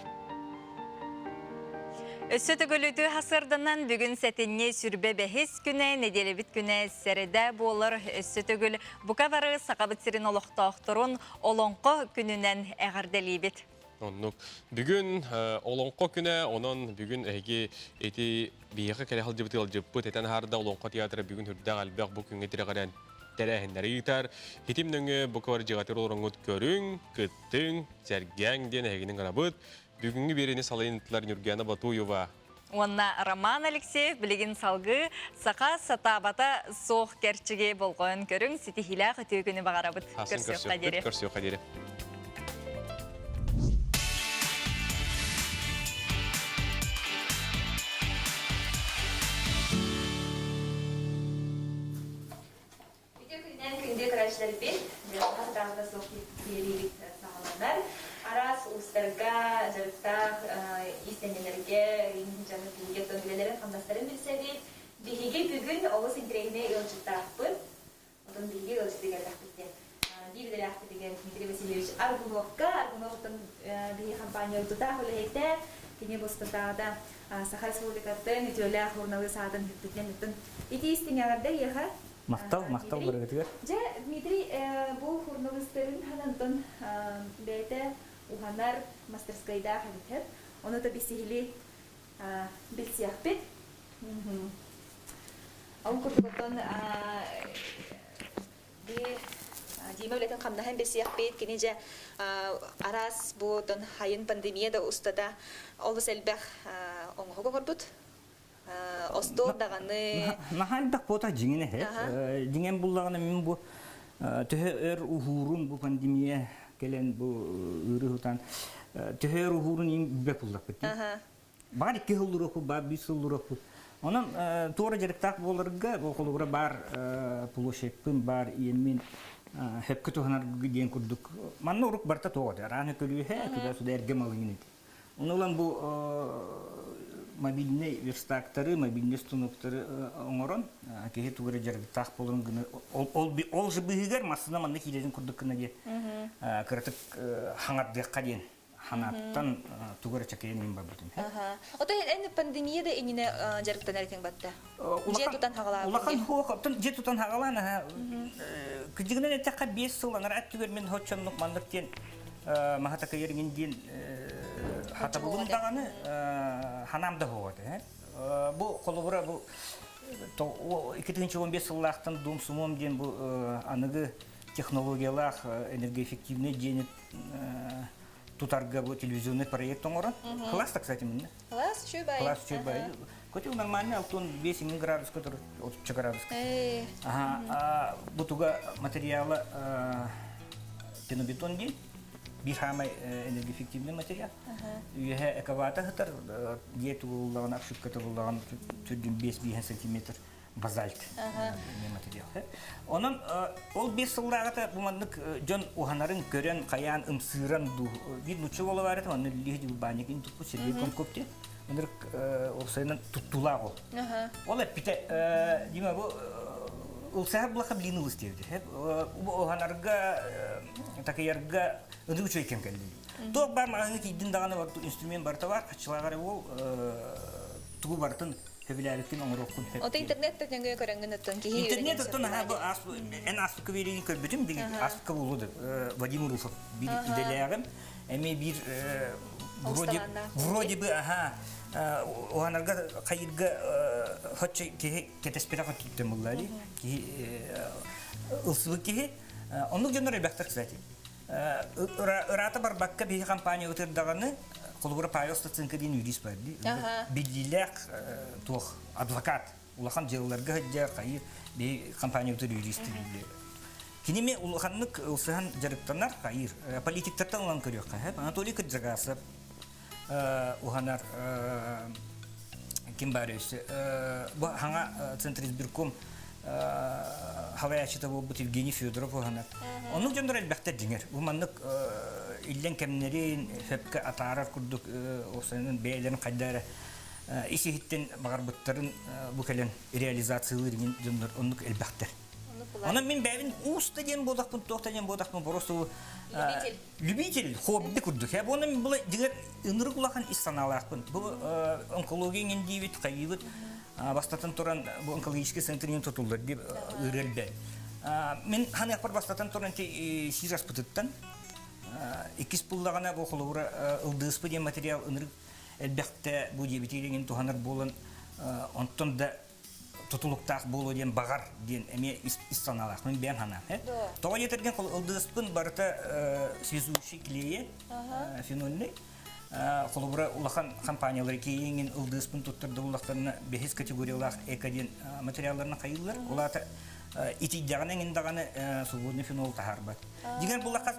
Өссө төгүлүтүү хасырданан бүгүн сэтинньи сүрбэ бэһис күнэ, нэдиэлэбит күнэ сэрэдэ буолар. Өссө төгүл бука бары Сахабыт сирин олохтоохторун Олоҥхо күнүнэн эҕэрдэлиибит. Оннук. Бүгүн Олоҥхо күнэ, онон бүгүн эһиги ити биһиэхэ кэлэ сылдьыбыт ыалдьыппыт этэн аһарда Олоҥхо театра бүгүн үрдээх элбэх бу күҥҥэ тирэҕирэн тэрээһиннэри ыытар. Хитим нөҥүө бу квартиратыр олороҥҥут көрүҥ, кыттыҥ, сэргээҥ диэн эһигини ыҥырабыт. Бүгүҥҥү биэриини салайын ыытылар Нюргена Батуева. Уонна Роман Алексеев билигин салгыы саха сатаабата суох кэрчиги болҕойон көрүҥ, ситиһиилээх үтүө күнү баҕарабыт. Көрсүөххэ диэри. Көрсүөххэ диэри. Үтүө күнүнэн күндү көрөөччүлэрбит, дьылҕа сатаабата суох биэриибит саҕаланар. Араас уустарга, дьарыктаах иистэнньэлэргэ, дьону биһиги оттон үлэлэрин-хамнастарын билсэбит. Биһиги бүгүн олус интэриэһинэй ыалдьыттаахпыт. Отон биһиги ыалдьыты кэллэхпит диэн. Биир идэлээхпитигэр Дмитрий Васильевич Аргуновка, Аргунов оттон биһиги компания тутаах үлэһитэ, кини бустатаата Саха Республикатын үтүөлээх суруналыыс аатын бүппүтүнэн оттон ити истиҥ эҕэрдэ эйиэхэ. Махтал, махтал барыгытыгар. Дьэ, Дмитрий, бу суруналыыстарын ханантан бэйэтэ уһанар мастерскайдаах эбит. Ону да бисиһили билсиэхпит. Ол курдук оттон би Дима үлэтин хамнаһын билсиэхпит. Кини дьэ араас бу оттон хайын пандемия да устата олус элбэх оҥоһук оҥорбут. Остуол даҕаны. Наһаа элбэх буота дьиҥин эһэ. Дьиҥэн буллаҕына мин бу төһө өр уһуурун бу пандемия кэлэн бу ыарыһытан төһө өр уһуурун им билбэт буллахпыт. Бар икки сыл уруохпут, бар биир сыл уруохпут. Онон туора дьарыктаах буоларга холобура бар площадьпын, бар иэммин хөпкө туһанар диэн курдук. Манна урук барта тоҕо арааны көлүөһэ, туда сюда эргэ малыгын ити. Ону ылан бу мобильнай верстактары, мобильнай станоктары оҥорон киһи тугу эрэ дьарыктаах буоларын гына ол ол же быыһыгар массыына манна киирэрин курдук гына диэн кыратык хаҥардыахха диэн ханааттан тугу эрэ чакайан иһин барбытым. Ото эн пандемия да иннинэ дьарыктанар этиҥ батта. Дьиэ тутан хаҕалаан. Улахан хуох, оттон дьиэ тутан хаҕалаан аха кырдьыгынан эттэххэ 5 сыл анараа өттүгэр мин хоччоннук маннык диэн маһа такайар иҥин диэн хатабылым даҕаны ханаам да суох этэ. Бу холобура бу 2015 сыллаахтан Дом сумом диэн бу аныгы технологиялаах энергоэффективный дьиэни тутарга бу телевизионный проект оҥорон. Класс, кстати, минне. Класс, үчүгэй баайы. Класс, үчүгэй баайы. Котел нормальный, 65 градус, который 30 градус. Ага, бу туга материала пенобетон диэн биир хаамай энергоэффективный материал. Үөһэ эковата сытар, дьиэ тугуллаҕына, обшивка тугуллаҕына түрдүн 5-5 сантиметр базальт материал. Онон ол биир сыллааҕыта бу маннык дьон уһанарын көрөн, хайаан ымсыыран дуу, биир нучча уола баар этэ, онно лиһи дьулбаанньык туппут Сергей Комков диэн. Ынырык уопсайынан туттуулаах ол. Ол эппитэ, Дима, бу ылсыһар булаха блин ылыс диэбитэ. Уһанарга, такыйарга ынырык үчүгэй кэм кэлли. Туох баар маҕаһыыҥҥа тиийдин даҕаны инструмент барыта баар, хаччылааҕар ол тугу барытын сөбүлээбиккин оҥоруоххун сөп. Ото интернет да нөҥүө көрөҥҥүн оттон киһи Интернет оттон аһа бу эн ааспыкка биэриигин көрбүтүм билигин ааспыкка буолуо да Владимир Руфов биир идэлээҕим эмиэ биир вроде вроде бы аха уһанарга хайырга хоччо киһи кэтэспэтэх өттүттэн булла дии киһи ылсыбыт киһи оннук дьоннор элбэхтэр кстати ыраата барбакка биһи компания ытырдаҕаны холобура Павел Стаценко диэн юрист бар дии биллиилээх туох адвокат улахан дьыалаларга сылдьар хайы биһи компания ытыр юрист биллиэ. Киними улаханнык ылсыһан дьарыктанар хайыр. Политиктартан ылан көрүөххэ. Анатолий Кырдьагасов уһанар ким баар өссө бу хаҥа Центризбирком халайааччыта буолбут Евгений Федоров уһанар. Оннук дьоннор элбэхтэр дьиҥэр. Бу маннык иллэҥ кэмнэрин сөпкө атаарар курдук осанын бэйэлэрин хайда эрэ ис иһиттэн баҕарбыттарын бу кэлэн реализациялыыр дьоннор оннук элбэхтэр. Онон мин бэйэбин уус да диэн буолахпын, туох да диэн буолахпын, просто Любитель. Любитель, хобби курдук. Бу онон була дьиҥэр ынырык улахан ис санаалаахпын. Бу онкология иҥин диибит, хайыыбыт. Бастатан туран бу онкологический центр иҥин тутуллар дип ыырыал Мин ханыахпар бастатан туран сиир аспытыттан иккис буллаҕына бу холобура ылдыыспы диэн материал ынырык элбэхтэ бу диэбитигэр иҥин туһанар буолан онтон да тутулуктаах буолуо диэн баҕар диэн эмиэ ис санаалаах мин бэйэм санаам тоҕо диэтэргин ылдыыспын барыта связующий клейе фенольный холобура улахан компаниялар киэйиҥин ылдыыспын туттарда буллахтарына бэһис категориялаах эко диэн материалларына хайыыллар ол аата итийдэҕинэ эҥин даҕаны свободный фенол таһаарбат дьиҥэр буллахха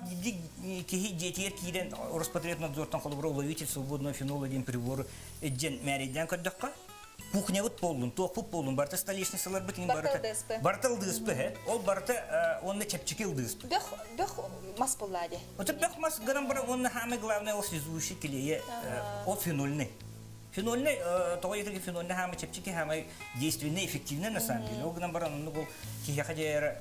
киһи дьиэтигэр киирэн Роспотребнадзортан холобура уловитель свободного фенола диэн прибору илдьэн мээрэйдээн көрдөххө кухнябыт буоллун, туохпут буоллун, барыта столешницаларбыт иҥин Барыта барыта ылдыыспы. барыта ылдыыспы һэ. Ол барыта уонна чэпчэки ылдыыспы. Бөх, бөх мас буллаа дии. Вот бөх мас гынан баран уонна самое главное ол связующий клее ол фенольный. Фенольный тоҕо етеги фенольный хаамы чэпчэки хаамай действенный, эффективный на самом деле. Ол гынан баран оннук ол киһиэхэ дьайара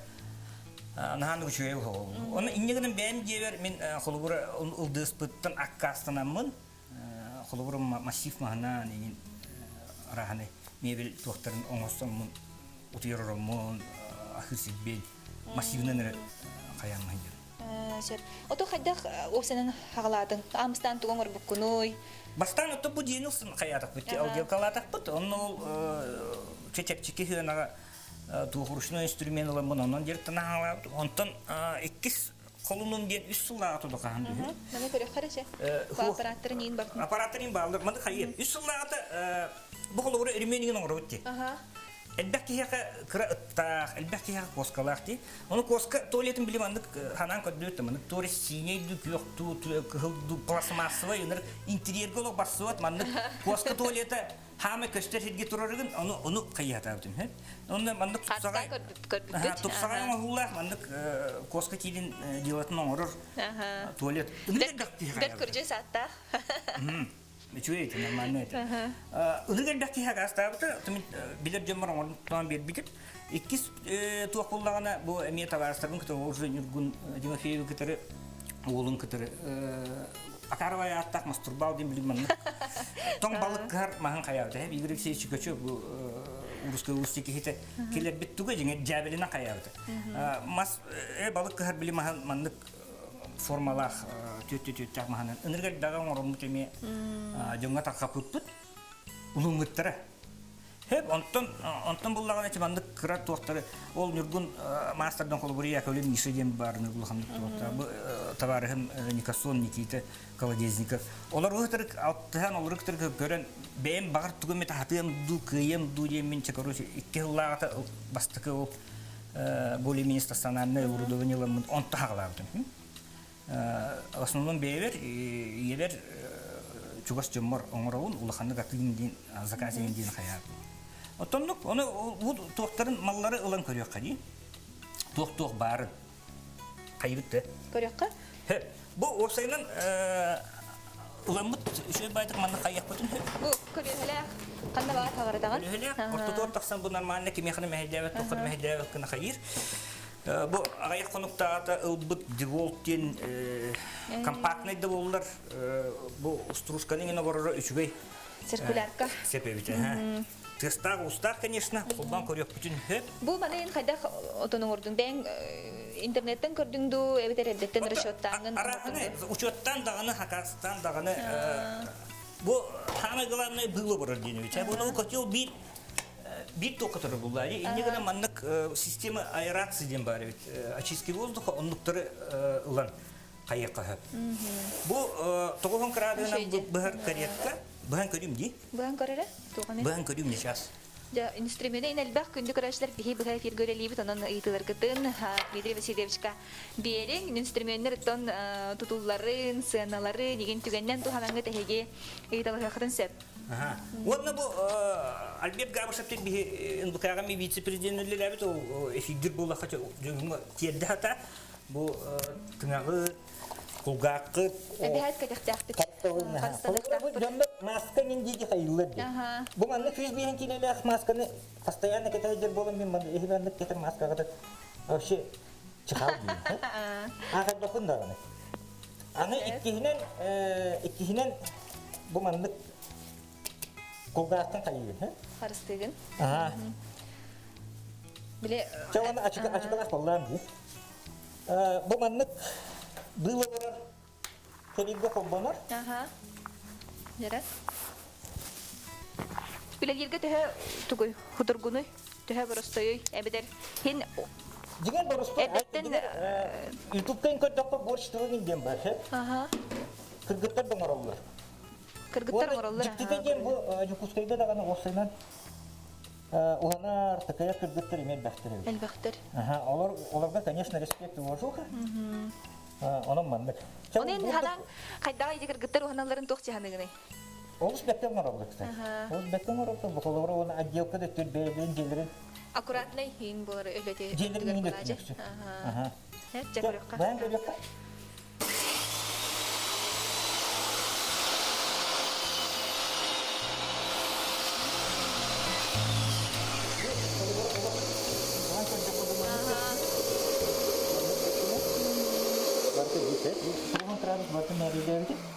наһаа үчүгэй ол. Оны инньэ гынан бэйэм диэбэр мин холобура ылдыыспыттан аккаастанаммын холобура массив маһынан иҥин араһаны мебель туохтарын оҥостоммун утуйар ороммун ахыр сирбин массивынан эрэ хайааммын диэн. Сөп. Ото хайдах уопсанан хаҕалаатыҥ? Аамыстаан тугу оҥорбуккунуй? Бастаан ото бу диэни ылсын хайаатахпыт, алделкалаатахпыт. Онно ол чэпчэки сыанаҕа туох ручной инструмент ыламмын онон дьарыктана хаалаабыт. Онтон иккис Холунун диэн үс сыллааҕы тудухаһан түһү. Маны көрөххө эрэ аппараттарын иин бартын. Аппараттарын иин бааллар. Маны хайы. Үс сыллааҕыта бу холобура өрүмүөнүгүн оҥоробут дии. Элбэх киһиэхэ кыра ыттаах, элбэх киһиэхэ куоскалаах дии. Ону куоска туалетын били маннык ханаан көрдүбүт маннык туора сиинэй дуу, күөх дуу, кыһыл дуу, пластмассовай ынырык интерьергэ олох барсыбат маннык куоска туалета хаамай көстөр сиргэ турарыгын ону ону хайыһатаабытым үһү. Онно маннык тупсаҕай тупсаҕай оҥоһуулаах маннык куоска киирин делатын оҥорор туалет. Бэрт күрдьүс ааттаах. Үчүгэй этэ, нормально этэ. Ынырык элбэх киһи агаастаабыта, билэр дьоммор оҥорон биэрбитим. Иккис туох буллаҕына, бу эмиэ табаарыстарбын кытары уже Ньургун Тимофеевы кытары уолун кытары Акаровай ааттаах мастурбал диэн билим маннык тоҥ балык кыһар маһын хайаабыта. Игорь Алексеевич Чикачев бу урусскай уус киһитэ кэлэрбит туга дьиҥэ дьээбэлинэн хайаабыта. Мас балык кыһар били маһын маннык формалаах түөттүү-түөттээх маһынан ынырык элбэҕи оҥороммут эмиэ дьоҥҥо тарҕаппыппыт улуҥҥуттара Хөп, онтон онтон буллаҕына ити маннык кыра туохтары ол Ньургун маастардан холобур Яковлев Миша диэн баар улаханнык туохта бу табаарыһым Никасон Никита Колодезников олор ытырык алтыһан олору кытырык көрөн бэйэм баҕар тугу эмит аһатыам дуу кыайыам дуу диэммин чэ короче икки сыллааҕыта бастакы ол более-менее стационарное оборудование ыламмын онто хаҕалаабытым В основном бэйэбэр, ийэбэр чугас дьоммор оҥоробун, улаханнык атыым диэн, заказ диэн хайаабын. Оттоннук, ону бу туохтарын маллары ылан көрүөххэ дии. Туох-туох баарын. Хайыбыт да. Көрүөххэ? Бу уопсайынан ыламмыт үчүгэй баайдык манна хайыахпытын сөп. Бу көрүөхэлээх ханна баар хаҕарытаҕын? Көрүөхэлээх ортотугар тахсан бу нормально кимиэхэ да мэһэйдээбэт, туохха да мэһэйдээбэт гына хайыыр. Бу аҕыйах хонуктааҕыта ылбыт Деволт диэн компактнай да буоллар, бу стружканы иҥин обороро үчүгэй. Циркулярка. Сөп эбит, Тыастаах уустаах, конечно, холбоон көрүөхпүтүн сөп. Бу маны эн хайдах отон оҥордуҥ? Бэйэҥ интернеттэн көрдүҥ дуу, эбэтэр эрдэттэн расчеттааҥҥын Арааһаны учеттаан даҕаны, хакастаан даҕаны бу самое главное было оборор диэн эбит. Бу котел биир биир туохха турар буллаа дии. Инньэ гынан маннык система аэрации диэн баар эбит. Очистки воздуха оннуктары ылан хайыахха сөп. Бу тоҕуһун кыраадыынан быһар каретка. Быһан көрүүм дии. Быһан көрөрө? Туох Быһан көрүүм сейчас. Дьэ, инструмены ин элбэх күндү көрөөччүлэр биһи быһа эфиргэ үлэлиибит, онон ыйытыыларгытын Дмитрий Васильевичка биэриҥ. Инструменнар оттон тутулларын, сыаналарын, игин түгэннэн туһанаҥҥыт эһиги ыйыталаһыаххытын сөп. Уонна бу Альберт Габышев диэн биһи НБК-ҕа вице-президент үлэлээбит, ол эфирдир буоллахха дьоҥҥо тиэрдэ сата. Бу тыҥаҕы кулгааххыт Эбэһээт кэтэхтээхпит. Дьоннор маска нин диэки хайыллар дии. Бу маннык физ биһэн киинэлээх масканы постоянно кэтэһэр буолан мин маннык эһи маннык кэтэр маскаҕа вообще чыхаал дии. Аахайбаппын даҕаны. Аны иккиһинэн иккиһинэн бу маннык кулгаахтан хайыыгын. Харыстыыгын. Аха. Биле Чэ уонна ачыкалаах боллаан дии. Бу маннык быыл олорор тэрилгэ холбонор. Аха. Дьэрэ. Үлэлииргэ төһө тугуй, худургунуй, төһө боростойуй, эбэтэр хин Дьиҥэр боростой эрдэттэн Ютубтан көрдөххө борщ тылын диэн бар. Аха. Кыргыттар да оҥороллор. Кыргыттар оҥороллор. Дьиктитэ диэн бу Дьокуускайга даҕаны уопсайынан Уһанар, такайар кыргыттар эмиэ элбэхтэр эбит. Элбэхтэр. Аха, олор, олорго, конечно, респект и уважуха. Онон маннык. Оны эн ханаан хайдаҕа ити кыргыттар уһаналларын туох чаһаныгыный? Олус бэккэ оҥороллор, кстати. Олус бэккэ оҥороллор. Бу холобура уонна отделка да өттүр бэйэлэрин дьиэлэрин. Аккуратнай иин буолар өлөтө. Дьиэлэрин иин өттүнөксү. Аха. Чэ, көрүөххэ. Баан көрүөххэ.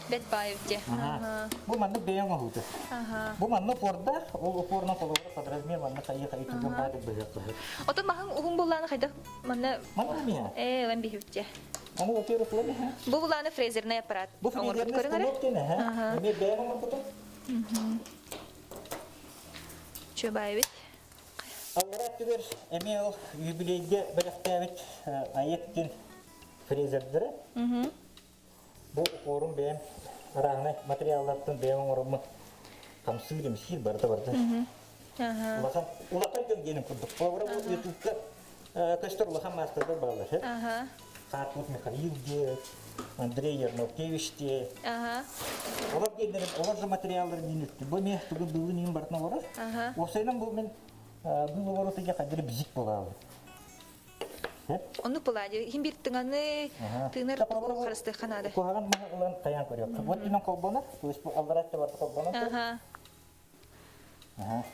Бэт баайыт Бу маннык бэйэҥ оһууту. Бу манна упордаах, ол упорунан холобура под размер манна хайы-хайы түргэн баайдык быһыах Отон маһың уһун буллааны хайдах манна Манна миһэ. Ээ, ылан биһибитчэ. Аны во-первых, ылан иһэ. Бу булааны фрезерный аппарат. Бу фрезерный станок диэн эһэ. Эмиэ бэйэм оҥорбутум. Чөбаайбит. Аллара өттүгэр эмиэ ол юбилейгэ бэлэхтээбит Аек диэн фрезердэрэ. Бу укуорум бэйэм арааһынай материаллартан бэйэм оҥороммун хамсыыр, имсиир барыта барыта. Улахан улахан дьон диэним курдук. Холобура бу Ютубка көстөр улахан маастардар бааллар. Хатут Михаил диэ, Андрей Ермолкевич диэ. Олор диэннэрим, олор же материалларын мин үттүм. Бу эмиэ тугу быылын иин барытын олорор. Уопсайынан бу мин быыл олорутуга хадыр бизик буолаабыт. Оннук буолаа дии. Иһин биир тыҥаны тыынар харыстыахха наада. Куһаҕан маһы ылан тайаан көрүөххэ. Вот түнэн холбонор, то есть бу аллара өттө барыта холбонор. Аха. Аха.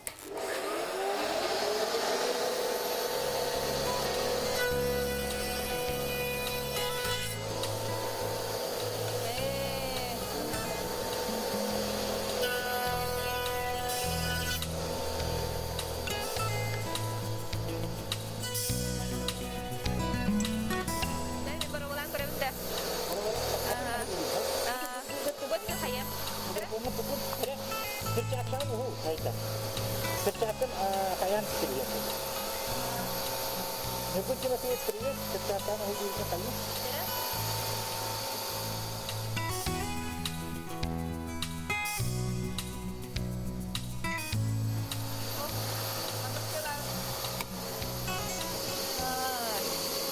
Боробулаан көрөбүт да. Перчаткан хайаан привет. Ньургун Тимофеевич, привет. Перчаткан уһу дииргэ хайыы.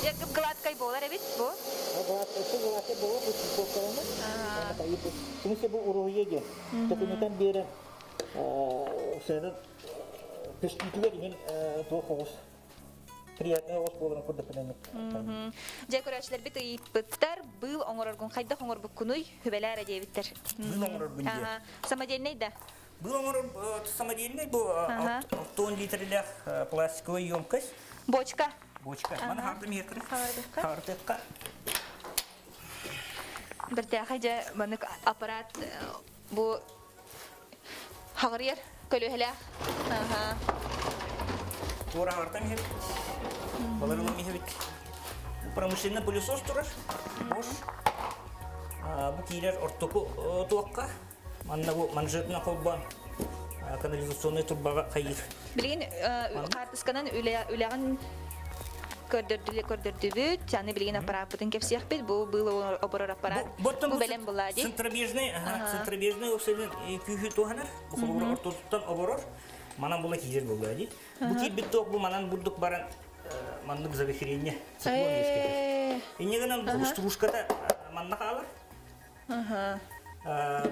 Дьэ, гладкай буолар эбит бу. Гладкай буолар, бу чулкуоккаланар. Сиҥсэ бу уруһуйа диэн. Төкүнүтэн биэрэн сыанан көстүүтүгэр иһин туох оҕус приятный оҕус буоларын курдук гынан Дьэ, көрөөччүлэрбит ыйыппыттар, быыл оҥороргун хайдах оҥорбуккунуй, хүбэлээр диэбиттэр. Быыл оҥорорбун диэ. Самодельный да? Быыл оҥорор самодельный бу 60 литрелээх пластиковая емкость. Бочка. Бочка. Маны хардым иһэр Хардыкка. Бэртээхэй дьэ манык аппарат бу хаҕырыйар көлүөһэлээх. Аха. Туора хартан иһэбит. Баларылым иһэбит. Промышленный пылесос турар. Бош. Бу киирэр ортоку туохха. Манна бу манжетынан холбоон канализационнай турбаҕа хайыыр. Билигин хаартысканан үлэҕин көрдөрдүбүт. Аны билигин аппарааппытын кэпсиэхпит. Бу быыл оборор аппарат. Бу бэлэм буолла дии. Центробежный, центробежный оксиген күүһү туһанар. Бу холобура ортотуттан оборор. Манан була киирэр буолуо дии. Бу киирбит туох бу манан бурдук баран маннык завихрение циклон үөскэтэр. Инньэ гынан бу стружката манна хаалар.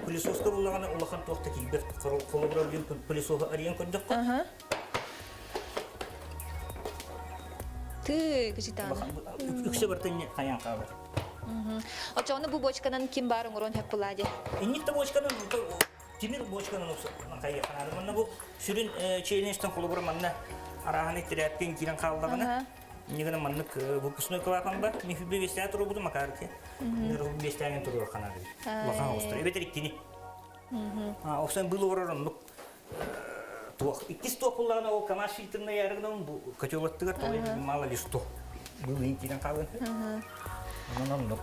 Пылесоска буллаҕына улахан туох да киирбэт. Холобура билин пылесоһу арыйан көрдөххө. Ты кычытаана. Үксэ барыта инньэ хайаан хаалар. Очоҕуна бу бочканан ким баар оҥоруон сөп буолаа дии. Инник да бочканан тимир бочканан хайыаханаары. Манна бу сүрүн челленджтэн холобура манна арааһын тирээпкин киирэн хааллаҕына инньэ гынан маннык выпускной клапан бар. Мин хүббэ биэстээн туруорбутум макаарки. Биэстээн туруорханаары. Улахан оҕустар. Эбэтэр иккини. Охсон был олорор оннук туох. Иккис туох буллаҕына ол КамАЗ фильтрный ярыгынан бу котелоттыгар тоҕо мало ли что. Был киирэн хаалын.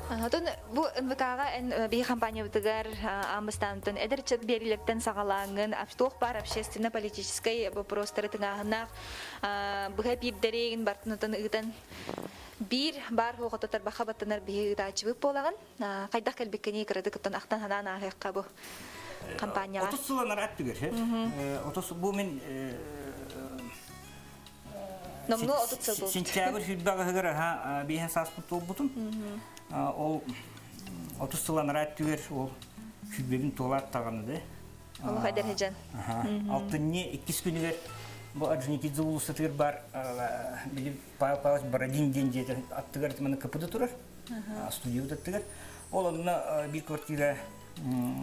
Онтон бу НВК-ҕа эн биһи компаниябытыгар аан бастаантан эдэр ыччат биэриилэртэн саҕалааҥҥын туох баар общественно-политическай вопростары тыҥааһыннаах быһа эпиирдэрин бартынытын ыытан биир баар хуохото тарбахха баттанар биһи ыытааччыбыт буолаҕын. Хайдах кэлбиккиний кыратык оттон ахтан санаан ааһыахха бу компанияҕа. 30 сыл анараа өттүгэр 30 бу мин Номнуо 30 сыл буолбут. Сентябрь сүүрбэҕиһигэр аха биэһэн сааспыт туолбутум. Ол 30 сыл анараа өттүгэр ол сүүрбэбин туолаат даҕаны да. Олох эдэр сыдьан. Алтынньы иккис күнүгэр бу Орджоникидзе уулуссатыгар баар били Павел Павлович Бородин диэн дьиэтэ аттыгар маны КПД турар. Студиябыт аттыгар. Ол онно биир квартира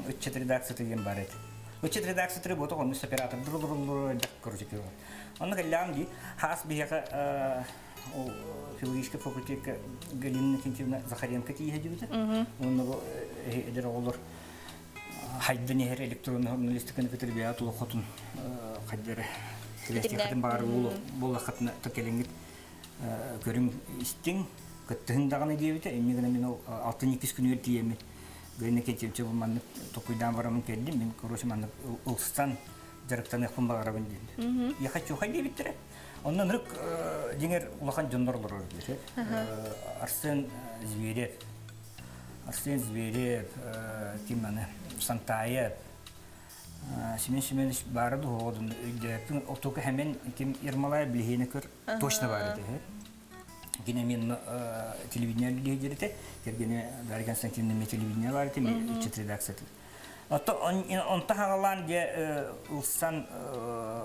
ыччат редакцията диэн баар этэ. Ыччат редакциятыгар буотах оннус оператор дурулуруллуру короче Онно кэллэҕим дии, хаас биһиэхэ ол филологическай факультекка Галина Иннокентьевна Захаренко тииһэ диэбитэ. Уонна бу эдэр оҕолор хайдан иһэр электронный журналистиканы кытары бэйэ тулохотун хайдары сибээстиэххитин баҕар буоллаххытына кэлиҥҥит көрүҥ истиҥ кыттыһын даҕаны диэбитэ. Инньэ гынан мин ол 62 күнүгэр тиийэммин Галина Иннокентьевна бу маннык толкуйдаан бараммын кэллим. Мин короче маннык ылсан дьарыктаныахпын баҕарабын диэн. Я хочу хай диэбиттэрэ. Онно ынырык дьиҥэр улахан дьоннор олорор диир. Арсен Зверев, Арсен Зверев, ким аны Сантаев, Семен Семенович баара дуһуоҕудун өйдөөппүн отука хэмэн ким Ермолаев билиһиэне көр точно баар этэ. Кини мен телевидение лидерите, кергене Дарья Константиновна телевидение бар этэ, иччит редакция. Онто хагалаан дьэ ылсан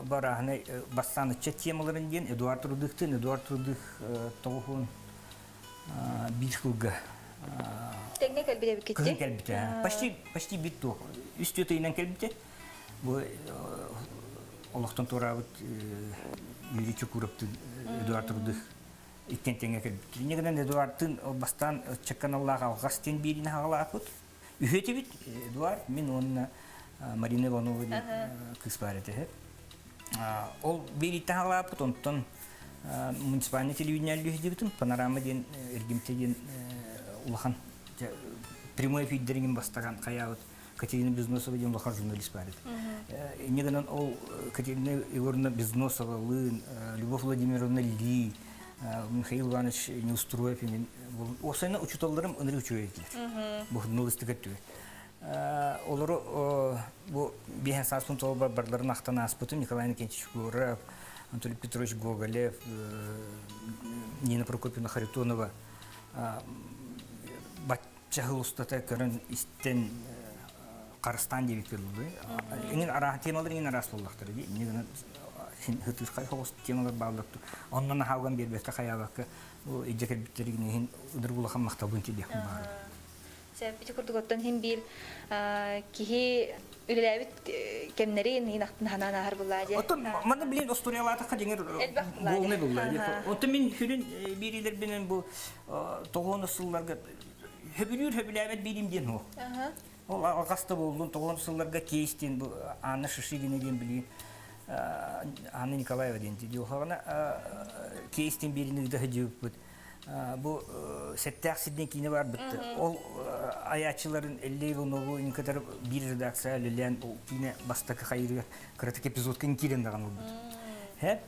барааһынай бастаан ыччат темаларын диэн Эдуард Рудыхтын, Эдуард Рудых тоҕуһун биир сылга Тэҥҥэ кэлбит эбиккит Кыһын кэлбитэ. Почти, почти бит туох. Үс түөрт ыйынан кэлбитэ. Бу олохтон туораабыт Юрий Чукуровтын Эдуард Рудых иккиэн тэҥҥэ кэлбит. Инньэ гынан Эдуардтын бастаан ыччакканаллаах алҕас диэн биириини хаҕалааппыт. Үһү этибит, Эдуард, мин уонна Марина Иванова диэн кыыс баар этэ. Ол биэрииттэн хаҕалааппыт, онтон муниципальный телевидение диэбитим, Панорама диэн эргимтэ диэн улахан прямой эфирдэрин бастаан хайаабыт Катерина Безносова диэн улахан журналист баар этэ. Инньэ гынан ол Катерина Егоровна Безносовалыын, Любовь Владимировна Ли, Михаил Иванович Неустроев иҥин уопсайынан учууталларым ынырык үчүгэй этилэр. Бу журналистика өттүгэр. Олору бу биэһэн сааспын толорбар барларын ахтан ааспытым Николай Иннокентьевич Гуров, Анатолий Петрович Гоголев, Нина Прокопьевна Харитонова бачча устата көрөн истэн харыстаан диэбиккэ дылы. Иҥин араас темалар иҥин араас буоллахтара дии. Инньэ гынан син хытыырхай соҕус темалар бааллар. Онно наһаалган биэрбэккэ хайаабакка илдьэ кэлбиттэригин иһин ынырык улахан махталбын тириэхпин баҕарабын. Сөп, ити курдук оттон иһин биир киһи үлэлээбит кэмнэрин иһин ахтын ханаан ааһар буллаа дии. Оттон манна билин остуоруйалаатахха дьиҥэр буолунай буллаа дии. Оттон мин сүрүн биэриилэрбинэн бу тоҕуон сылларга хөбүлүүр хөбүлээбэт биирим диэн суох. Ол алҕас да буоллун, тоҕуон сылларга кейс диэн бу Анна Шишигина диэн билигин Анна Николаева диэн дии. Оһоҕуна кейс диэн биирин ыыта сылдьыбыппыт. Бу сэттээх сирдэн киинэ барбытты. Ол айааччыларын Эллей Иванову кытары биир редакция үлэлээн ол киинэ бастакы хайырыгар кыратык эпизодка киирэн даҕаны ылбыт. Хэп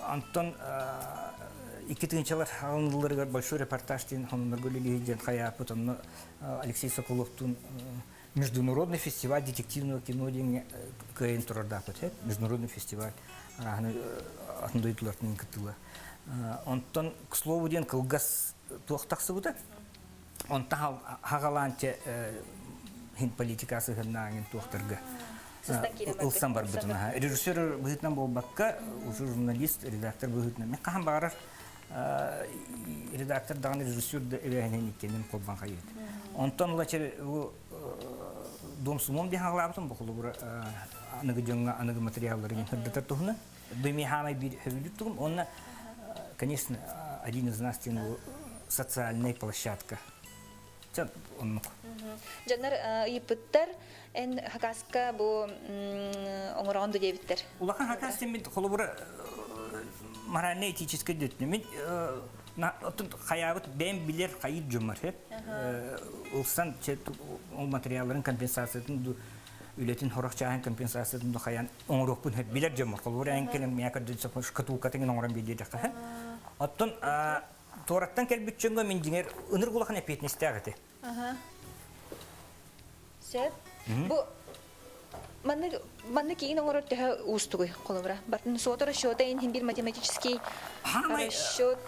Антон икки тыынчалар аҕынылларыгар большой репортаж диэн хонуннарга үлэлиир диэн хайааппыт онно Алексей Соколовтуун. Международный фестиваль детективного кино диэҥҥэ кыайан турардаахпыт. Международный фестиваль арааһын атын дойдулартан кыттыыла. Онтон, к слову диэн кылгас туох тахсыбыта. Онтон хагалаан хин политика сыһыннааҥын туохтарга ылсан барбытын. Режиссер быһыытынан буолбакка, уже журналист, редактор быһыытынан. Мен хаһан баҕарар редактор даҕаны режиссер да эбээһинэн иккиэнин холбон хайыт. Онтон ыла бу дом сумом диэн хаалаабытым бу холобура аныгы дьоҥҥо аныгы материаллары сырдатар туһунан. Бу хаамай биир хөбүлүк тугум. Онно, конечно, один из нас диэн социальная площадка. Оннук. Дьоннор ыйыппыттар, эн хакаска бу оҥороҕун диэбиттэр. Улахан хакас мин холобура морально-этическэй дөтүнэ. Мин хайаабыт бэйэм билэр хайыт дьоммор ылсан ол материалларын компенсациятын үлэтин хорох чааһын компенсациятын хайаан оҥоруохпун билэр дьоммор. Холобура эн кэлэн миэхэ көрдөрсө шкатулкатын оҥорон биэрдиэтэххэ. Оттон туораттан кэлбит дьоҥҥо мин дьиҥэр ынырык улахан эппиэтинэстээх этэ. Сөп. Бу маннык маннык киин оҥорор төһө уустугуй холобура? Бартын суота расчета иһин бир математический расчет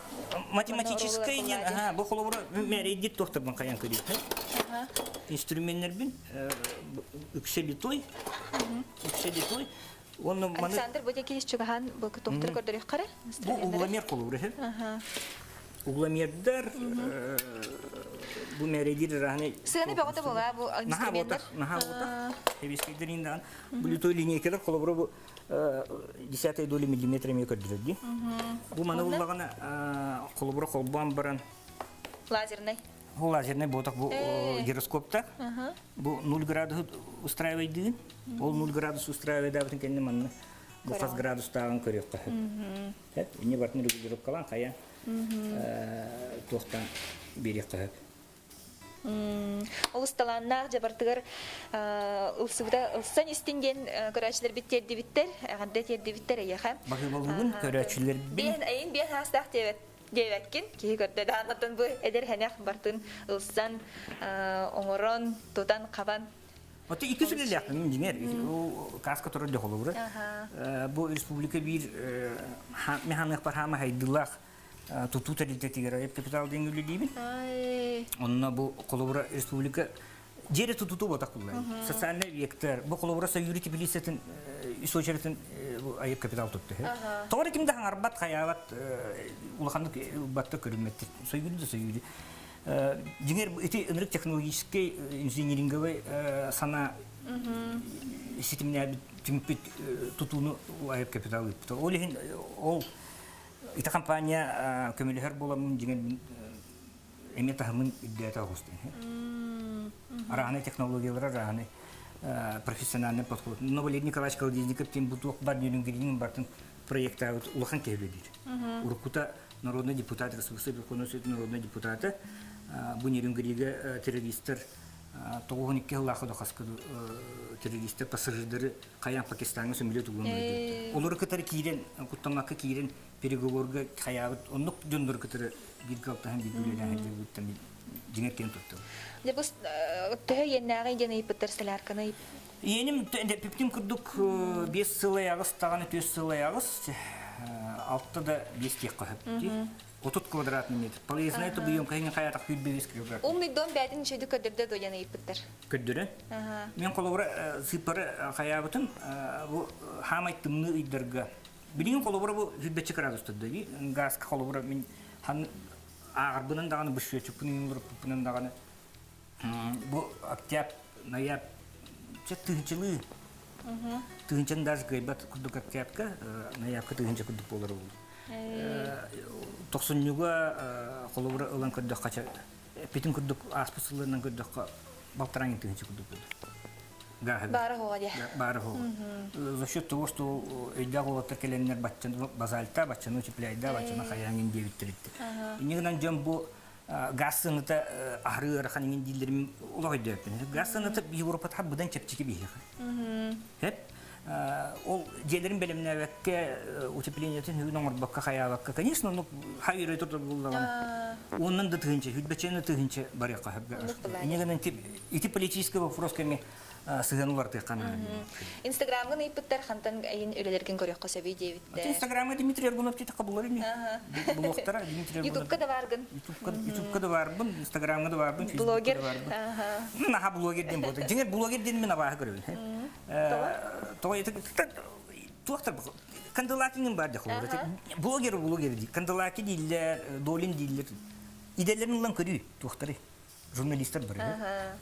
математический диэн аха бу холобура мээрийдит туохтарбын хайан көрүү. Инструменнербин үксэ литой үксэ литой Уонна маны Александр бу диэки чугаһаан бу туохтары көрдөрүөххэ Бу угломер холобура иһин. Угломердар бу мэрийдир раны Сыаны бөҕөтө буолаа бу инструменнар. Наһаа буолта. Хебискейдер индаан. Блютой линейкалар холобура бу десятая доля миллиметра эмиэ көрдөрөр дии. Бу маны буллаҕына холобура холбоон баран Лазерный. Бу лазерный буотах бу гироскопта. Бу 0 градус устраивайдыын. Ол 0 градус устраивайдаабытын кэннэ манна бу хас градустааҕын көрүөххэ сөп. Сөп. Инне бартын регулировкалаан хайа туохтан биэриэххэ сөп. Олус талааннаах дьабартыгар ылсыбыта ылсан истин диэн көрөөччүлэрбит тиэрдибиттэр, эҕэрдэ тиэрдибиттэр эйиэхэ. Баһыыбалыыбын көрөөччүлэрбин. Биэн айын биэн хаастаах диэбэт диэбэккин киһи көрдө даанаттан бу эдэр хэнэх бартын ылсан оҥорон тутан хабан Ото икки сүрэлээхпин инженер каска турар дьохолобура. Бу республика биир механыахпар хаама хайдылаах тутуу тэрилтэтигэр айып капитал диэн үлэлиибин. Онно бу холобура республика Дьиэри тутутуу ботах буллар. Социальный объекттар. Бу холобура Саюри теплицатын үс очеретин айып капитал тутту. Тоҕо ким да хаҥарбат, хайаабат, улаханнык ылбатта көрүммэттир. Сойури да сойури. Дьиҥэр ити ынырык технологическай инжиниринговый сана ситимнээбит түмпүт тутууну айып капитал ыыппыта. Ол иһин ол ити компания көмөлөһөр буоламмын дьиҥэр эмиэ таһымын үрдээтэ оҕустун. Арааны технологиялара арааны профессиональный подход. Но Валерий Николаевич Колодезников тем бутуох бар нөрүнгүрүнүн бартын проектаабыт улахан киһи Уруккута народный депутат Республика Верховного Совета народный депутата бу Нерюнгрига террористтар 92 сыллаахы дохаскы террористтар пассажирдары хайаан Пакистаҥҥа сөмөлүөт угун Олору кытары киирэн куттаммакка киирэн переговорга хайаабыт оннук дьоннору кытары бииргэ алтыһан бииргэ үлэлээн сылдьыбыттан дьиҥэр киэн туттабын. Дьэ бу төһө иэннээҕий диэн ыйыппыттар солярканы Иэним пиптим курдук 5 сыл аягыс даҕаны 4 сыл аягыс алта да 5 диэххэ сөп 30 квадратный метр. Полезная это быйым кайын хаятак 25 квадрат. Умный дом бәтин шөйді көддөрдө дойан ыйыппыттар. Көддөрө. Мен холобура сыппары хаябытым бу хаамай тымныы ыйдарга Билигин холобура бу сүүрбэччэ градус турда. Газка холобура мин ааҕарбынан даҕаны бу счетчикпын олоруппуппунан даҕаны бу октябрь, ноябрь чэ тыһыынчалыы тыһыынчаны даже кыайбат курдук октябрька ноябрька тыһыынча курдук буолар ол. Тохсунньуга холобура ылан көрдөххө эппитин курдук ааспыт сылларынан көрдөххө балтараан тыһыынча курдук буолар. Баара хоҕа диye. Баара хоҕа. За счет того, что өйдөөх уолаттар кэлэннэр баччаны базальта, баччаны утепляйда, баччаны хайаан диэбиттэритти. Инньэ гынан дьон бу газ сыаната аһары ыарахан иҥин дииллэрин олох өйдөөппүн. Газ сыаната Европата быдан чэпчэки биһиэхэ. Хеп ол дьиэлэрин бэлэмнээбэккэ утеплениетин үгүн оҥорбокко хайаабакка конечно ну хайыры турдар буллаҕына. Оннан да тыһыынча, хүлбэччэн да тыһыынча барыахха сөп. Инньэ гынан ити политический вопрос кэми сыһыан уларытыахха наада. Инстаграмҥын ыйыппыттар хантан эйин үлэлэргин көрүөххэ сөбүй диэбиттэр. Инстаграмҥа Дмитрий Аргунов диэтэххэ булар ини. Булуохтара Дмитрий Аргунов. Ютубка да бааргын. Ютубка да баарбын, Инстаграмҥа да баарбын, Блогер. Фейсбукка да баарбын. Наха блогер диэн буолар. Дьиҥэр блогер диэн мин абааһы көрөбүн. Тоҕо туохтар Кандалакиҥын баар дьахолор. Блогер блогер дии. Кандалаки дииллэр, Долин дииллэр. Идэлэрин ылан көрүү туохтары. Журналистар бары.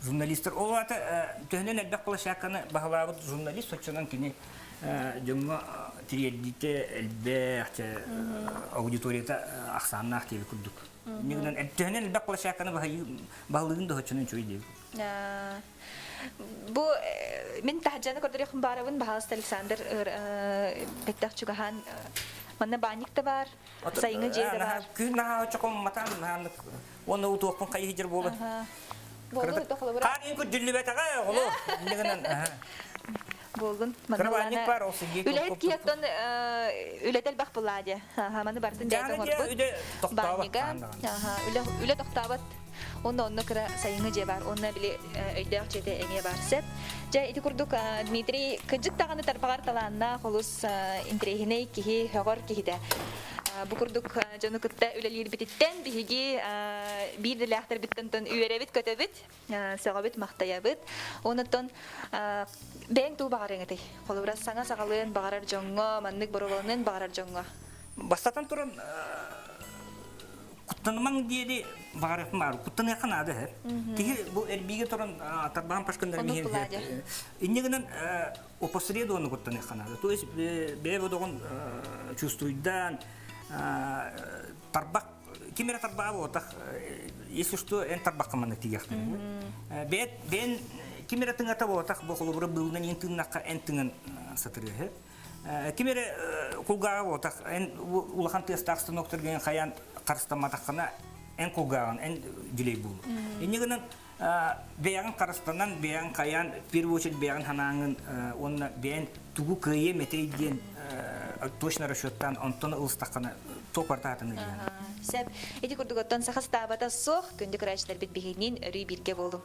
Журналистар. Ол аата төһөнөн элбэх площадканы баһылаабыт журналист соччонон кини дьоҥҥо тириэрдиитэ элбэх, аудиторията ахсааннаах диэби курдук. Нигынан төһөнөн элбэх площадканы баһылыгын да соччонон үчүгэй диэби. Бу мин таһырдьаны көрдөрүөхпүн баарабын, баһаалыста Александр бэттэх чугаһаан манна баанньык да баар, сайыҥҥы дьиэ да баар. Күн наһаа очоком матаан наһааннык уонна утуохпун хайыһыдьар буолан. Буоллун холобура. Хаан иин күрдүллүбэтэҕэ оҕолу. Иннигинэн Буоллун. Кырабаанньык бар ол сидии. Үлэһит киһиттэн үлэтэ элбэх булаа дьэ. Маны бартын дьэ оҥорбут. Үлэ тохтообот. Үлэ үлэ тохтообот. Онно онно кыра сайыҥҥы дьиэ баар. Онно били өйдөөх дьиэтэ эмиэ баар сөп. Дьэ ити курдук Дмитрий кыдьык даҕаны тарбаҕар талааннаах олус интэриэһинэй киһи, сөҕөр киһитэ. Бу курдук дьону кытта үлэлиирбититтэн биһиги биир дэлээхтэрбиттэн үөрэбит-көтөбүт, сөҕөбүт, махтайабыт. Онуттан бэйэҥ туу баҕарыаҥ этэй? Холобура, саҥа саҕалыан баҕарар дьоҥҥо, маннык боруобаланыан баҕарар дьоҥҥо. Бастатан туран, куттанымаҥ диэри баҕарыахпын баар куттаныахха наада эһэр. Киһи бу эрбиигэ туран тарбаан пашкыннар миһин инньэ гынан опосредованно куттаныахха наада. То есть бэйэ бодоҕун чувствуйдаан тарбах ким эрэ тарбаҕа буотах если что эн тарбахха манна тиийэхтэр. Бэйэ бэйэн ким эрэ тыҥата буотах бу холобура быылынан иин тыыннахха эн тыҥан сатырыаһы. Ким эрэ кулгааҕа буотах, эн улахан тыастаах станоктаргын хайаан харыстамматаххына, эн кулгааҕын, эн дьүлэй буолу. Инньэ гынан бэйэҕин харыстанан, бэйэҕин хайаан, в первую очередь бэйэҕин санааҥын уонна бэйэн тугу кыайыам этэй диэн точно расчеттаан онтон ылыстаххына туох барыта хатаныр Сөп. Ити курдук оттон саха ыстаабата суох, күндү көрөөччүлэрбит биһигинин өрүү бииргэ буолуҥ.